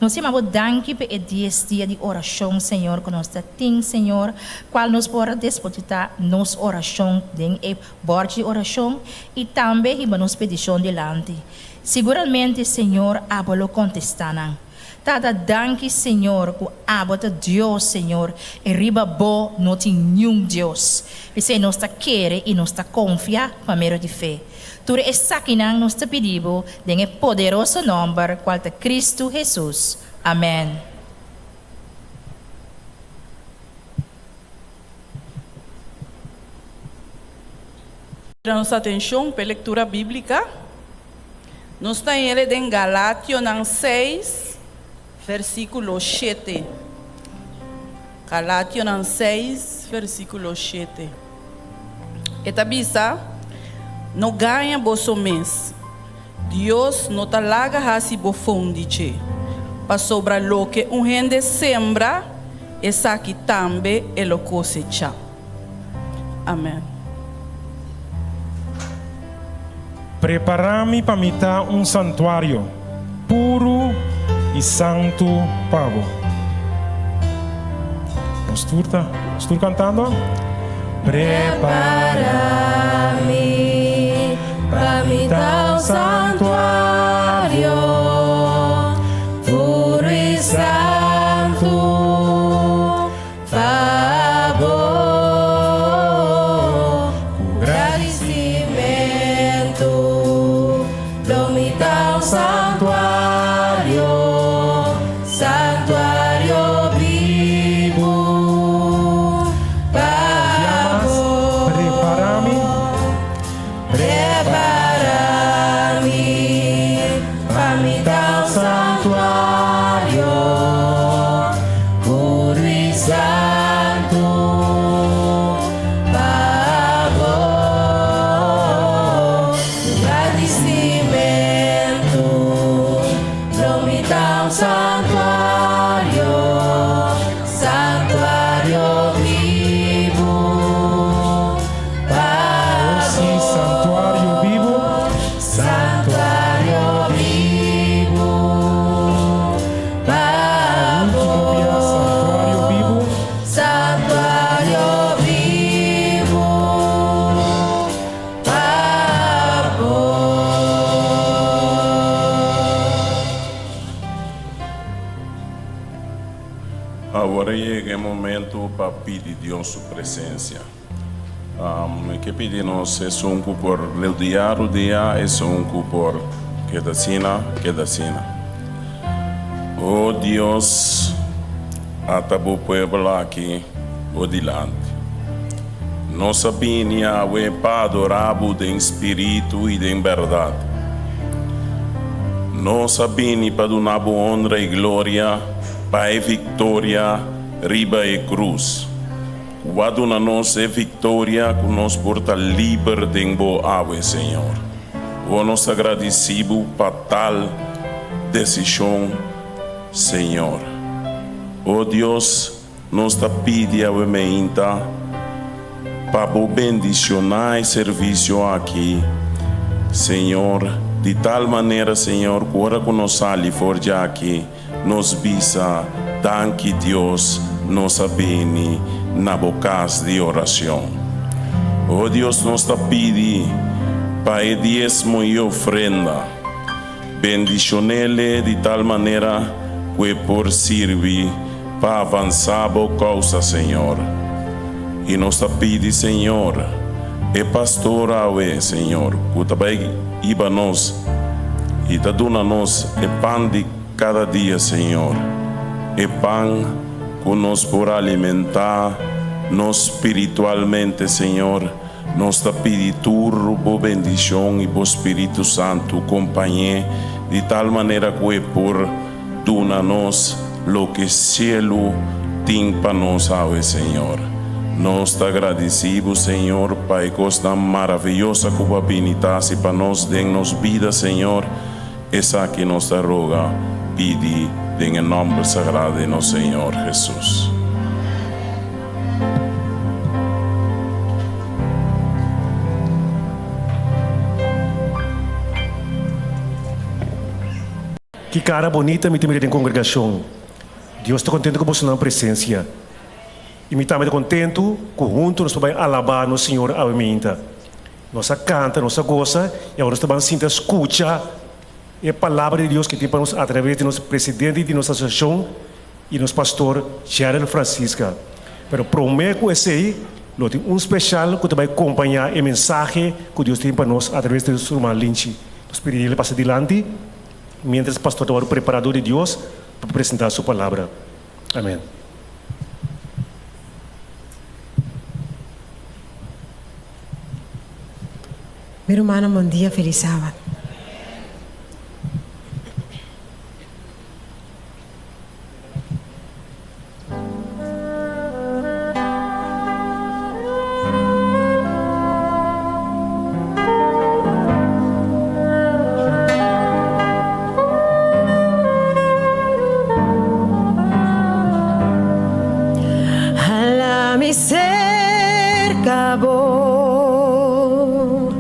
Nos yama bo danki pa e dies dia di orashon, Señor, ku nos ta tin, Señor, kual nos por a despositá nos orashon den e bòrchi di orashon i tambe hiba nos petishon dilanti. Siguramente, Señor, abo lo kontestá nan. Tata, danki, Señor, ku abo ta Dios, Señor, i riba bo no tin niun dios. P'esei nos ta kere i nos ta konfia pa medio di fe. Tur esakinan nos ta pidi bo den e poderoso nòmber kual ta Kristu Hesus. Amèn. Tira nos atenshon p'e lektura bíblika. Nos ta hende den Galationan seis, versíkulo shete. Galationan seis, versíkulo shete. E ta bisa, No gaña boso mes. Dios no ta laga hasi bofon di dje, pasobra loke un hende sembra, esaki tambe e lo kosechá. Amèn. Prepará mi pa mi ta un santuario puru i santu pa bo. Nos tur ta, nos tur kantando? Prepará mi pa mi ta un santuario puru i santu pa bo. Ku gradisimentu lo mi ta un santuario, santuario bibu pa bo. Prepará mi. Prepará mi pa mi ta un santuario puru i santu pa bo. Ku gradisimentu lo mi ta un santuario, santuario bibu pa Sí, bo. santuario bibu. Santuario bibu pa bo. Último bia, santuario bibu. Santuario bibu pa bo. Awor a yega e momento pa pidi Dios su presencia. Mi ke pidi nos esun ku por rodeá, rodeá, esun ku por keda asina, keda asina. O Dios, ata bo pueblo aki bo dilanti. Nos a bini awe pa adorá bo den spiritu i den bèrdat. Nos a bini pa duna bo honra i gloria pa e viktoria riba e krus. Ku a duna nos e viktoria ku nos por ta liber den Bo awe, Señor. Bo nos ta gradisí Bo pa tal desishon, Señor. O Dios, nos ta pidi awe meinta pa Bo bendishoná e servisio aki, Señor, di tal manera, Señor, ku ora ku nos sali for djaki, Nos bisa, Danki Dios, nos a bini na bo cas di oracion. O Dios nos ta pidi pa e diesmo y ofrenda. Bendicionele di tal manera cu e por sirbi pa avansa bo causa Señor. Y nos ta pidi Señor, e pastor awe Señor cu ta bay hiba nos y ta duna nos e pan di cada dia Señor, e pan cu nos por alimenta nos spiritualmente Señor, nos ta pidi tur bo bendicion y bo Spiritu Santo compañe di tal manera cu e por duna nos loke cielo tin pa nos awe Señor. Nos ta gradici bo Señor pa e cosnan maraviyosa cu bo a bini ta haci pa nos den nos bida Señor. Esaki nos ta roga pidi den e nomber sagrado di nos Señor Jesus. Ki kara bonita mi ta mira den kongregashon! Dios ta kontentu ku bosonan presensia. I mi tambe ta kontentu ku huntu nos por bai alabá nos Señor awe mainta. Nos a kanta, nos a gosa i awor nos ta ban sinta skucha e Palabra di Dios ku tin pa nos atraves di nos presidente di nos asosiashon i nos pastor Gerald Francisca. Pero promé ku esei lo tin un speshal ku ta bai kompañá e mensahe ku Dios tin pa nos atraves di nos ruman Linchi. Nos pidi el pasa dilanti. Mientras pastor ta wòrdu prepará dor di Dios pa presentá su palabra. Amèn. Mi rumannan bon dia felis sabat. Hala mi serka bo.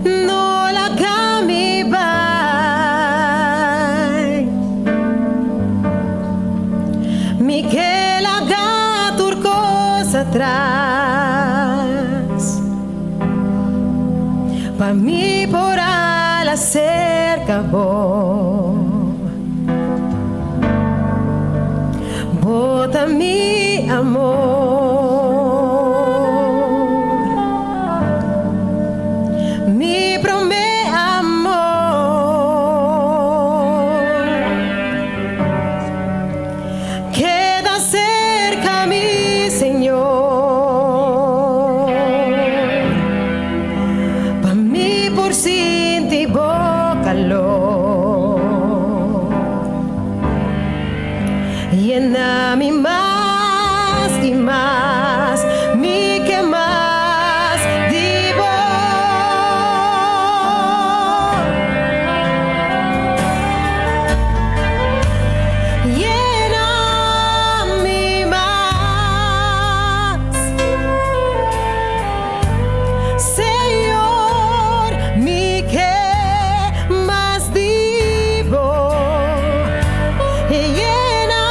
No laga mi bai. Mi ke laga tur kos atras. Pa mi por ala serka bo. Bo ta mi amor, mi prome amor. Keda serka mi, Señor, pa mi por sinti bo calor. Yena mi mas i mas, mi ke mas di bo. Yena mi mas, Señor, mi ke mas di bo. Yena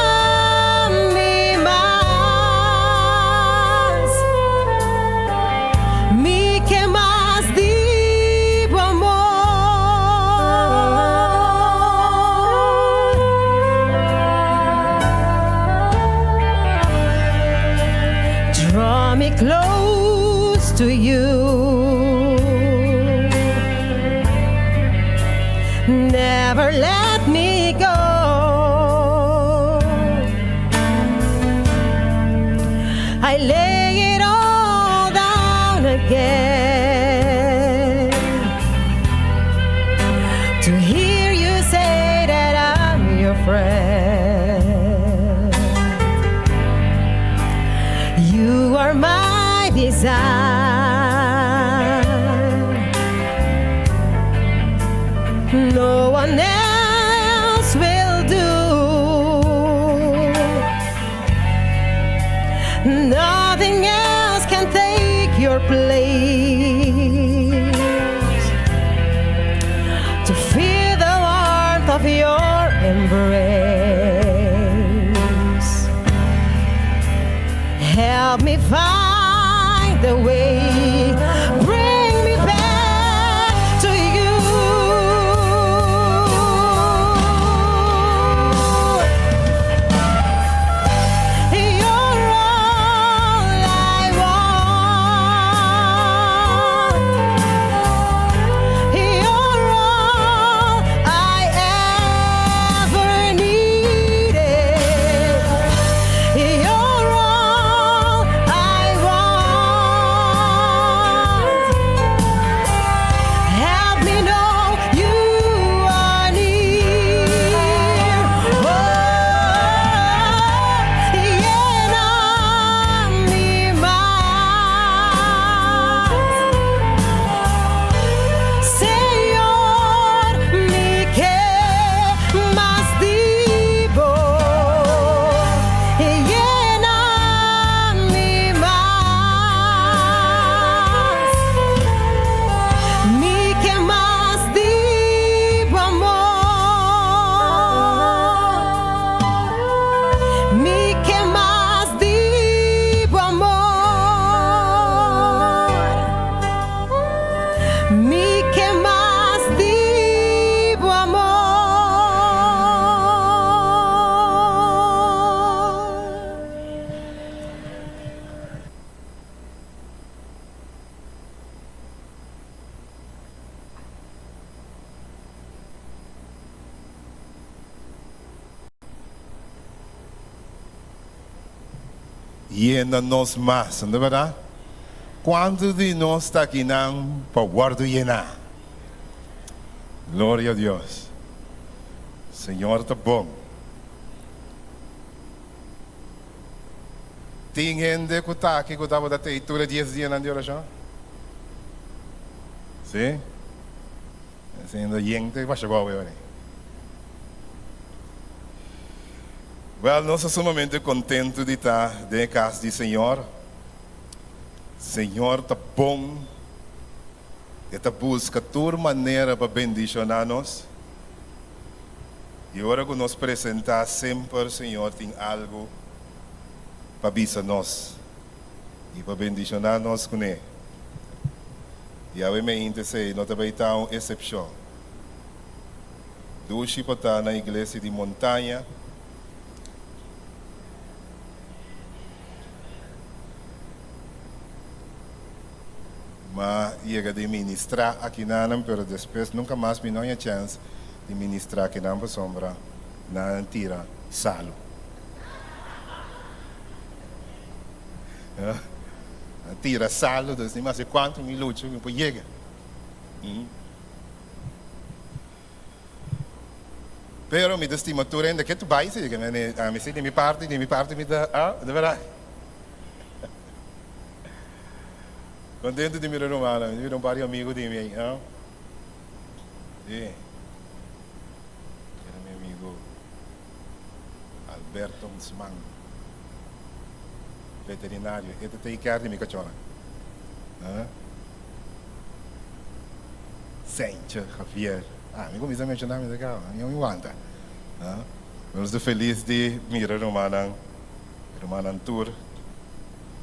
mi mas, mi ke mas di bo amor. Draw me close to you. Never let me go. I lay it all down again to hear you say that I'm your friend. desire. No one else will do. Nothing else can take your place. To feel the warmth of your embrace. Help me find the way. Bring me back to you. You're all I want. You're all I ever needed. You're all I want. Help me know you are near. Oh, llena mi mas. Señor, mi ke mas di bo. Yena mi mas. Mi ke mas di bo amor. Mi ke mas di bo amor. Mi ke mas di bo amor. Yena nos mas, no ta bèrdat? Kuantu di nos ta akinan pa wòrdu yená? Gloria a Dios! Señor ta bon. Tin hende ku ta aki ku tabata tei tur e dies dianan di orashon? Sí? Siendo yente basha gou e ora ei. Wèl, nos ta sumamente kontentu di ta den e kas di Señor. Señor ta bon. E ta buska tur manera pa bendishoná nos. I ora ku nos presentá semper Señor tin algu pa bisa nos i pa bendishoná nos kuné. I awe meinta esei no ta bai ta un esepshon. Dushi pa ta na iglesia di Montaña. M'a yega di ministrá akinanan, pero despues nunka mas mi no haña chèns di ministrá akinan pasobra nan tira salu. Nan tira salu, dus ni mas kuantu mi lucha mi por yega. Pero mi ta stima tur hende ke tu bai si, ami si di mi parti, di mi parti mi ta, ah, di berdad. Contento di mira rumannan, mi mira un par di amigo di mi ayi, ah. Si. Mira mi amigo Alberto Guzman, veterinario, e ta take care di mi cachornan, ah. Sencho Javier. Ah, mi cuminsa menciona mi ta caba, mi no mi wanta. Ah, nos ta feliz di mira rumannan, rumannan tur.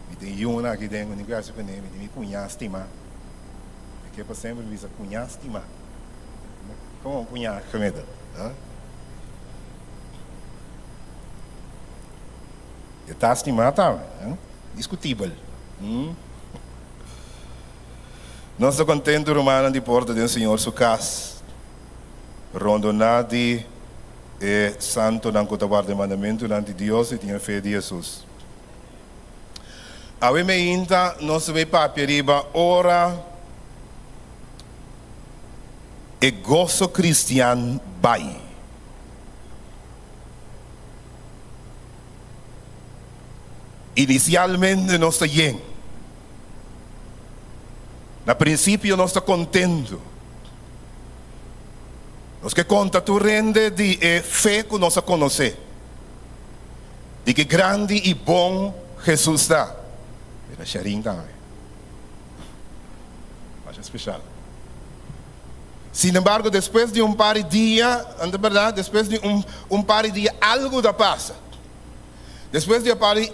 Mi tin yuna aki den, mi tin cu haci cune, mi tin mi cuña stima. Mi ke pa semper bisa cuña stima. Como un cuña gemete, ah? E ta stima tambe, ah? Discutibel. Hmm. Nos ta kontentu rumannan di por ta den Señor su kas, rondoná di e santunan ku ta warda e mandamentunan di Dios i tin e fe di Hesus. Awe meinta nos ta bay papia riba ora e goso kristian bay. Inisialmente nos ta yen. Na prinsipio nos ta kontentu. Nos ke konta tur hende di e fe ku nos a konosé, di ki grandi i bon Hesus ta. Mira Sharin tambe. Masha speshal. Sinembargo, despues di un par di dia, anto bèrdat, despues di un un par di dia algu ta pasa. Despues di e par di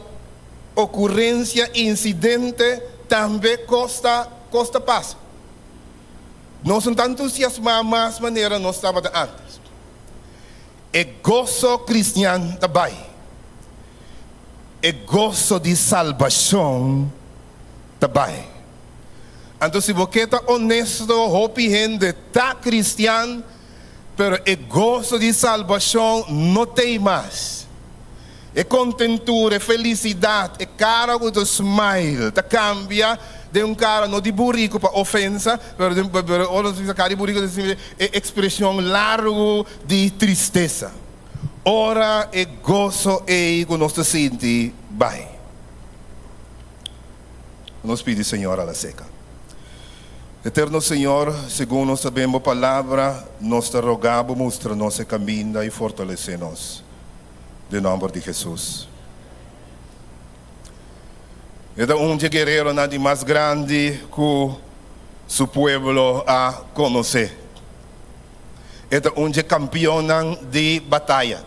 okurensia, insidente, tambe kos ta kos ta pasa. Nos no ta entusiasmá mas manera nos tabata ántes. E goso kristian ta bai. E goso di salbashon ta bai. Anto si bo ke ta onesto, hopi hende ta kristian, pero e goso di salbashon no t'ei mas. E kontentura, e felisidat, e kara ku ta smile ta kambia den un kara no di buriku pa ofensa, pero den pero ora nos bisa kara di buriku ta sinti e ekspreshon largu di tristesa. Ora e goso ei ku nos ta sinti bai. Nos pidi Señor a la seka. Eterno Señor, segun nos ta ben Bo palabra, nos ta roga Bo mustra nos e kaminda i fortalesé nos. Den nòmber di Hesus. E ta un dje guereronan di mas grandi ku su pueblo a konosé. E ta un dje kampionnan di bataya.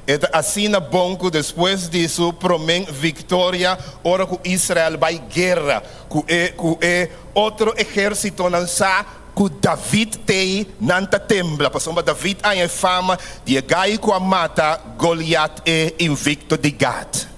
E ta asina bon ku despues di su promé viktoria ora ku Israel bai guera ku e ku e otro ehérsitonan sa ku David t'ei nan ta tembla pasobra David haña e fama di e gai ku a mata Goliat e invikto di Gat.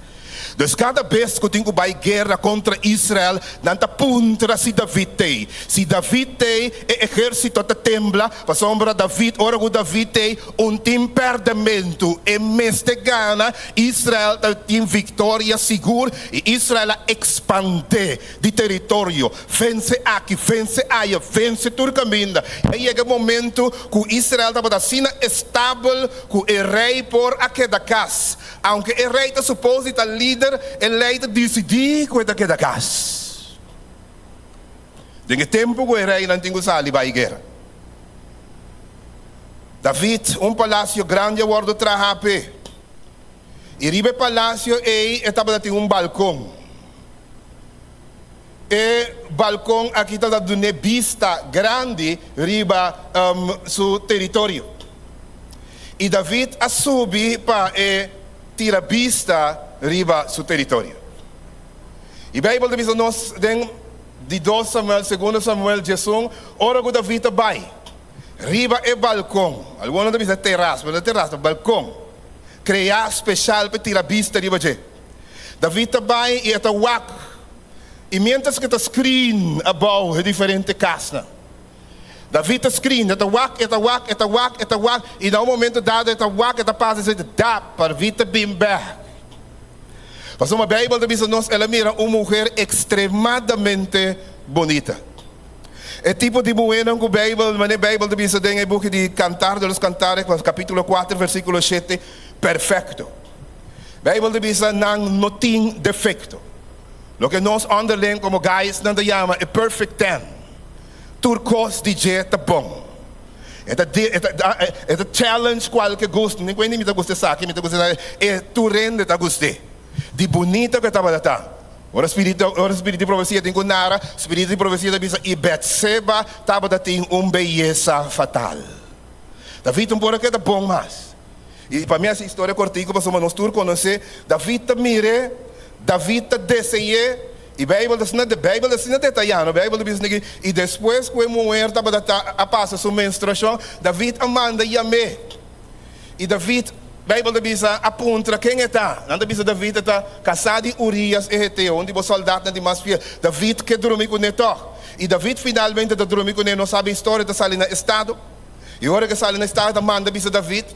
Dus kada bes ku tin ku bai guera kontra Israel, nan ta puntra si David t'ei. Si David t'ei, e ehérsito ta tembla, pasobra David, ora ku David t'ei, un tin pèrdèmentu, e mester gana, Israel ta tin viktoria sigur, i Israel a ekspandé di teritorio, vense aki, vense aya, vense tur kaminda. A yega e momento ku Israel tabata asina estabel ku e rei por a keda kas. Aunke e rei ta supos di ta lider, e lei ta disidí ku e ta keda kas. Den e tempu ku e reinan tin ku sali bai guera. David, un palasio grandi a wòrdu trahá p'e. I riba e palasio ei e tabata tin un balkon. E balkon aki ta dun'é bista grandi riba su teritorio. I David a subi pa e tira bista riba su teritorio. I Beibel ta bisa nos den di dos Samuel, segundo Samuel diesun, ora ku David a bai riba e balkon, algun ta bisa teras, pero no teras, ta balkon, kreá speshal pa tira bista riba dje. David ta bai i e ta wak, i miéntras ku e ta skrin abou e diferente kasnan, David ta skrin, e ta wak, e ta wak, e ta wak, e ta wak, i na un momento dado e ta wak, e ta pasa i ta dap, David ta bin bèk. Pasobra Beibel ta bisa nos el a mira un muher ekstremadamente bunita. E tipo di muhénan ku Beibel, manera Beibel ta bisa den e buki di Cantar de los Cantares, kapítulo kuater, versíkulo shete, perfekto. Beibel ta bisa nan no tin defekto. Loke nos onderling komo guysnan ta yama e perfect ten. Tur kos di dje ta bon. E ta e ta e ta challenge kualke gusto. Ni kuende mi ta gusta esaki, mi ta gusta esaki. E tur hende ta gust'é. Di bunita ku e tabata ta. Ora spiritu ora spiritu di profesia tin ku nara, spiritu di profesia ta bisa i Betseba tabata tin un beyesa fatal. David un por a keda bon mas. I pa mi hasi historia kortiku pasobra nos tur konosé, David ta mir'é, David ta dese'é, i Beibel ta asina Beibel ta asina detayá, no? Beibel ta bisa esaki, I despues ku e muher tabata ta a pasa su menstruashon, David a manda yam'é. I David, Beibel ta bisa, a puntra ken e ta. Nan ta bisa David e ta kasá di Urias e heteo, un di bo sòldatnan di mas fiel. David ke drumi kuné tòg. I David finalmente ta drumi kuné, nos sabi e historia ta sali na estado. I ora ku e sali na estado ta manda bisa David.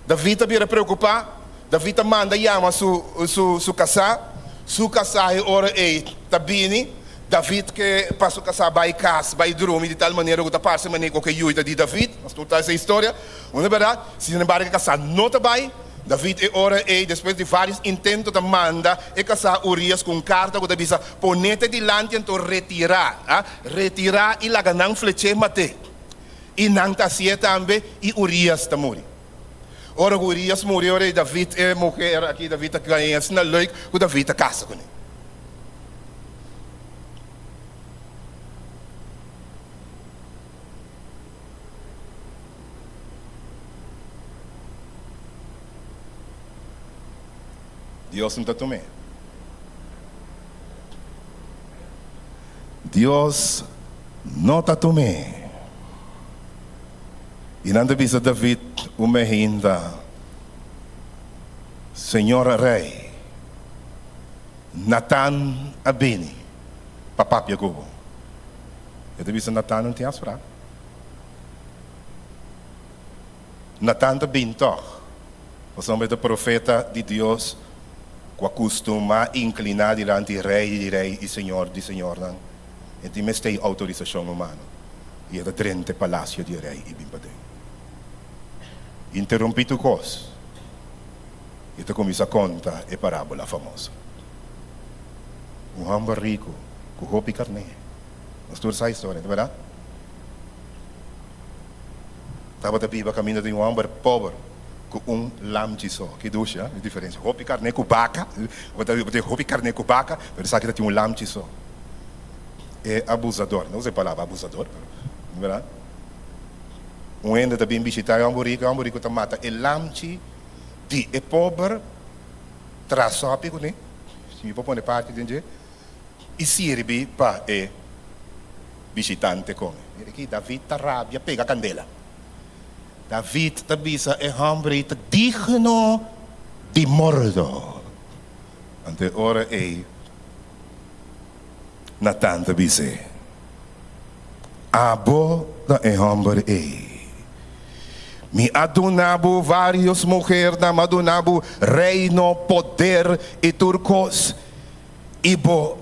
David ta bira preokupá. David ta manda yama su su su kasá. Su kasá e ora ei ta bini. David ke pa su kasá bai kas, bai drumi di tal manera ku ta parse manera ku e yuita di David. Nos tur ta sa e historia. Unda bèrdat? Sinembargo e kasá no ta bai. David e ora ei, despues di vários intento, ta manda e kasá Urias ku un karta ku ta bisa, Ponete dilanti anto retirá, a, retirá i laga nan flech'é mat'é. I nan ta hasié tambe, i Urias ta muri. Ora ku Urias muri, ora ei David e muher aki, David ta gañ'é asina leuk ku David ta kasa kuné. Dios no ta tum'é. Dios no ta tum'é. I nan ta bisa David un mehinda, Señor Rey, Natan a bini pa papia ku bo. E ta bisa Natan, No tin afsprak. Natan ta bin tòg, pasobra e ta profeta di Dios ku a kustumá inkliná dilanti Rei di rei i Señor di señornan. E tin mester e outorisashon humano, i e ta drenta e palasio di e rei i bin paden. Interumpí tur kos, i e ta kuminsá konta e parábola famoso. Un hòmber riku ku hopi karné. Nos tur sa e historia, ta bèrdat? Tabata biba kaminda di un hòmber pober ku un lamchi so. Ki dushi, ha? E diferensia. Hopi karné ku baka. Bo ta tin hopi karné ku baka, pero esaki ta tin un lamchi so. E abusador, no usa e palabra abusador, pero, bèrdat? Un hende ta bin bishitá e hòmber riku, e hòmber riku ta mata e lamchi di e pober, traha sòpi kuné, si mi por pone parti den dje, i sirbi pa e bishitante kome. Mira aki, David ta rabia pega kandela. David ta bisa e hòmber ei ta digno di morto. Anto e ora ei Natan ta bis'é, Abo ta e hòmber ei. Mi a duna bo vários muhernan, mi a duna bo reino, poder i tur kos. I bo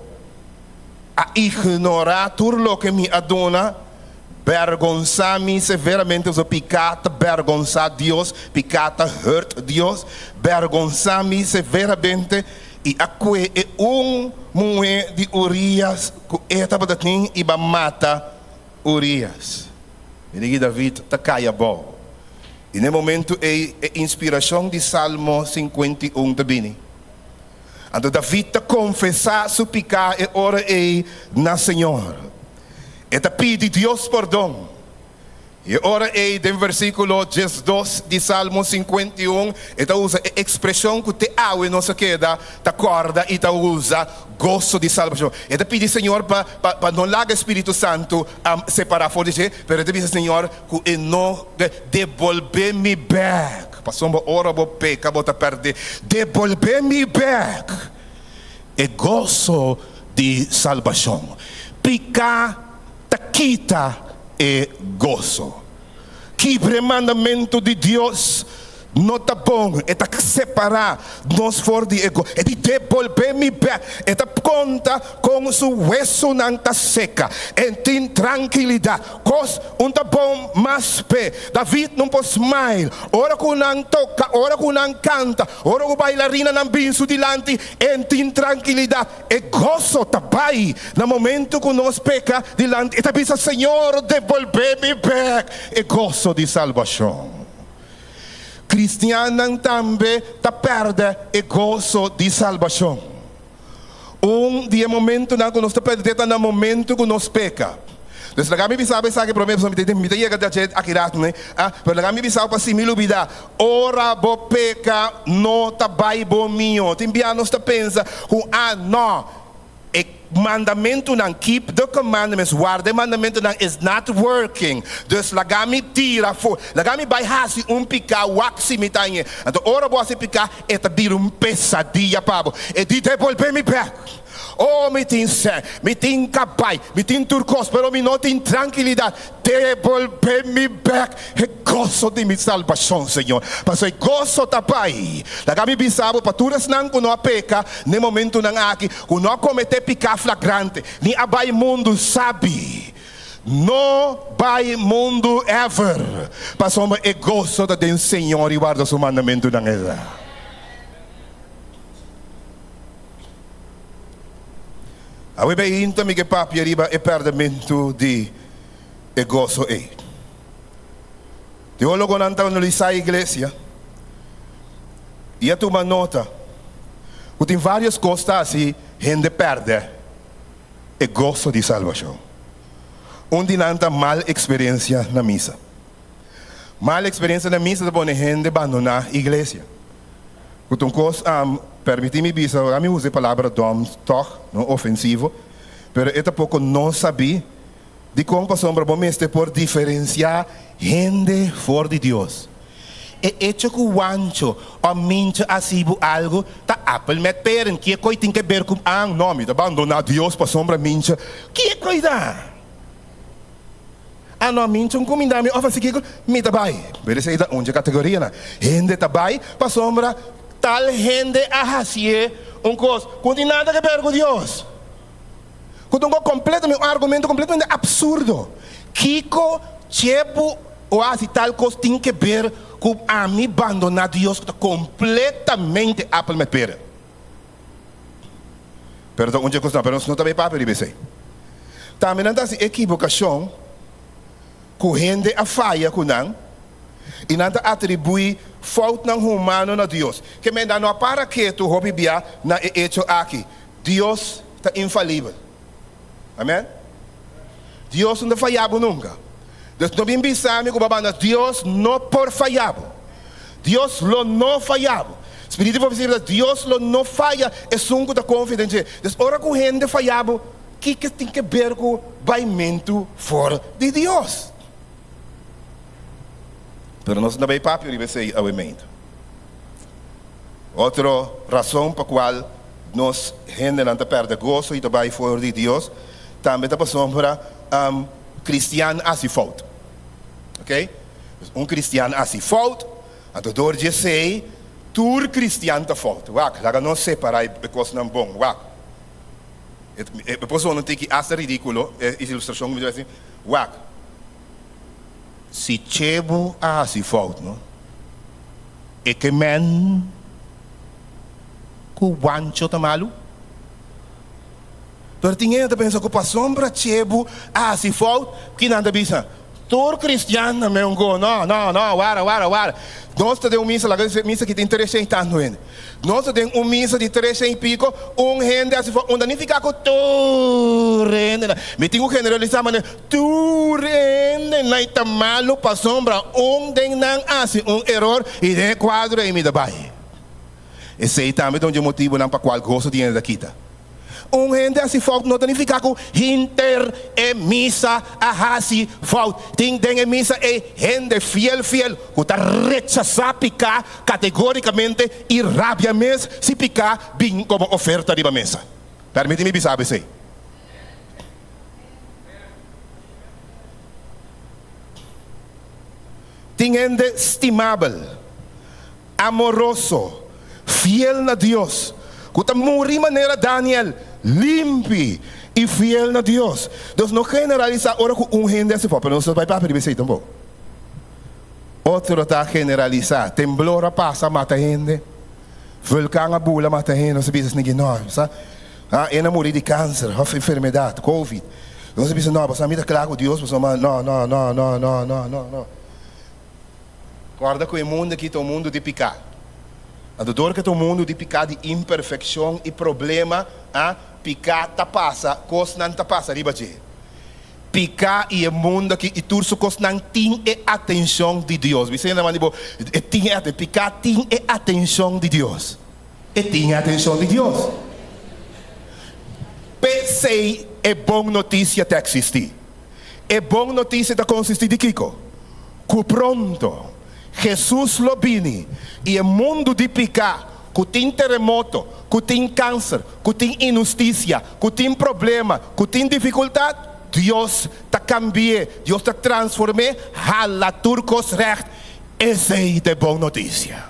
a ignorá tur loke mi a duna, bèrgonsá mi severamente, pasobra piká ta bèrgonsá Dios, piká ta hurt Dios, bèrgonsá mi severamente, i a kue e un muhé di Urias ku e tabata tin i ba mata Urias. Mira ki David ta kai abou. I na e momentu ei e inspirashon di Salmo 51 ta bini. Anto David ta konfesá su piká e ora ei na Señor. E ta pidi Dios pordon. I e ora ei den versíkulo 12 di Salmo 51 e ta usa e ekspreshon ku te awe nos a keda ta kòrda i ta usa, goso di salbashon. E ta pidi Señor pa pa no laga e Spiritu Santu separá for di dje, pero e ta bisa Señor ku e no debolbé mi bèk. Pasobra ora bo peka bo ta pèrdè. Debolbé mi bèk e goso di salbashon. Piká ta kita e goso. Kibra e mandamentu di Dios no ta bon, e ta separá nos for di e goso. E di debolbé mi bèk. E ta konta kon su wesunan ta seka. E tin trankilidat. Kos un ta bon mas p'e. David no por smile ora ku nan toka, ora ku nan kanta, ora ku bailarinanan bin su dilanti, e tin trankilidat. E goso ta bai na momento ku nos peka dilanti. E ta bisa, Señor, debolbé mi bèk e goso di salbashon. Kristiannan tambe ta pèrdè e goso di salbashon. Un di e momentunan ku nos ta pèrdè ta na momentu ku nos peka. Dus laga mi bisa bo esaki promé pasobra mi ta yega dje aki ratu ne, ah, pero laga mi bisa bo pa si mi lubidá, ora bo peka no ta bai bo mihó. Tin bia nos ta pensa ku ah no, e mandamentunan, keep the commandments, warda e mandamentunan is not working, dus laga mi tira afó, laga mi bai hasi un piká wak si mi ta hañ'é. Anto ora bo hasi piká E ta bira un pesadia pa bo. E di, Debolbe mi bek. Oh, mi tin sè, mi tin kabai, mi tin tur kos, pero mi no tin trankilidat. Debolbe mi bek e goso di mi salbashon, Señor. Pasobra e goso ta bai. Laga mi bisa bo, pa tur esnan ku no a peka n'e momentunan aki, ku no a kometé piká flagrante, ni a bai mundu sabi. No bai mundu ever, pasobra e goso ta den Señor i warda su mandamentunan e ta. Awe beinta mi ke papia riba e pèrdèmentu di e goso ei. Teólogonan ta analisá e iglesia i a tuma nota ku tin vários kos ta hasi hende pèrdè e goso di salbashon. Un di nan ta mal eksperensia na misa. Mal eksperensia na misa ta pone hende bandoná iglesia. Ku ta un kos, permití mi bisa, ora mi usa e palabra dòm tòg, no ofensivo, pero e ta poko no sabí dikon pasobra bo mester por diferensiá hende for di Dios. E echo ku Wancho o Mincho a hasi bo algu ta appel met peren, kieko i tin ke ber ku an? No, mi ta bandoná Dios pasobra Mincho, kieko i ta? Ah no, Mincho un kuminda mi of hasi kiko, mi ta bai. Pero esei ta un dje kategorianan. Hende ta bai pasobra tal hende a hasié un kos ku no tin nada ke ber ku Dios. Ku ta un kos kompletamente, un argumento kompletamente absurdo. Kiko Chebu o a hasi tal kos tin ke ber ku ami bandoná Dios ku ta kompletamente apel met pera? Pero ta un dje kosnan, pero nos no ta bay papia riba esei. Tambe nan ta hasi ekibokashon ku hende a faya ku nan i nan ta atribuí foutnan humano na Dios. Ke men nan no a para ketu hopi bia na e echo aki, Dios ta infalibel. Amen. Dios no ta faya bo nunka. Dus no bin bisa mi ku bo a banda Dios no por faya bo. Dios lo no faya bo. Spiritu di profesia ta bisa Dios lo no faya esun ku ta konfia den dje. Dus ora ku hende faya bo, kiko tin ke ber ku baimentu for di Dios? Pero nos no ta bai papia riba esei awe meinta. Otro rason pa kual nos hendenan ta pèrdè goso i ta bai for di Dios tambe ta pasobra kristian hasi fout. Ok? Un kristian hasi fout, anto dor di esei tur kristian ta fout. Wak, laga nos separá e kosnan bon. Wak. E por sona un tiki asta ridíkulo e ilustrashon ku mi ta bai hasi. Wak. Si Chebu a hasi fout, no? E ke men ku Wancho ta malu? Pero tin hende ta pensa ku pasobra Chebu a hasi fout, ki nan ta bisa? Tur kristian ta meun ku, no, no, no, wara, wara, wara. Nos ta den un misa, laga disi misa ki tin treshen i tantu hende. Nos ta den un misa di treshen i piko, un hende a hasi fout, un ta nifiká ku tur hende na. Mi tin ku generalisá manera Tur hende nai ta malu pasobra un den nan hasi un eror i den e kuadro ei mi ta bai. Esei tambe ta un dje motibunan pa kual goso di hende ta kita. Un hende hasi fout no ta nifiká ku hinter e misa a hasi fout. Tin den e misa ei hende fiel fiel ku ta rechasá piká kategórikamente i rabia mes si piká bin komo oferta riba mesa. Permití mi bisa bo esei. Tin hende stimabel, amoroso, fiel na Dios, ku ta muri manera Daniel, limpi i fiel na Dios. Dios no generalisá ora ku un hende hasi fout, pero nos no ta bai papia riba esei tampoko. Otro ta generalisá, temblor a pasa mata hende, vulkan a bula mata hende, nos ta bisa esaki no, sa. Ah, e na muri di kanser òf enfermedat, covid. Nos a bisa, No, pasobra mi ta kla ku Dios, pasobra no, no, no, no, no, no, no, no. Kòrda ku e mundu aki ta un mundu di piká. Anto dor ku e ta un mundu di piká, di imperfekshon i problema, ah, piká ta pasa, kosnan ta pasa riba dje. Piká i e mundu aki i tur su kosnan tin e atenshon di Dios. Bisa hende di bo, e tin e, piká tin e atenshon di Dios. E tin e atenshon di Dios. P'esei e bon notisia ta eksistí. E bon notisia ta konsistí di kiko? Ku pronto Hesus lo bini i e mundu di piká ku tin teremoto, ku tin kanser, ku tin inhustisia, ku tin problema, ku tin difikultat, Dios ta kambi'é, Dios ta transform'é, hala tur kos règt. Esei ta e bon notisia.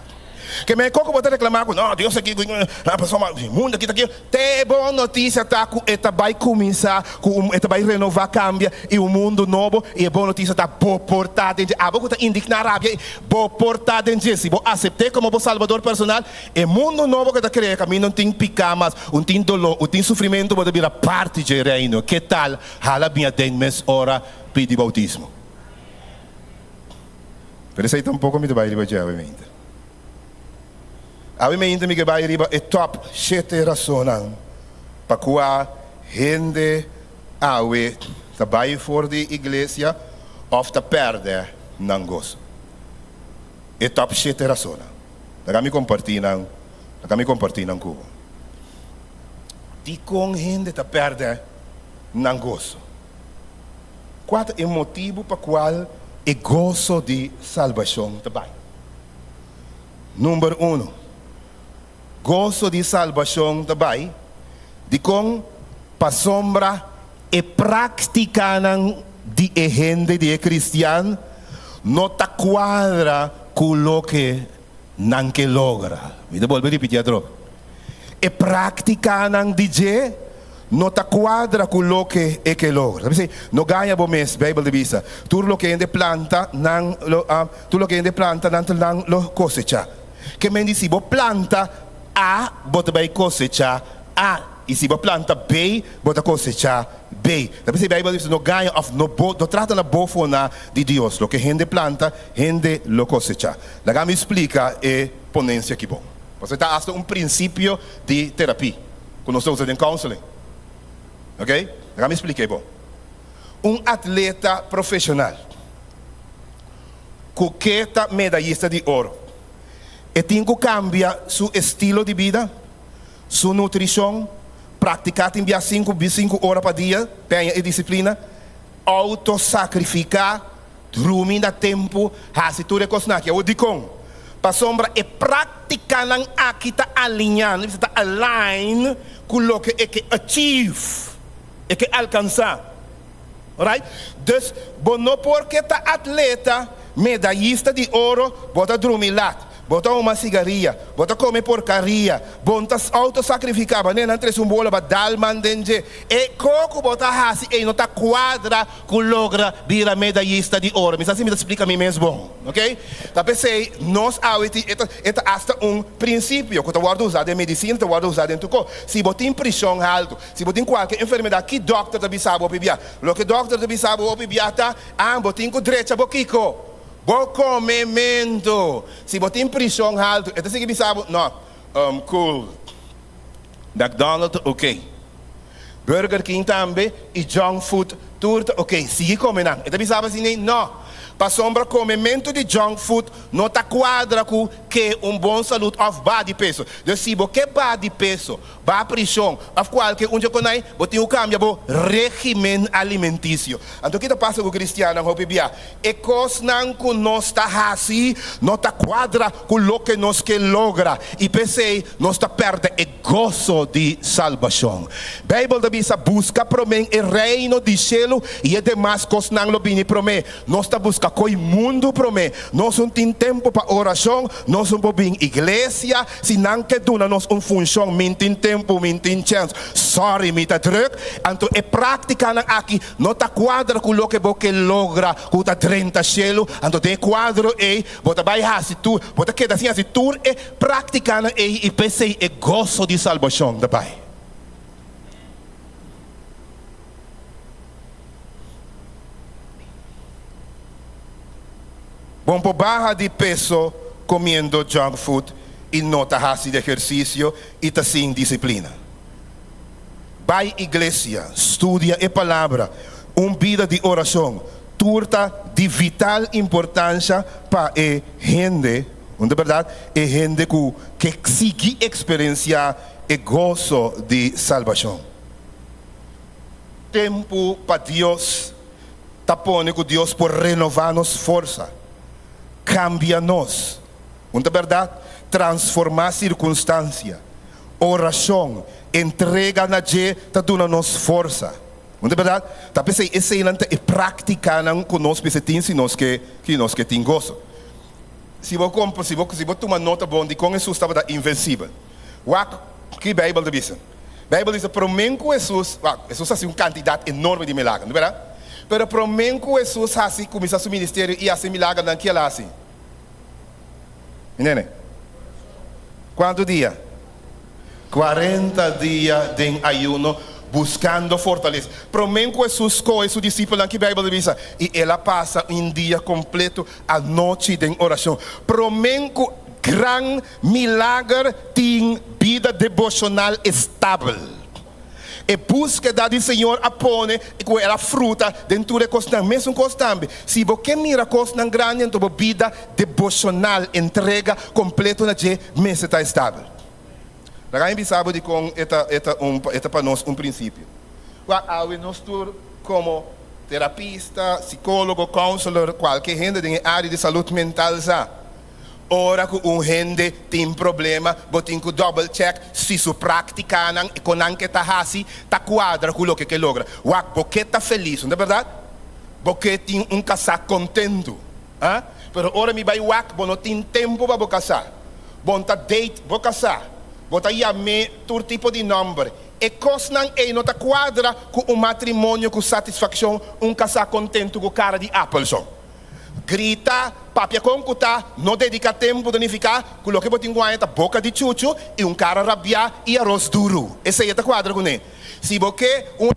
Ke men koko bo ta reklamá ku no, Dios aki, pasobra mundu aki ta aki. Te e bon notisia ta ku e ta bai kuminsá ku un, e ta bai renová, kambia i un mundu nobo. I e bon notisia ta bo por ta den dje. Abo ku ta indigná, rabia, bo por ta den dje si bo asept'é komo bo Salbador personal. E mundu nobo ku e ta krea kaminda un tin piká mas, un tin doló, un tin sufrimentu, bo ta bira parti dje Reino. Ke tal? Hala bin aden mes ora pidi boutismo. Pero esei tampoko mi ta bai riba dje awe meinta. Awe meinta mi ke bai riba e top shete rasonnan pa kua hende awe ta bai for di iglesia òf ta pèrdè nan goso. E top shete rasonnan. Laga mi kompartí nan, laga mi kompartí nan ku bo. Dikon hende ta pèrdè nan goso? Kua ta e motibu pa kual e goso di salbashon ta bai? Number uno, goso di salbashon ta bai dikon pasobra e práktikanan di e hende di e kristian no ta kuadra ku loke nan ke logra. Mi ta bolbe ripití atrobe. E práktikanan di dje no ta kuadra ku loke e ke logra. Ta p'esei, no gaña bo mes, Beibel ta bisa, Tur loke hende planta, nan lo, tur loke hende planta, nan ta nan lo kosechá. Ke men di si bo planta A, bo ta bai kosechá A. I si bo planta B, bo ta kosechá B. Ta p'esei Beibel ta bisa, no gaña òf no bo, no trata na bofona di Dios. Loke hende planta, hende lo kosechá. Laga mi splika e ponensia aki bon. Pasobra e ta asta un prinsipio di terapia ku nos ta usa den counseling. Ok? Laga mi splika e bon. Un atleta profeshonal ku ke ta medayista di oro, e tin ku kambia su estilo di bida, su nutrishon, praktiká tin bia sinku sinku ora pa dia, peña e disiplina, outo-sakrifiká, Drumi na tempu, hasi tur e kosnan aki. Awor dikon? Pasobra e práktikanan aki ta aliñá, nos bisa ta align ku loke e ke achieve, e ke alkansá. Alright? Dus, bo no por ke ta atleta, medayista di oro, bo ta drumi lat, bo ta huma sigaria, bo ta kome porkaria, bo no ta outo-sakrifiká, bo nenan trese un bola, bo a dal man den dje. E ko ku bo ta hasi ei no ta kuadra ku logra bira medayista di oro. Mi sa si mi ta splika mi mes bon, ok? Ta p'esei nos awe tin, e ta, e ta asta un prinsipio ku ta wòrdu usá den medisina, ta wòrdu usá den tur kos. Si bo tin prishon haltu, si bo tin kualke enfermedat, ki dòkter ta bisa bo hopi bia? Loke dòkter ta bisa bo hopi bia ta, ah, bo tin ku drecha bo kiko? Bo komementu. Si bo tin prishon haltu, e ta sigui bisa bo, no, cool. McDonald ta ok. Burger King tambe y junk food tur ta ok. Sigui come nan. E ta bisa bo asina? No. Pasobra comemento di junk food no ta cuadra cu ke un bon salud of baha di peso. Dus si bo ke baha di peso, baha prishon of cualke un dje conai, bo tin cu cambia bo regimen alimenticio. Anto ki ta pasa cu cristiannan hopi bia? E kosnan ku nos ta hasi no ta kuadra ku loke nos ke logra, i p'esei nos ta pèrdè e goso di salbashon. Beibel ta bisa, Buska promé e Reino di shelu, i e demas kosnan lo bini promé. Nos ta buska koi mundu promé. Nos un tin tempu pa orashon, nos un por bin iglesia si nan ke duna nos un funshon. Mi n'tin tempu, mi n'tin chèns. Sorry, mi ta drùk. Anto e práktikanan aki No ta kuadra ku loke bo ke logra ku ta drenta shelu, anto den e kuadro ei bo ta bai hasi tur, bo ta keda sin hasi tur e práktikanan ei i p'esei e goso di salbashon ta bai. Bon por baha di peso komiendo junk food i no ta hasi di ehersisio i ta sin disiplina. Bai iglesia, studia e palabra, un bida di oracion, tur ta di vital importancia pa e hende, un ta berdad, e hende cu ke sigui experencia e goso di salbacion. Tempu pa Dios ta pone cu Dios por renova nos forsa, cambia nos, un ta berdad, transforma circunstancia. Orashon, entrega na dje ta duna nos forsa. No ta bèrdat? Ta p'esei eseinan ta e práktikanan ku nos mester tin si nos ke si nos ke tin goso. Si bo komp, si bo, si bo tuma nota bon di kon Hesus tabata invensibel. Wak ki Beibel ta bisa. Beibel bisa promé ku Hesus, wak, Hesus hasi un kantidat enorme di milager, no bèrdat? Pero promé ku Hesus hasi, kuminsá su ministerio i hasi milagernan, ki el a hasi? Mi nene, kuantu dia? 40 dia den ayuno buskando fortalesa. Promé ku Hesus skohe su disipelnan, ki Beibel ta bisa? I el a pasa un dia kompleto anochi den orashon. Promé ku gran milager tin bida deboshonal estabel. E búskeda di Señor a pone ku el a fruta den tur e kosnan. Mesun kos tambe, si bo ke mira kosnan grandi anto bo bida deboshonal, entrega kompleto na dje, mester ta estabel. Laga mi bisa bo dikon e ta e ta un e ta pa nos un prinsipio. Wak awe nos tur komo terapista, sikólogo, counselor, kualke hende den e área di salud mental sa, ora ku un hende tin problema bo tin ku double check si su práktikanan e konan ke ta hasi ta kuadra ku loke ke logra. Wak bo ke ta felis, no ta bèrdat? Bo ke tin un kasá kontentu, ah? Pero ora mi bai wak bo no tin tempu pa bo kasá. Bo ta date bo kasá, bo ta yam'é tur tipo di nòmber. E kosnan ei no ta kuadra ku un matrimonio ku satisfakshon, un kasá kontentu ku kara di apelson. Grita, papia kon ku ta, no dediká tempu ta nifiká ku loke bo tin ku haña ta boka di chuchu i un kara rabiá i aros duru. Esei e ta kuadra kuné. Si bo ke un.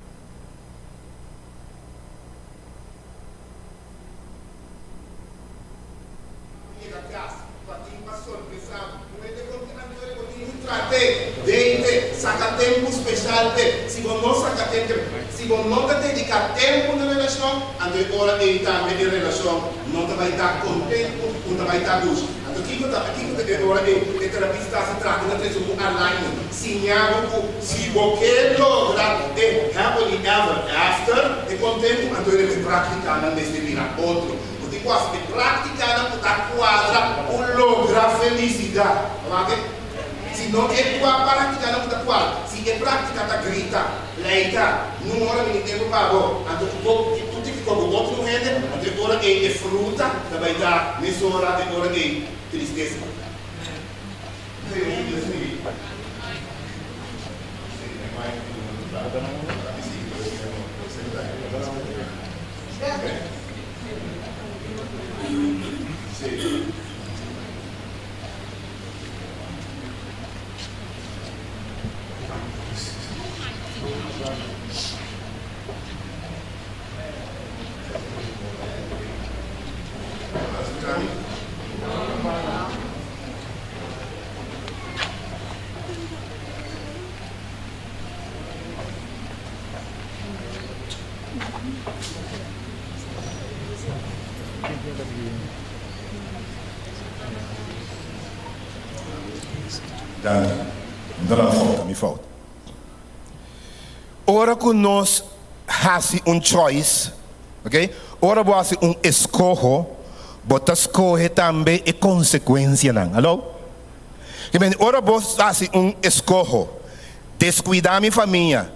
Yega kas pa tin pa sorpresa bo. Un hende kon ki anterior bo tin ku trat'é, date, saka tempu speshal p'e. Si bo no saka tempu, si bo no ta dediká tempu na relashon, anto e ora ei tambe e relashon no ta bai ta kontentu, un ta bai ta dushi. Anto kiko ta kiko ta e ora ei e terapista ta hasi trata na trese un alignment, siña bo ku si bo ke logra e happily ever after, e kontentu, anto e debe práktikanan mester bira otro. Bo tin ku hasi e práktikanan ku ta kuadra ku logra felisidat. Awak? Si no e kua práktikanan ku ta kuadra, si e práktika ta grita, pleita, nun ora mi tin tempu pa bo, anto ku bo ku tin ku bo otro hende, anto e ora ei e fruta ta bai ta mesora e ora ei tristesa. Danki. Mi ta nan fout, ta mi fout. Ora ku nos hasi un choice, ok, ora bo hasi un eskoho, bo ta skohe tambe e konsekuensianan. Hallo? Ke mende, ora bo hasi un eskoho, deskuidá mi famia,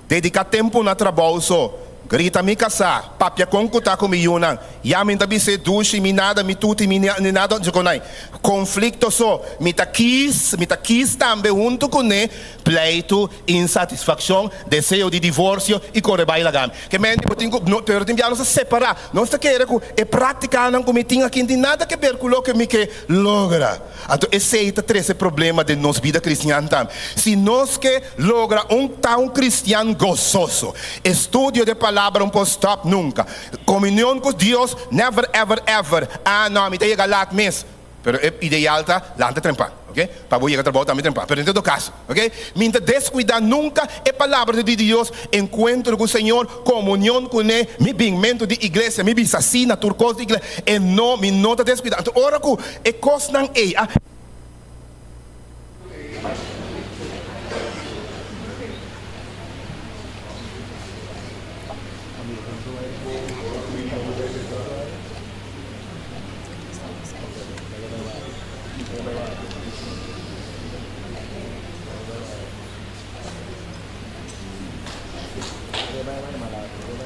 dediká tempu na trabou so, grita mi kasá, papia kon ku ta ku mi yunan, ya mi ta bis'é dushi, mi nada, mi tuti, mi ni nada, djekonai. Konflikto so, mi ta kis, mi ta kis tambe huntu kuné Pleitu, insatisfakshon, deseo di divorsio i kore bai laga mi. Ke mente bo tin ku, no, pero tin bia nos ta separá. Nos ta kere ku e práktikanan ku mi tin aki no tin nada ke ber ku loke mi ke logra. Anto esei ta trese problema den nos bida kristian tambe. Si nos ke logra un ta un kristian gososo, estudio di e Palabra un por stòp nunka. Komunion ku Dios, never ever ever. Ah no, mi ta yega lat mes. Pero e ideal ta lanta trempan, ok? Pa bo yega trabou tambe trempan. Pero en todo caso, ok? Mi n'ta descuida nunca e palabra di Dios, encuentro cu Señor, comunion cu ne, mi binmento di iglesia, mi bisa si na tur cos di iglesia. E no, mi no ta descuida. Anto ora cu e cosnan ey a.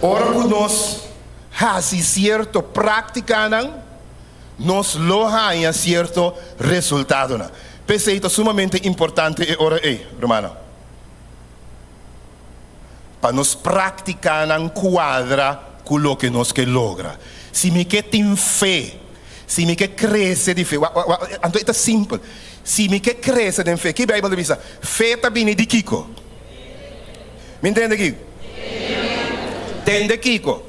Ora ku nos hasi sierto práktikanan. Nos lo haña sierto resultadonan. P'esei ta sumamente importante e ora ei, rumannan, pa nos práktikanan kuadra ku loke nos ke logra. Si mi ke tin fe, si mi ke krese di fe, wak, wak, wak, anto e ta simpel. Si mi ke krese den fe, ki Beibel ta bisa? Fe ta bini di kiko? Mi ntende kiko? Tende kiko?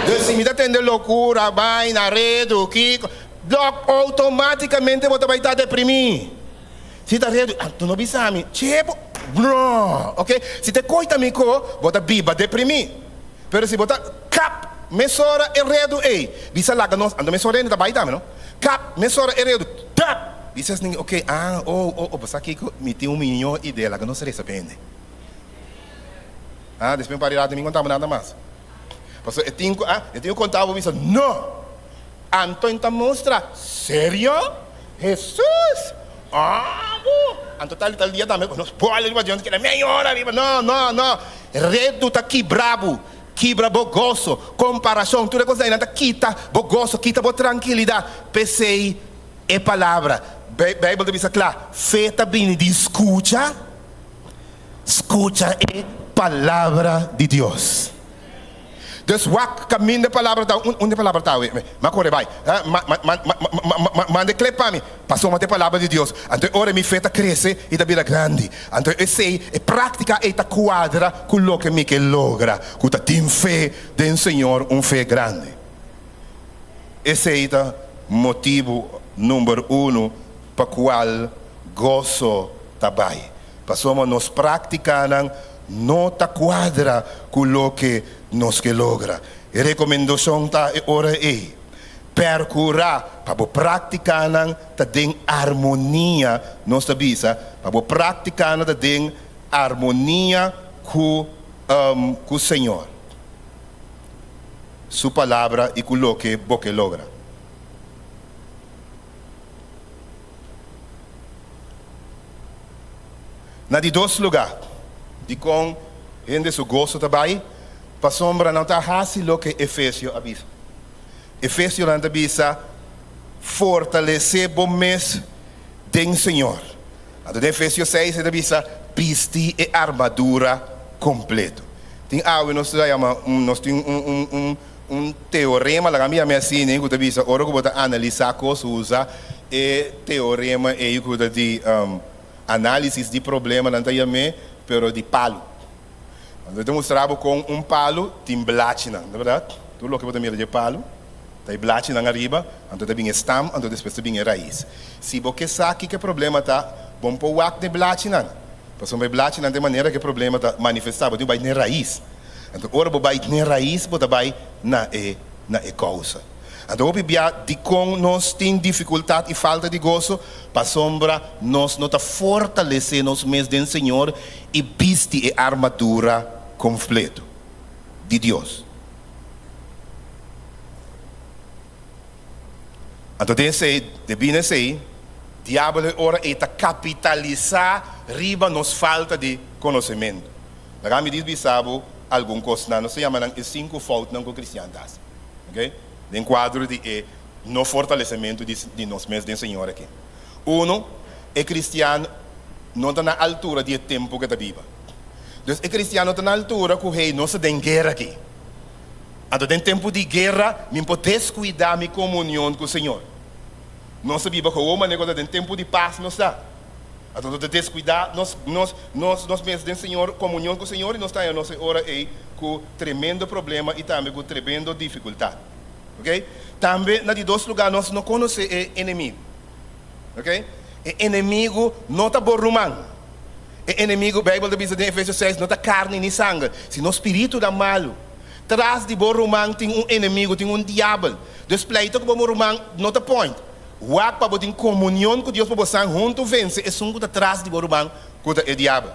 Dus si mi ta tende lokura, baina, redu, kiko, blok outomátikamente bo ta bai ta deprimí. Si ta redu, ah, tu no bisa mi, che bo, no, ok? Si ta e koi ta mi ko, bo ta biba deprimí. Pero si bo ta kap mesora e redu ei, bisa laga nos, anto mesora hende ta bai tambe, no? Kap mesora e redu, tap! Bisa esnan, ok, ah, oh, oh, oh, bo sa kiko? Mi tin un mihó idea, laga nos resa pa hende. Ah, despues un par di rato mi konta bo nada mas. Pasobra e tin ku, ah, e tin ku konta bo bisa, no! Anto ta mustra, serio? Hesus! Ah, bo! Anto tal i tal dia tambe nos bole riba dje, nos keda mei ora riba, no, no, no! Redu ta kibra bo, kibra bo goso, komparashon, tur e kos einan ta kita bo goso, kita bo trankilidat. P'esei e palabra, Beibel ta bisa kla, fe ta bini di skucha. Skucha e Palabra di Dios. Dus wak kaminda e Palabra ta, unda e Palabra ta awe? Mi a kore bai. Manda e klep pa mi. Pasobra ta e Palabra di Dios. Anto e ora mi fe ta krese i ta bira grandi. Anto esei, e práktika ei ta kuadra ku loke mi ke logra, ku ta tin fe den Señor, un fe grandi. Esei ta motibu number unu pa kual goso ta bai. Pasobra nos práktikanan no ta kuadra ku loke nos ke logra. E rekomendashon ta e ora ei, Perkurá pa bo práktikanan ta den armonia, nos ta bisa, pa bo práktikanan ta den armonia ku ku Señor Su Palabra i ku loke bo ke logra. Na di dos lugá, dikon hende su goso ta bai? Pasobra nan ta hasi loke Efesio a bisa. Efesionan ta bisa, Fortalesé bo mes den Señor. Anto den Efesio seis e ta bisa, Bisti e armadura kompleto. Tin awe nos ta yama, nos tin un Un teorema, laga mi yam'é asina, ku ta bisa ora ku bo ta analisá kos usa e teorema ei ku ta di análisis di problema nan ta yam'é, pero di palu. Anto e ta mustra bo kon un palu tin blachinan, ta bèrdat? Tur loke bo ta mira dje palu ta e blachinan ariba, anto ta bin e stam, anto despues ta bin e rais. Si bo ke sa kiko e problema ta, bo no por wak den e blachinan, pasobra e blachinan ta e manera ku e problema ta manifestá, bo tin ku bai den e rais. Anto ora bo bai n'e rais bo ta bai na e na e kousa. Anto hopi bia dikon nos tin difikultat i falta di goso? Pasobra nos no ta fortalesé nos mes den Señor i bisti e armadura kompleto di Dios. Anto den esei, debí na esei, diabel e ora ei ta kapitalisá riba nos falta di konosementu. Laga mi dis bisa bo algun kosnan. Nos ta yama nan e sinku foutnan ku kristian ta hasi. Ok? Den kuadro di e no fortalesementu di di nos mes den Señor aki. Uno, e kristian no ta na altura di e tempu ku e ta biba. Dus e kristian no ta na altura ku hey nos ta den guera aki. Anto den tempu di guera mi por deskuidá mi komunion ku Señor. Nos ta biba gewoon manera ku ta den tempu di pas nos ta. Anto nos ta descuida nos nos nos nos mes den Señor, comunion cu Señor y nos ta haña nos e ora ey cu tremendo problema y tambe cu tremendo dificultad. Ok? Tambe na di dos lugar nos no conoce e enemigo. Ok? E enemigo no ta bo ruman. E enemigo, Bijbel ta bisa den Efesios seis, no ta carni ni sanger, sino spiritunan malu. Tras di bo ruman tin un enemigo, tin un diabel. Dus pleita cu bo ruman no ta point. Wak pa bo tin komunion ku Dios pa bo san huntu vense esun ku ta tras di bo ruman ku ta e diabel.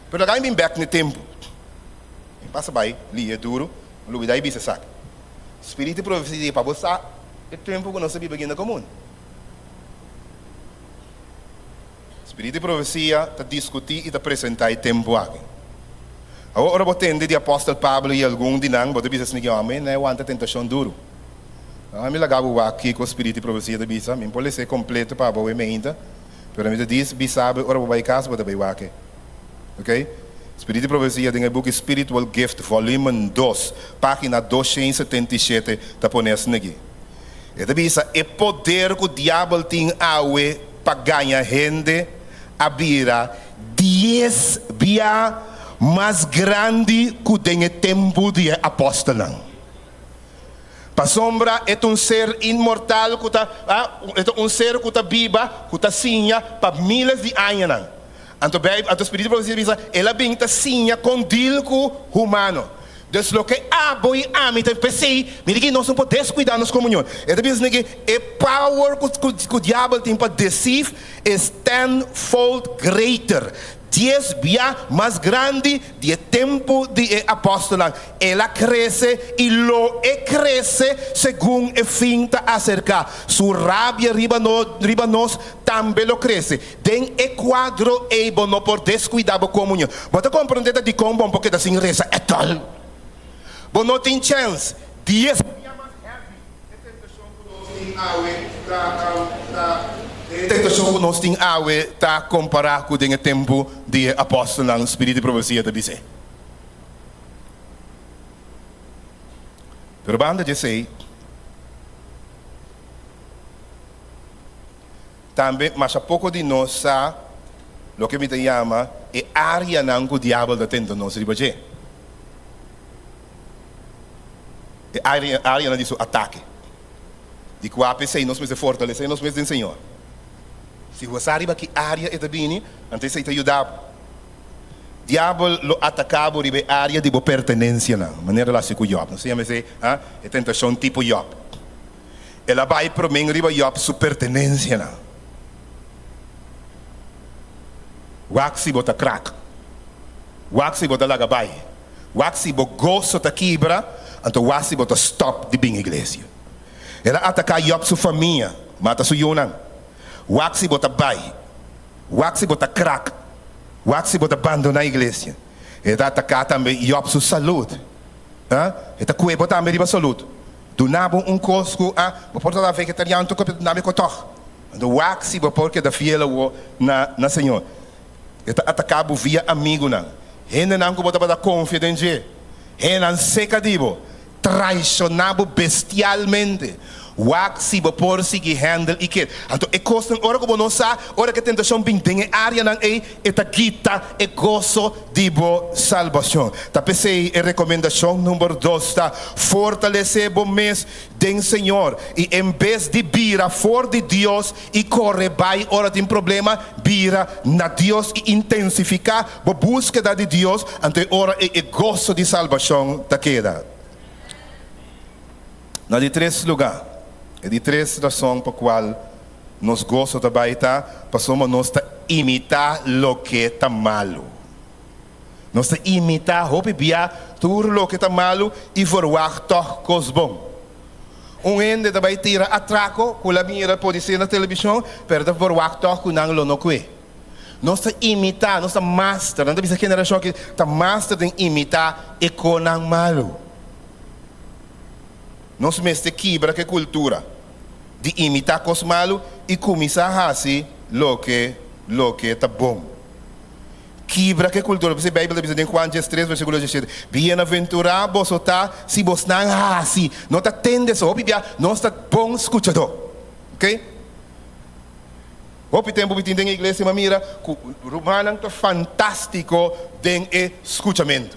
Pero laga mi bin bek n'e tempu. Mi pasa bai lihe duru, mi lubida i bisa esaki. Spiritu di profesia pa bo sa e tempu ku nos ta biba aki na komun. Spiritu di profesia ta diskutí i ta presentá e tempu aki. Awor ora bo tende di apòstel Pablo i algun di nan, bo ta bisa esaki, Ome, nan e wanta tentashon duru. Ami laga bo wak kiko Spiritu di Profesia ta bisa. Mi por lesa e kompleto pa bo e meinta, pero mi ta dis bisa bo ora bo bai kas bo ta bai wak e. Ok? Spiritu di Profesia den e buki Spiritual Gift volumen dos, pagina 277 ta pone asina aki. E ta bisa e poder ku diabel tin awe pa gaña hende a bira dies bia mas grandi ku den e tempu di e apòstelnan. Pasobra e ta un ser inmortal ku ta, e ta un ser ku ta biba, ku ta siña pa miles di añanan. Anto Beibel, anto Spiritu di Profesia ta bisa, el a bin ta siña kon dil ku humano. Dus loke abo i ami ta p'esei, mira ki nos no por deskuidá nos komunion. E ta bisa ki e power ku ku diabel tin pa deceive is tenfold greater. Dies bia mas grandi di e tempu di e apòstelnan. El a krese i lo e krese segun e fin ta aserká. Su rabia riba no riba nos tambe lo krese. Den e kuadro ei bo no por deskuidá bo komunion. Bo ta komprondé ta dikon bo no por keda sin resa ètòl. Bo no tin chèns. Dies bia mas heavy e tentashon ku nos tin awe ta ta e tentashon ku nos tin awe ta kompará ku den e tempu di e apòstelnan, Spiritu di profesia ta bis'é. Pero banda di esei. Tambe masha poko di nos sa loke mi ta yama e áreanan ku diabel ta tenta nos riba dje, e áreanan di su atake. Di kua p'esei nos mester fortalesé nos mes den Señor. Si bo sa riba ki área e ta bini, anto esei ta yuda bo. Diabel lo ataká bo riba e área di bo pertenensianan, manera el a hasi ku Jòb. Nos ta yama esei e tentashon tipo Jòb. El a bai promen riba Job su pertenensianan. Wak si bo ta krak. Wak si bo ta laga bai. Wak si bo goso ta kibra, anto wak si bo ta stòp di bin iglesia. El a ataká Job su famia, mata su yunan. Wak si bo ta bai. Wak si bo ta krak. Wak si bo ta bandoná iglesia. El ta ataká tambe Job su salud. E ta kue bo tambe riba salud. Duna bo un kos ku a bo por ta da vegetariano tur kopi duna mi kotòg. Anto wak si bo por keda fiel awo na na Señor. E ta ataká bo via amigunan, hendenan ku bo tabata konfia den dje, hendenan seka di bo, traishoná bo bestialmente. Wak si bo por sigui handle i keda. Anto e kosnan ora ku bo no sa, ora ku e tentashon bin den e áreanan ei, e ta kita e goso di bo salbashon. Ta p'esei e rekomendashon number dos ta, Fortalesé bo mes den Señor, i en bes di bira for di Dios i kore bai ora tin problema, bira na Dios i intensifiká bo búskeda di Dios, anto e ora ei e goso di salbashon ta keda. Na di tres lugá, e di tres rason pa kual nos goso ta bai ta pasobra nos ta imitá loke ta malu. Nos ta imitá hopi bia tur loke ta malu i verwagt tòg kos bon. Un hende ta bai tira atrako ku la mira podisé na telebishon, pero ta verwagt tòg ku nan lo no kue. Nos ta imitá, nos ta master, nan ta bisa generashon aki ta master den imitá e konan malu. Nos mester kibra ku e kultura di imitá kos malu i kuminsá hasi loke loke ta bon. Kibra ku e kultura. P'esei Beibel ta bisa den Juan diestres versíkulo diesshete, Bienaventurá boso ta si bosnan hasi, no ta tende so. Hopi bia nos ta bon skuchadó. Oke? Hopi tempu mi tin den e iglesia mi a mira ku rumannan ta fantástiko den e skuchamentu,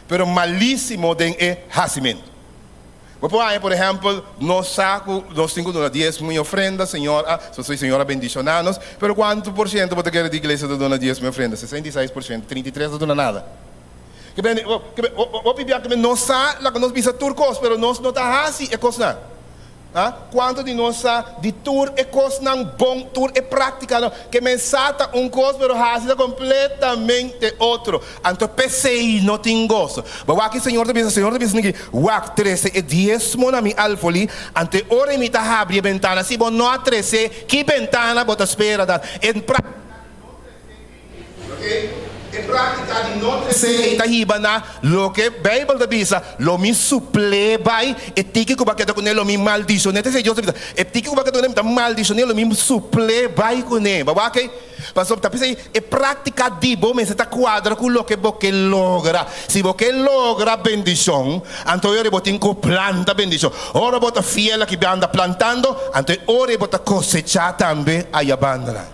pero malísimo den e hasimentu. Bo por haña, por ehèmpel, nos sa ku nos tin ku duna diesmo i ofrenda, Señor a, sosoy Señor a bendishoná nos, pero kuantu por siento bo ta kere di iglesia ta duna diesmo i ofrenda? 66 por siento, 33 ta duna nada. Ke bende, ke be, hopi bia ke nos sa laga nos bisa tur kos, pero nos no ta hasi e kosnan. Ha? Kuantu di nos sa di tur e kosnan bon, tur e práktikanan? Ke men sa ta un kos, pero hasi ta kompletamente otro. Anto p'esei no tin goso. Bo wak e Señor ta bisa, Señor ta bisa niki, Wak, trese e diesmo na mi alfolí, anto e ora ei mi ta habri e bentana. Si bo no a trese, ki bentana bo ta spera dan? En práktika, no trese e. E práktika di no trese ei ta hiba na loke Beibel ta bisa, Lo mi supl'é bai e tiki ku bo a keda kuné, lo mi maldishoné. Ta esei Dios ta bisa, E tiki ku bo a keda kuné mi ta maldishoné, lo mi supl'é bai kuné. Bo a wak ei? Pasobra ta p'esei e práktika di bo mester ta kuadra ku loke bo ke logra. Si bo ke logra bendishon, anto e ora bo tin ku planta bendishon. Ora bo ta fiel aki banda plantando, anto e ora ei bo ta kosechá tambe aya bandanan.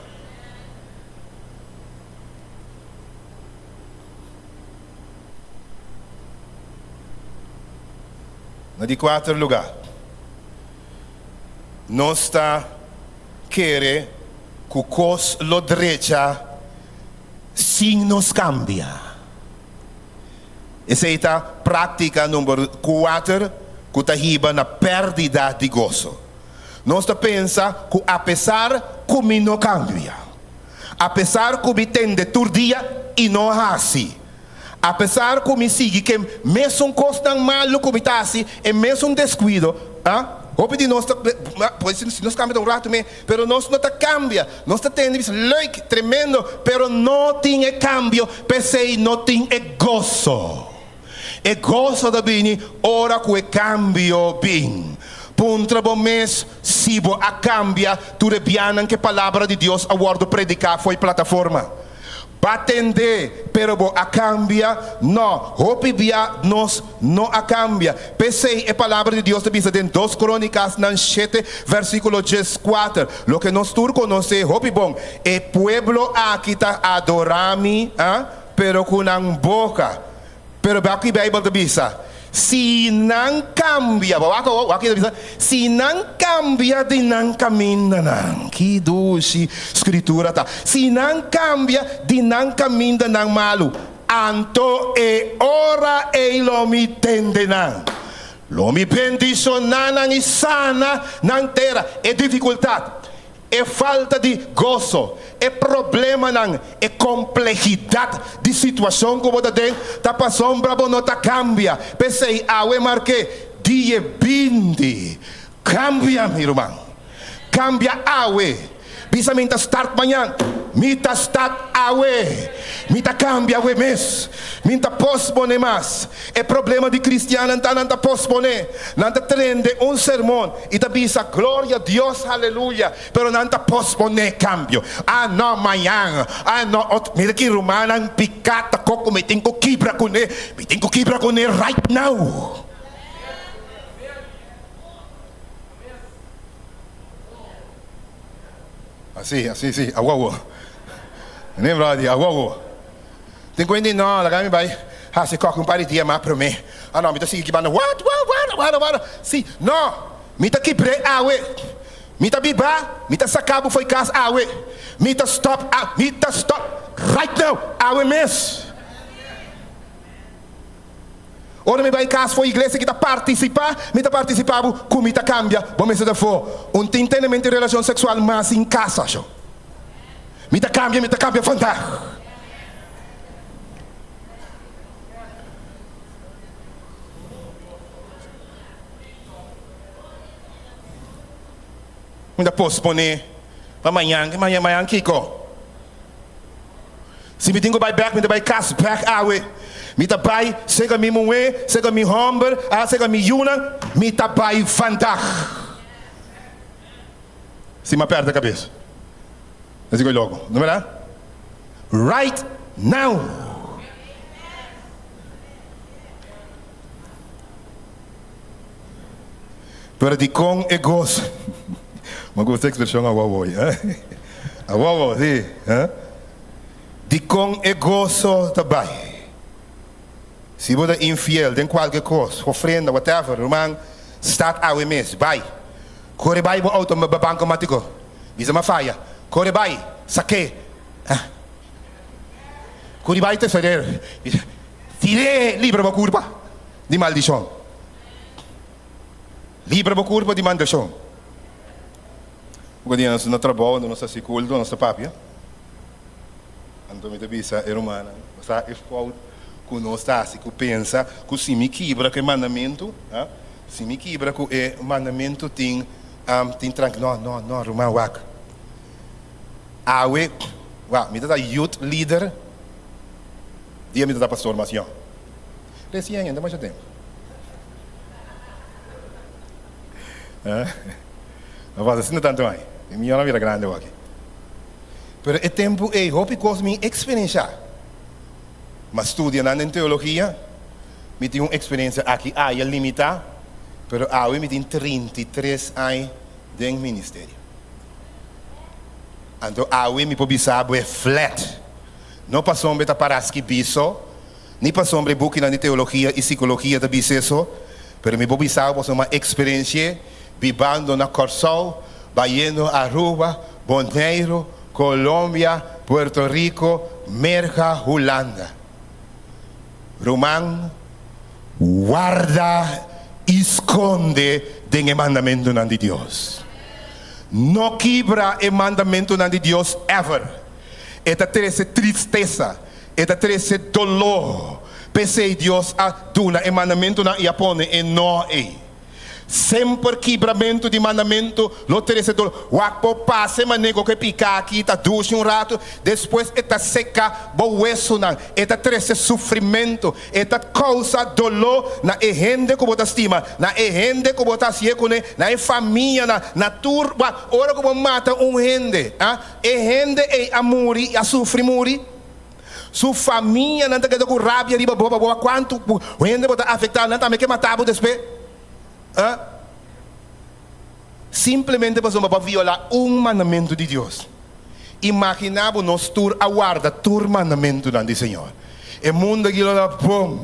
Na di kuater lugá, nos ta kere ku kos lo drecha sin nos kambia. Esei ta práktika number kuater ku ta hiba na pèrdida di goso. Nos ta pensa ku apesar ku mi no kambia, apesar ku mi tende tur dia i no hasi, apesar ku mi sigui ke mesun kosnan malu ku mi ta hasi, e mesun deskuido, a hopi di nos ta, pues si nos kambia ta un ratu me, pero nos no ta kambia. Nos ta tende bisa leuk, tremendo, pero no tin e kambio, p'esei no tin e goso. E goso ta bini ora ku e kambio bin. Puntra bo mes si bo a kambia tur e bianan ku e Palabra di Dios a wòrdu prediká fo'i plataforma. Ba tend'é, pero bo a kambia? Nò, hopi bia nos no a kambia. P'esei e Palabra di Dios ta bisa den Dos Krónikasnan shete vèrsikulo dieskuater, loke nos tur konosé hopi bon, E pueblo aki ta adorá mi, pero ku nan boka. Pero bia ki Bijbel ta bisa? Si nan cambia, bo wak awor, wak ki ta bisa, si nan cambia di nan camindanan, ki dushi Scritura ta, si nan cambia di nan camindanan malu, anto e ora ei lo mi tende nan, lo mi bendiciona nan i sana nan tera. E dificultad, E falta di goso, e problemanan, e komplehidat di situashon ku bo ta den ta pasobra bo no ta kambia. P'esei awe mark'é dia bindi. Kambia, mi ruman. Kambia awe. Bisa mi ta start mañan. Mi ta start awe. Mi ta kambia awe mes. Mi ta posponé mas. E problema di kristiannan ta nan ta posponé. Nan ta trende un sermon i ta bisa gloria Dios haleluya pero nan ta posponé kambio. Ah no mañan, ah no ot mira ki rumannan piká ta koko mi tin ku kibra kuné, mi tin ku kibra kuné right now. Así, así, sí, awowo. Nimrod, awowo. Tin ku hende no, laga mi bai hasi kòke un par di dia mas promé. Ah no, mi ta sigui ki banda, Wat, wat, wara, wara, wara. Si, no, mi ta kibr'é awe. Mi ta biba, mi ta saka bo fo'i kas awe. Mi ta stòp awe, mi ta stòp right now, awe mes. Ora mi bai kas fo'i iglesia ki ta partisipá, mi ta partisipá bo ku mi ta kambia, bo mester ta afó. Un tin tenemento di relashon seksual mas sin kasa, sho. Mi ta kambia, mi ta kambia vandag. Mi ta posponé pa mañan, mañan, mañan kiko? Si mi tin ku bai bèk, mi ta bai kas bèk awe. Mi ta bai serka mi muhé, serka mi hòmber, a serka mi yunan, mi ta bai vandag. Si m'a perde kabes. Esei koe loko, no berdad? Right now! Pero dikon e goso? M'a gusta e ekspreshon awowo, eh? Awowo, si, eh? Dikon e goso ta bai? Si bo ta infiel den kualke kos, ofrenda, whatever, ruman, start awe mes, bai. Kore bai bo auto bankomatiko. Bisa m'a faya. Kore bai, sak'é. Kore bai tesorero. Bisa, tir'é, libra bo kurpa di maldishon. Libra bo kurpa di maldishon. Un dia nos na trabou, nos ta hasi kulto, nos ta papia. Anto mi ta bisa e rumannan, bo sa e fout ku nos ta hasi ku pensa ku si mi kibra ku e mandamentu, si mi kibra ku e mandamentu tin tin trank. No, no, no, ruman, wak. Awe, wak, mi ta ta youth leader. Dia mi ta ta pastor mas yòn. Resien, no ta masha tempu. No pasa asina tantu aña. Mi yòn a bira grandi awor aki. Pero e tempu ei hopi kos mi eksperenshá. M'a studia nan den teologia, mi tin un eksperensia aki aya limitá, pero awe mi tin 33 aña den ministerio. Anto awe mi por bisa bo e flat. No pasobra e ta para skibí so, ni pasobra e bukinan di teologia i sikologia ta bisa eso, pero mi por bisa bo pasobra mi a eksperensi'é bibando na Kòrsou, bayendo Aruba, Boneiru, Colombia, Puerto Rico, Merca, Hulanda. Ruman, warda i skonde den e mandamentunan di Dios. No kibra e mandamentunan di Dios ever. E ta trese tristesa, e ta trese doló. P'esei Dios a duna e mandamentunan i a pone e no ei. Semper kibramentu di mandamentu lo trese doló. Wak bo pasa e manego ku e piká aki ta dushi un ratu, despues e ta seka bo wesunan, e ta trese sufrimentu, e ta kousa doló na e hende ku bo ta stima, na e hende ku bo ta hasié kuné, na e famianan, na tur. Wak, ora ku bo mata un hende, a, e hende ei a muri, a sufri muri. Su famianan ta keda ku rabia riba bo, pa bo kuantu hende bo ta afektá, nan tambe ke mata bo despues. A Simplemente pasobra bo a violá un mandamentu di Dios. Imaginá bo nos tur a warda tur mandamentunan di Señor. E mundu aki lo ta bon.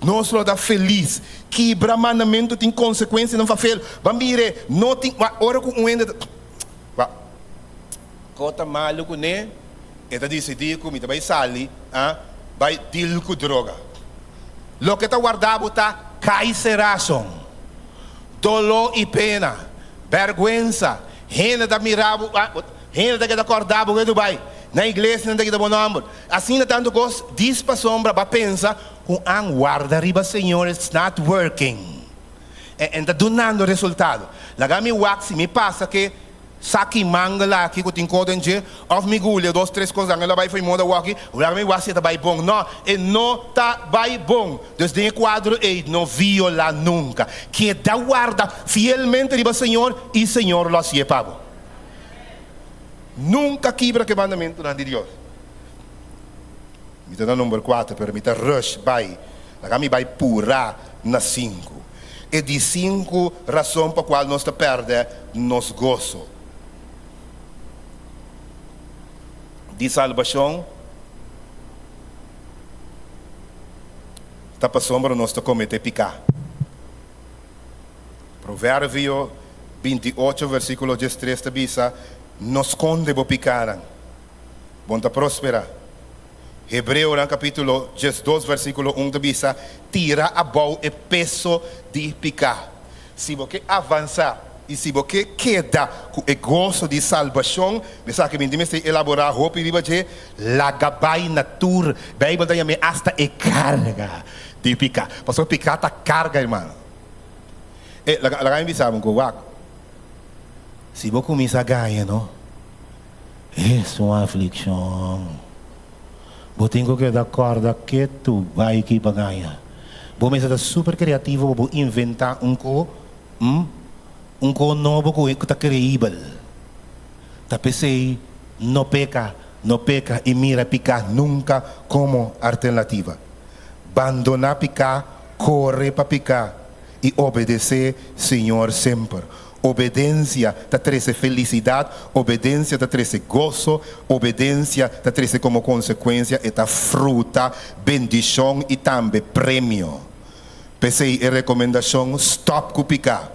Nos lo ta felis. Kibra mandamentu tin konsekuensianan fafel. Ban bira, no tin, ora ku un hende ta, Kos ta malu kuné. E ta disidí ku mi ta bai sali a bai deal ku droga. Loke ta warda bo ta kai serason, doló i pena, bèrgwensa, hende ta mira bo, hende ta keda kòrda bo ketu bai, na iglesia nan ta kita bo nòmber. Asina tantu kos dis pasobra bo a pensa ku an warda riba Señor it's not working. E ta dunando resultado. Laga mi wak si mi pasa ke. Saki mangel aki ku tin kodo en dje, òf mi gulia dos tres kos dan el a bai fo'i moda wòki, wèr mi wak si e ta bai bon. Nò, e no ta bai bon. Dus den e kuadro ei, no violá nunka. Keda warda fielmente riba Señor i Señor lo hasié pa bo. Nunka kibra ku e mandamentunan di Dios. Mi ta na number kuater, pero mi ta rush bai. Laga mi bai purá na sinku. E di sinku rason pa kual nos ta pèrdè nos goso di salbashon ta pasobra nos ta kometé piká. Proverbio 28 versíkulo 13 ta bisa, No skonde bo pikánan, bo no ta prosperá. Hebreonan kapítulo 12 versíkulo 1 ta bisa, Tira abou e peso di piká. Si bo ke avansá i si bo ke keda ku e goso di salbashon, mi sa ke mi tin mester elaborá hopi riba dje, laga bai na tur, Beibel ta yam'é asta e karga di piká. Pasobra piká ta karga, hermano. E, laga, laga mi bisa bo ku wak, si bo kuminsá gaña, no. Es un aflikshon. Bo tin ku keda kòrda ketu bai ki pa gaña. Bo mester ta super kreativo pa bo inventá un ko, hm, un ko nobo ku ku ta kreibel. Ta p'esei no peka, no peka i mira piká nunka komo arternativa. Bandoná piká, kore pa piká i obedesé Señor semper. Obedensia ta trese felisidat, obedensia ta trese goso, obedensia ta trese komo konsekuensia e ta fruta, bendishon i tambe premio. P'esei e rekomendashon stòp ku piká.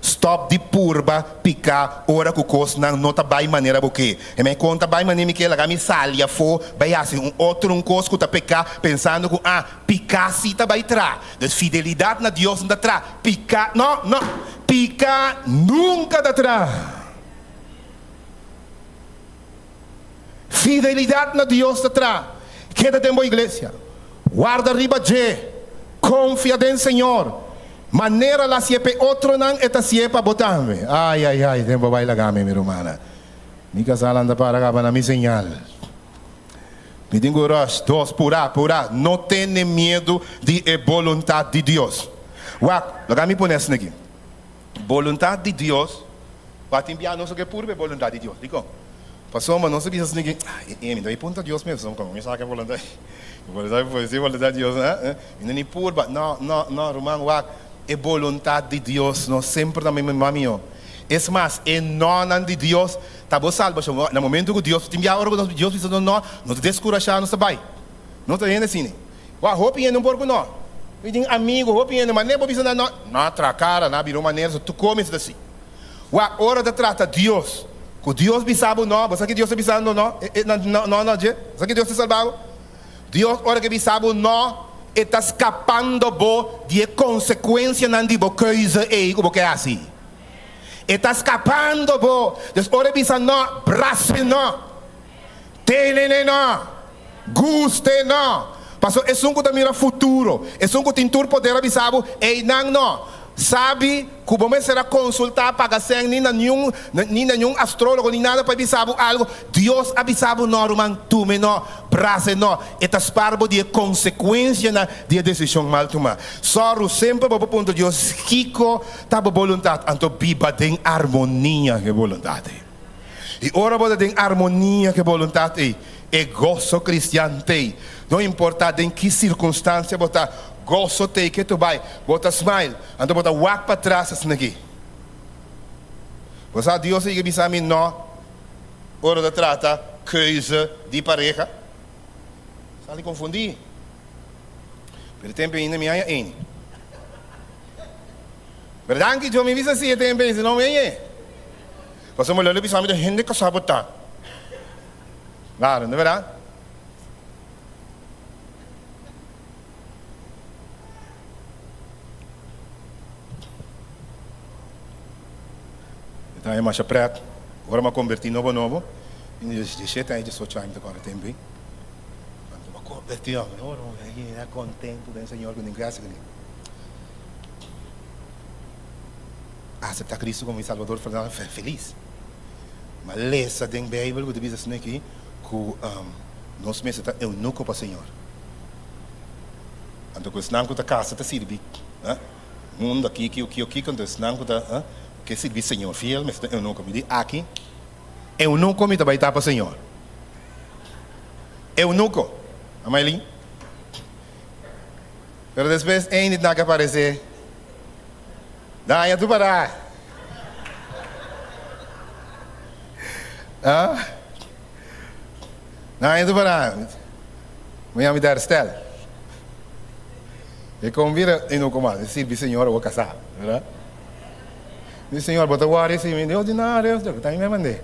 Stòp di purba piká ora ku kosnan no ta bai manera bo ke. E mei kon ta bai manera mi ke, laga mi sali afó bai hasi un otro un kos ku ta peká pensando ku ah, piká si ta bai tra. Dus fidelidat na Dios no ta tra. Piká, no, no, piká nunka ta tra. Fidelidat na Dios ta tra. Keda den bo iglesia. Warda riba dje. Konfia den Señor. Manera la hasié p'e otronan, e ta hasié pa bo tambe. Ai, ai, ai, den bo bai laga mi, mi rumannan. Mi kasá lanta para kaba na mi señal. Mi tin ku rush. Dos, purá, purá. No tene miedu di e boluntat di Dios. Wak, laga mi pone asina aki. Boluntat di Dios, wak tin bia nos a ke purba e boluntat di Dios. Dikon? Pasobra nos a bisa asina aki, ah, e mi ta bai puntra Dios mes, pasobra komo mi sa ke boluntat, si boluntat di Dios, mi no ni purba. No, no, no, ruman, wak, e boluntat di Dios no semper ta mima mihó. Es mas, e nonan di Dios Ta bo salbashon. Na momento ku Dios tin bia ora ku nos Dios bisa nos no, no ta deskurashá nos ta bai. No ta hende asina. Wak, hopi hende no por ku no. Mi tin amigu, hopi hende, manera bo bisa nan no, nan a traha kara, nan a bira un manera, so tur komi ta asi. Wak, ora ta trata Dios, ku Dios bisa bo no, bo sa ki Dios ta bisando no? E, e, no, no, no dje. Bo sa ki Dios ta salba bo? Dios ora ke bisa bo no, e ta skapando bo di e konsekuensianan di bo keuze ei ku bo ke hasi. E ta skapando bo. Dus ora e bisa no, bras'e no. Tenen'e no. Gust'e no. Pasobra esun ku ta mira futuro, esun ku tin tur poder a bisa bo, einan no. Sabi ku bo mester a konsultá, paga sèn ni na niun ni na niun astrólogo ni nada pa e bisa bo algu. Dios a bisa bo no, ruman, tum'e no, bras'e no. E ta spar bo di e konsekuensianan di e desishon mal tumá. Sòru semper bo por puntra Dios kiko Ta bo boluntat, anto biba den armonia ku e boluntat ei. I ora bo ta den armonia ku e boluntat ei, e goso kristian t'ei. No importá den ki sirkunstansia bo ta, goso t'ei ke tu bai. Bo ta smile, anto bo ta wak patras asina aki. Bo sa Dios a yega bisa mi no ora ta trata keuze di pareha? Sali konfundí. Pero e tempu ainda mi haña eni. Pero danki Dios mi bisa si e tempu ei, si no mi hañ'é. Pasobra mi lo bisa mi ta hende kasá bo ta. Claro, no verdad? Mi ta haña masha pret. Ora mi a kombertí nobo nobo, mi di diesshete aña, diesocho aña mi ta kòrda e tempu ei. Cuando bo converti hombre, ora bo yega contento den Señor cu den gracia cu den. Acepta Cristo como mi Salvador personal feliz. Ma lesa den Bijbel cu ta bisa asina aki cu nos mester ta eunuco pa Señor. Anto cu esnan cu ta casa ta sirbi mundo aki ki ki ki anto esnan cu ta ke sirbi Señor fiel mester ta eunuco. Mi di aki Eunuco mi ta bai ta pa Señor. Eunuco. Amailin. Pero despues ein di nak aparece. Daña tu para. Ah? Daña tu para. Mi yama mi ta herstel. E kon bira eunuco mas. E sirbi Señor awor casá. Verdad? Mi Señor, bo ta wòri si mi? Dios di, No, Dios, ta mi me mand'é.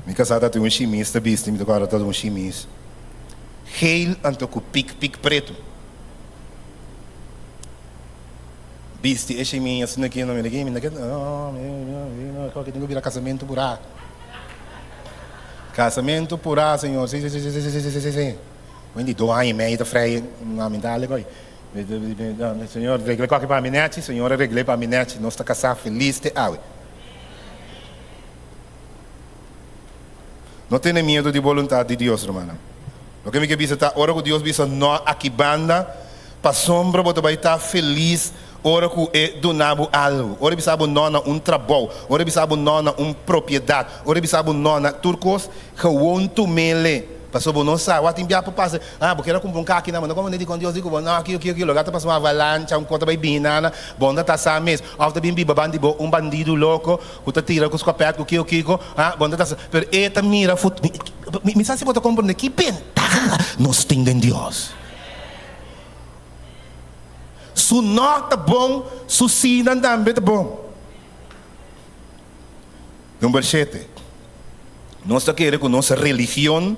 Mi kasá ta tin un shimis ta bisti, mi ta kòrda ta un shimis geel anto ku pik pik pretu. Bisti e shimis asina aki, mi di, mi no, mi no, mi tin ku bira kasamentu purá. Casamentu purá, señor. Sí, sí, sí, sí, sí, sí, sí, sí, sí. Wen di do aña y medio ta frei lamentable koy. Señor, regle koki pa mi nechi. Señor a regle pa mi nechi. Nos ta casá feliz te awe. No tene miedo di boluntad di Dios, rumannan. Loke mi ke bisa ta, ora ku Dios bisa no aki banda, pasobra bo ta bai ta feliz Ora ku e duna bo algu, ora e bisa bo no na un trabou, ora e bisa bo no na un propiedat, ora e bisa bo no na tur kos, gewon tum'ele. Pasobra bo no sa, wak tin bia por pasa, ah, bo kier a kumpra un kaki na, bo no komprende dikon Dios di ku bo no, aki, aki, aki, loke a ta pasa un avalancha, un kos ta bai bini nana, bo no ta sa mes, òf ta bin biba banda di bo un bandidu loko ku ta tira ku skopèt ku kiko kiko, ah, bo no ta sa, pero e ta mira fut, mi, mi sa si bo ta komprende ki bentaha nos tin den Dios. Su no ta bon, su sinan tambe ta bon. Number shete, Nos ta kere ku nos religion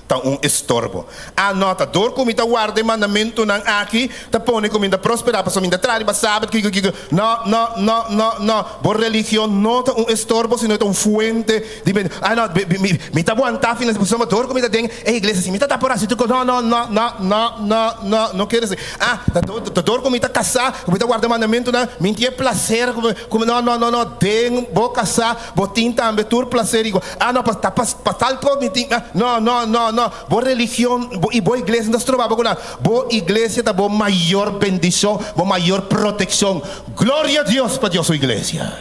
ta un estorbo. Ah, no, ta dor ku mi ta warda e mandamentunan aki ta pone ku mi ta prosperá pasobra mi ta traha riba sabat, kiko, kiko. No, no, no, no, no. Bo religion no ta un estorbo, sino e ta un fuente di bendishon. Ah, no, mi, mi ta wantá finansier pasobra dor ku mi ta den e iglesia si mi ta ta por hasi tur kos. No, no, no, no, no, no, no, no kere esei. Ah, ta ta dor ku mi ta kasá, ku mi ta warda e mandamentunan, mi tin e plaser ku mi, ku mi, no, no, no, no. Den bo kasá Bo tin tambe tur placer igual. Ah no, pa ta pa tal cos mi tin. Ah, no, no, no, no. Bo religion bo y bo iglesia no ta stroba bo cu nada. Bo iglesia ta bo mayor bendicion, bo mayor proteccion. Gloria a Dios pa Dios su iglesia.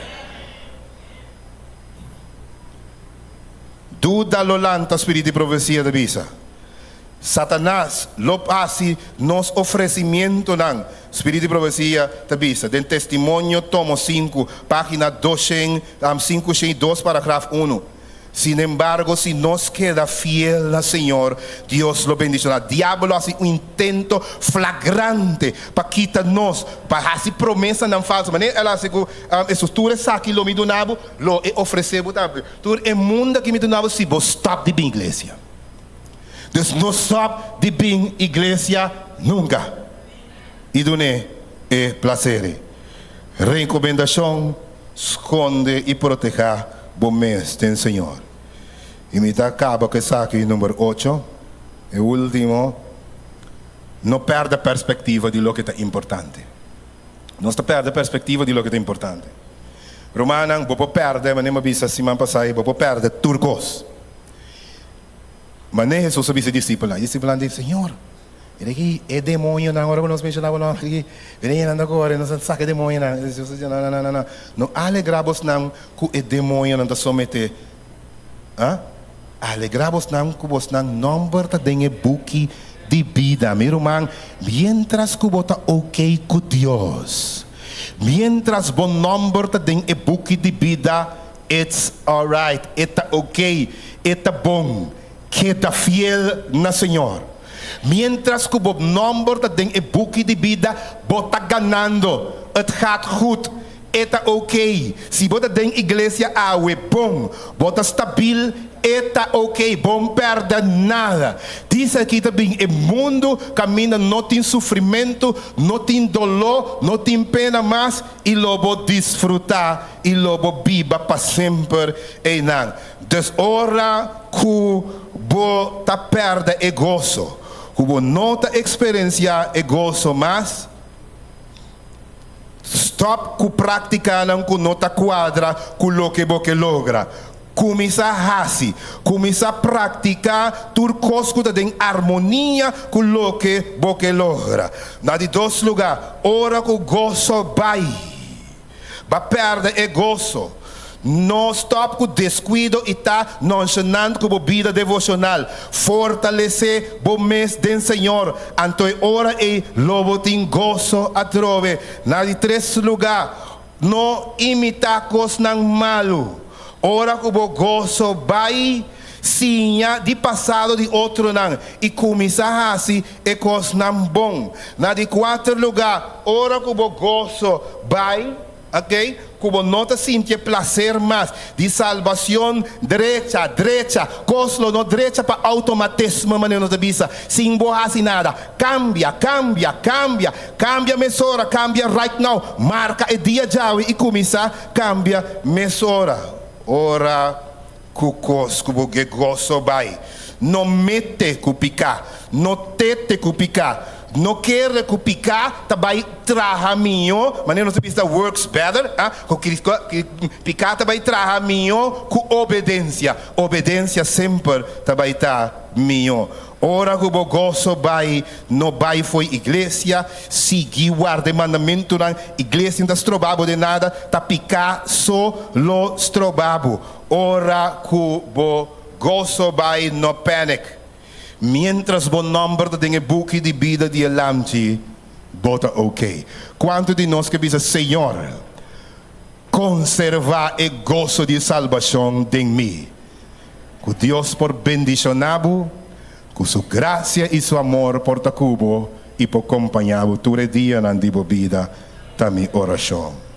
Duda lo lanta, Spirit di profecia ta bisa. Satanas lo hasi nos ofresimientonan, Spiritu di Profesia ta bisa den Testimonio tomo sinku, página doshen, 502, paragraf unu. Sinembargo, si nos keda fiel na Señor, Dios lo bendishoná. Diabel lo hasi un intento flagrante pa kita nos, pa hasi promesanan falso. Manera el a hasi ku Hesus, Tur esaki lo mi duna bo, lo e ofresé bo tambe. Tur e mundu aki mi duna bo si bo stòp di bin iglesia. Dus no stop di bin iglesia nunca y dun'é e placer ei. Recomendacion, Sconde y proteha bo mes den Señor. Y mi ta caba cu esaki number ocho, e ultimo, no perde perspectiva di loke ta importante. Nos ta perde perspectiva di loke ta importante. Rumannan, bo por perde, manera mi a bisa siman pasa ei, bo por perde tur cos. Manera Hesus a bisa e disipelnan, e disipelnan di, Señor, mira aki e demonionan, ora ku nos menshoná bo nòmber aki, mira e nan ta kore, nos a saka e demonionan. Hesus a bisa, No, no, no, no, no, no alegrá bosnan ku e demonionan ta someté, ah, alegrá bosnan ku bosnan nòmber ta den e buki di bida. Mi ruman, miéntras ku bo ta okey ku Dios, miéntras bo nòmber ta den e buki di bida, It's alright, e ta ok, e ta bon, keda fiel na Señor. Mientras ku bo nomber ta den e buki di bida, bo ta ganando. Het gaat goed, e ta ok. Si bo ta den iglesia awe, bon, bo ta stabil, e ta ok, bo n pèrdè nada. Dice aki ta bin e mundu kaminda no tin sufrimentu, no tin doló, no tin pena mas, i lo bo disfrutá i lo bo biba pa semper einan. Dus ora ku bo ta pèrdè e goso, ku bo no ta eksperensiá e goso mas, stòp ku práktikanan ku no ta kuadra ku loke bo ke logra. Kuminsá hasi, kuminsá praktiká tur kos ku ta den armonia ku loke bo ke logra. Na di dos lugá, ora ku goso bai, Ba pèrdè e goso. No stòp ku deskuido i ta nonshenant ku bo bida devoshonal. Fortalesé bo mes den Señor, anto e ora ei lo bo tin goso atrobe. Na di tres lugá, no imitá kosnan malu. Ora ku bo goso bai, siña di pasado di otronan i kuminsá hasi e kosnan bon. Na di kuater lugá, ora ku bo goso bai, ok, ku bo no ta sinti e plaser mas di salbacion, drecha, drecha, kos lo no drecha pa automatisme, manera nos ta bisa, sin bo hasi nada. Kambia, kambia, kambia, kambia mesora, kambia right now, marka e dia djawe i kuminsá kambia mesora. Ora ku kos ku bo ke goso bai. No mete ku piká. No tete ku piká. No kere ku piká ta bai traha mihó, manera nos ta bisa works better, ah, ku piká ta bai traha mihó ku obedensia. Obedensia semper ta bai ta mihó. Ora ku bo goso bai, no bai fo'i iglesia, sigui warda e mandamentunan, iglesia no ta stroba bo den nada, ta piká so lo stroba bo. Ora ku bo goso bai, no panic. Miéntras bo nòmber ta den e buki di bida di e Lamchi, bo ta ok. Kuantu di nos ke bisa, Señor, konservá e goso di salbashon den mi? Ku Dios por bendishoná bo, ku su grasia i su amor por ta ku bo i por kompañá bo tur e dianan di bo bida, ta mi orashon.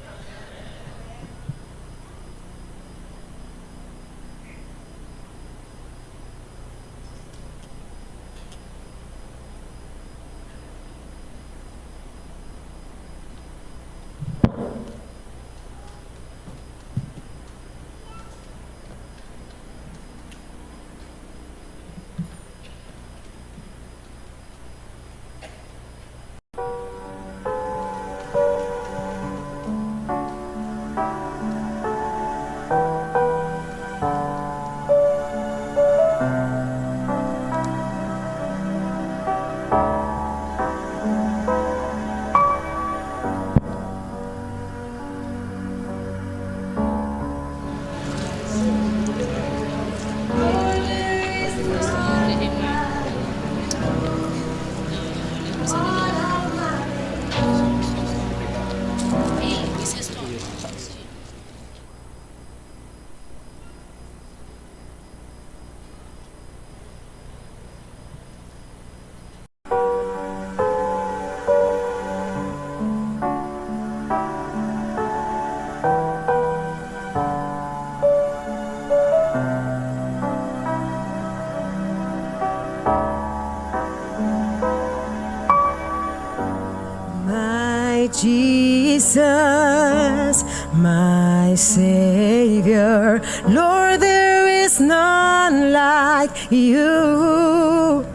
My Jesus, my Savior, Lord, there is none like you.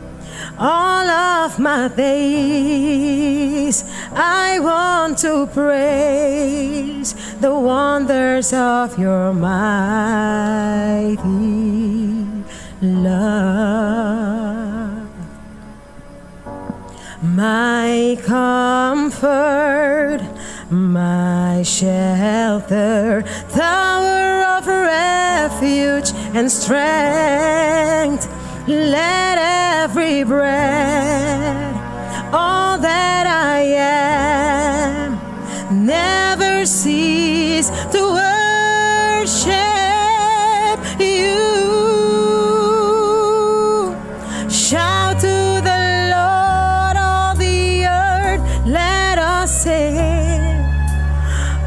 All of my days, I want to praise the wonders of your mighty love. My comfort, my shelter, tower of refuge and strength. Let every breath, all that I am, never cease to worship you. Shout to the Lord, all the earth, let us sing.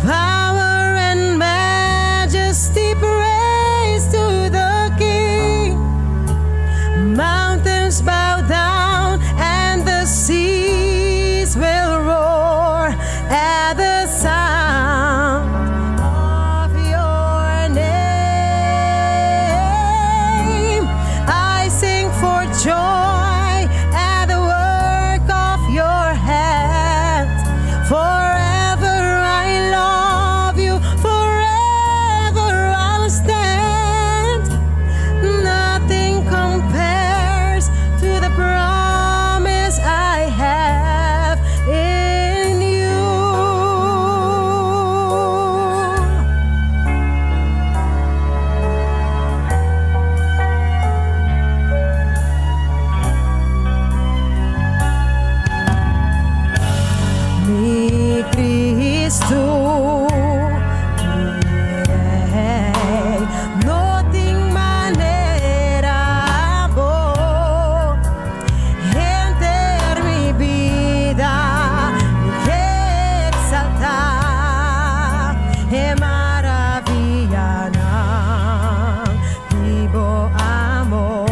Power and majesty, praise to the King. Mountains bow down and the seas will roar at the sound of your name. I sing for joy at the work of your hands. Forever I love you, forever I'll stand. Nothing compares to the promise I have in you. Mi Cristo, mi Rey, no tin manera bo. Henter mi bida, mi ke exalta, e maravianan di bo amor.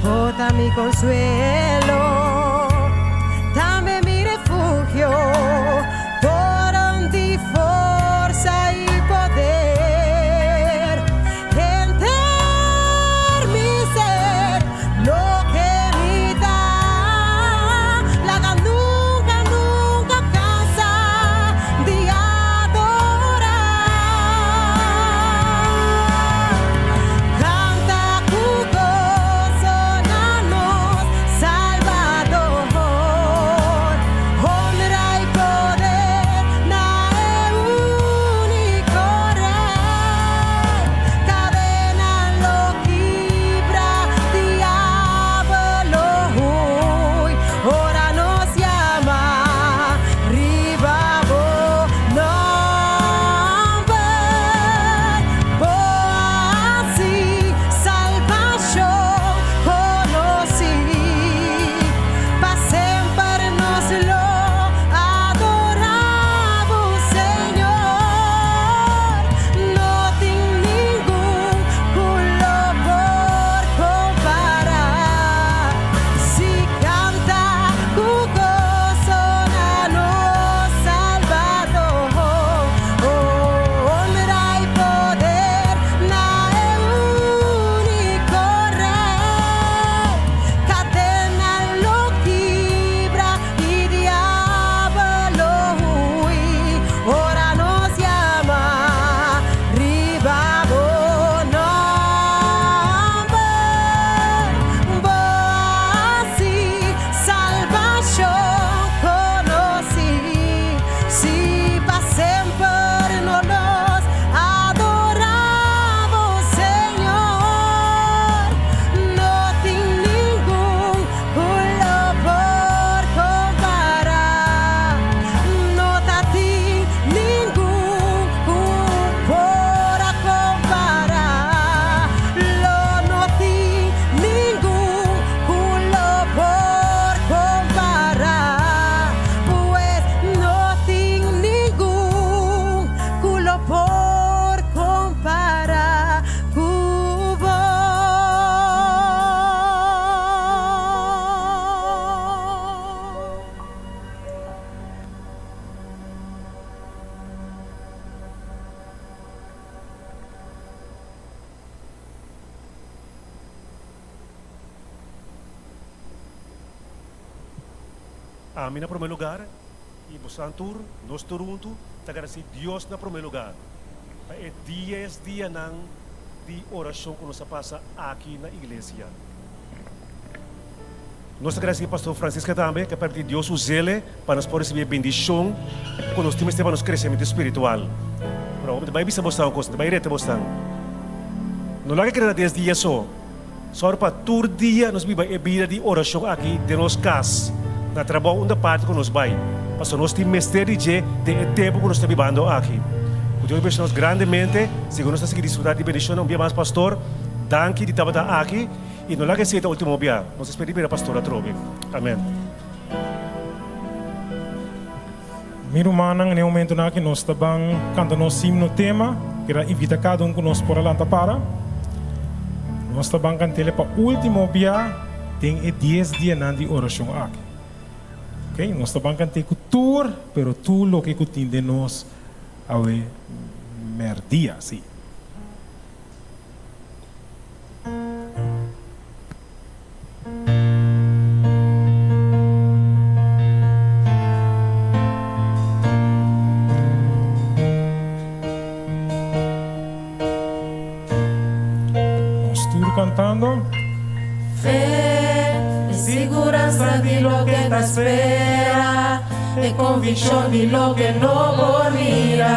Bo ta mi consuelo, tambe mi refugio, toren di forsa y poder. Henter mi ser, loke mi ta, laga nunca, nunca cansa di adora. Canta cu goso na nos. Ami na promé lugar i bosan tur, nos tur huntu, ta gradisí Dios na promé lugar pa e dies dianan di orashon ku nos a pasa aki na iglesia. Nos ta gradisí Pastor Francisca tambe ku a permití Dios us'ele pa nos por risibí e bendishon ku nos tin mester pa nos kresementu spiritual. Pero awor mi ta bai bisa bosnan un kos, mi ta bai reta bosnan. No laga keda na dies dia so. Sòru pa tur dia nos biba e bida di orashon aki den nos kas, na trabou unda parti ku nos bai, pasobra nos tin mester di dje den e tempu ku nos ta bibando aki. Ku Dios bendishoná nos grandemente, segun nos ta sigui disfrutá di bendishonnan. Un bia mas Pastor, danki di tabata aki i no laga esei ta ultimo bia. Nos ta spera di mira Pastor atrobe. Amen. Mi rumannan, na e momentunan aki nos ta ban kanta nos himno tema, keda invita kada un ku nos por a lanta para. Nos ta ban kant'el pa ultimo bia den e dies dianan di orashon aki. Ok, nos ta ban kant'é ku tur, pero tur loke ku tin den nos awe mèrdia, sí. Nos tur cantando. Fe e siguransa di loke ta spera, e konvikshon di loke no por mira.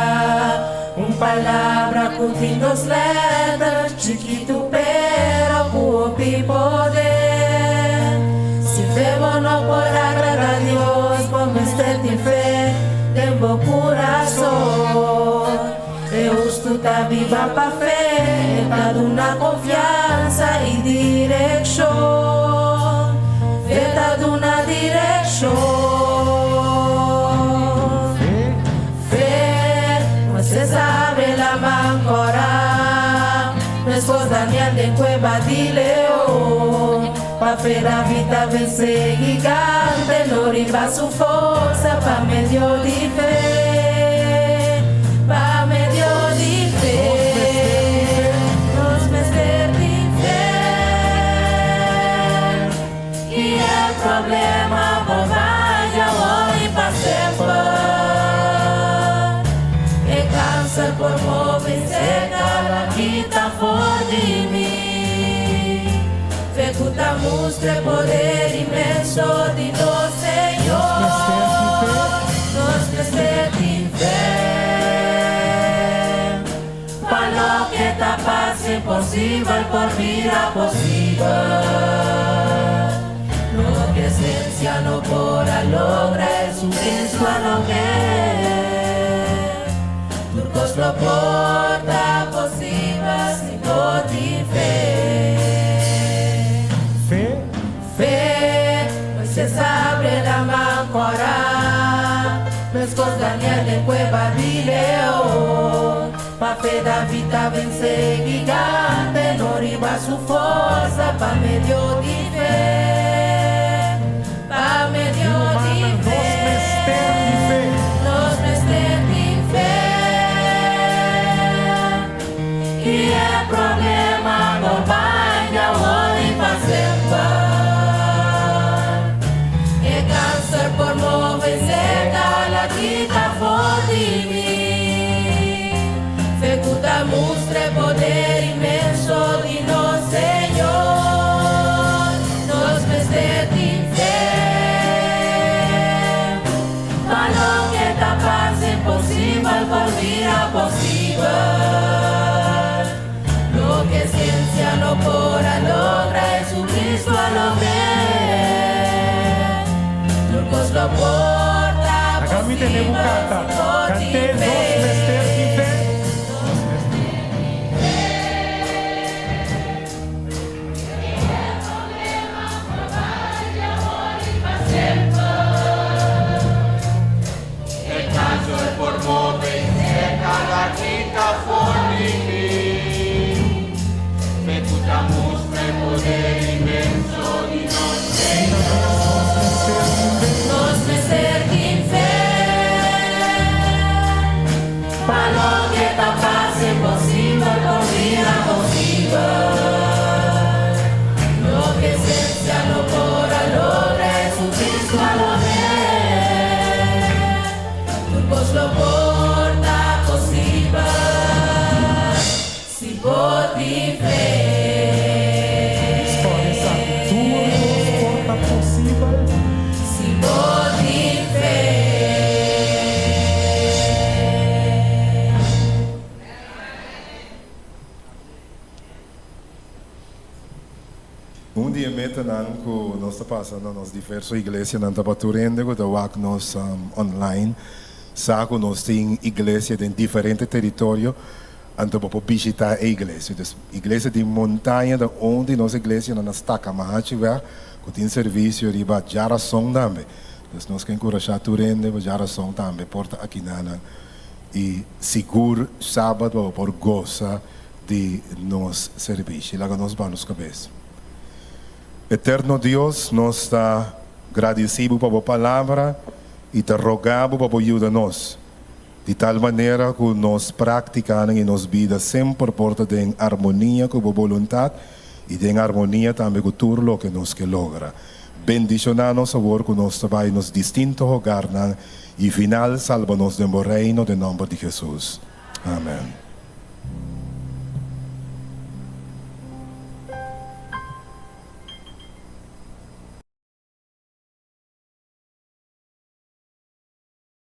Un palabra ku tin dos lèter, chikitu pero ku hopi poder. Sin fe bo no por agrada Dios, bo mester tin fe den bo kurason. E hustu ta biba pa fe, e ta duna konfiansa i direkshon. Fe ta duna direkshon. Fe, Moisés a abre la man kòrá, meskos Daniel den kueba di leon. Pa fe David a vense gigante, no riba su forsa, pa medio di fe, pa medio di fe. Nos mester di fe. I e problema por bai awor i pa semper. E kanser por move serka la kita for di mi. Fe ku ta mustra e poder inmenso di nos Señor. Nos mester tin fe. Pa loke ta parse imposibel por bira posibel. Loke siensia no por a logra Jesucristo a logr'é. Tur kos lo por ta posibel si bo tin fe. Fe. Fe, Moisés a abre laman kòrá, meskos Daniel den kueba di leon. Pa fe David a vense gigante, no riba su forsa, pa medio di fe, pa medio di fe. Nos mester tin fe. I e problema por bai di awor i pa semper. E kanser por move serka la kita for di mi. Fe ku ta mustra e poder inmenso di nos Señor. Nos mester tin fe. Pa loke ta parse imposibel por bira posibel. Loke siensia no por a logra, Jesucristo a logr'é. Tur kos lo por ta Laga mi tene bo posibel kanta. si bo Kant'é tin nos fe. mester tin fe. Nos mester tin fe. Un di e metanan ku nos ta pasa na nos diverso iglesianan ta pa tur hende ku ta wak nos online sa ku nos tin iglesia den diferente teritorio, anto bo por bishita e iglesia. Dus iglesia di Montaña ta un di nos iglesianan na Stakamahachiweg ku tin servisio riba djarason tambe. Dus nos ke enkurashá tur hende pa djarason tambe por ta akinanan i sigur sabat pa bo por gosa di nos servishi. Laga nos baha nos kabes. Eterno Dios, nos ta gradisí Bo pa Bo Palabra i ta rogá Bo pa Bo yuda nos, di tal manera ku nos práktikanan i nos bida semper por ta den armonia ku Bo boluntat i den armonia tambe ku tur loke nos ke logra. Bendishoná nos awor ku nos ta bai nos distinto hogarnan i final salba nos den Bo Reino den nòmber di Hesus. Amèn.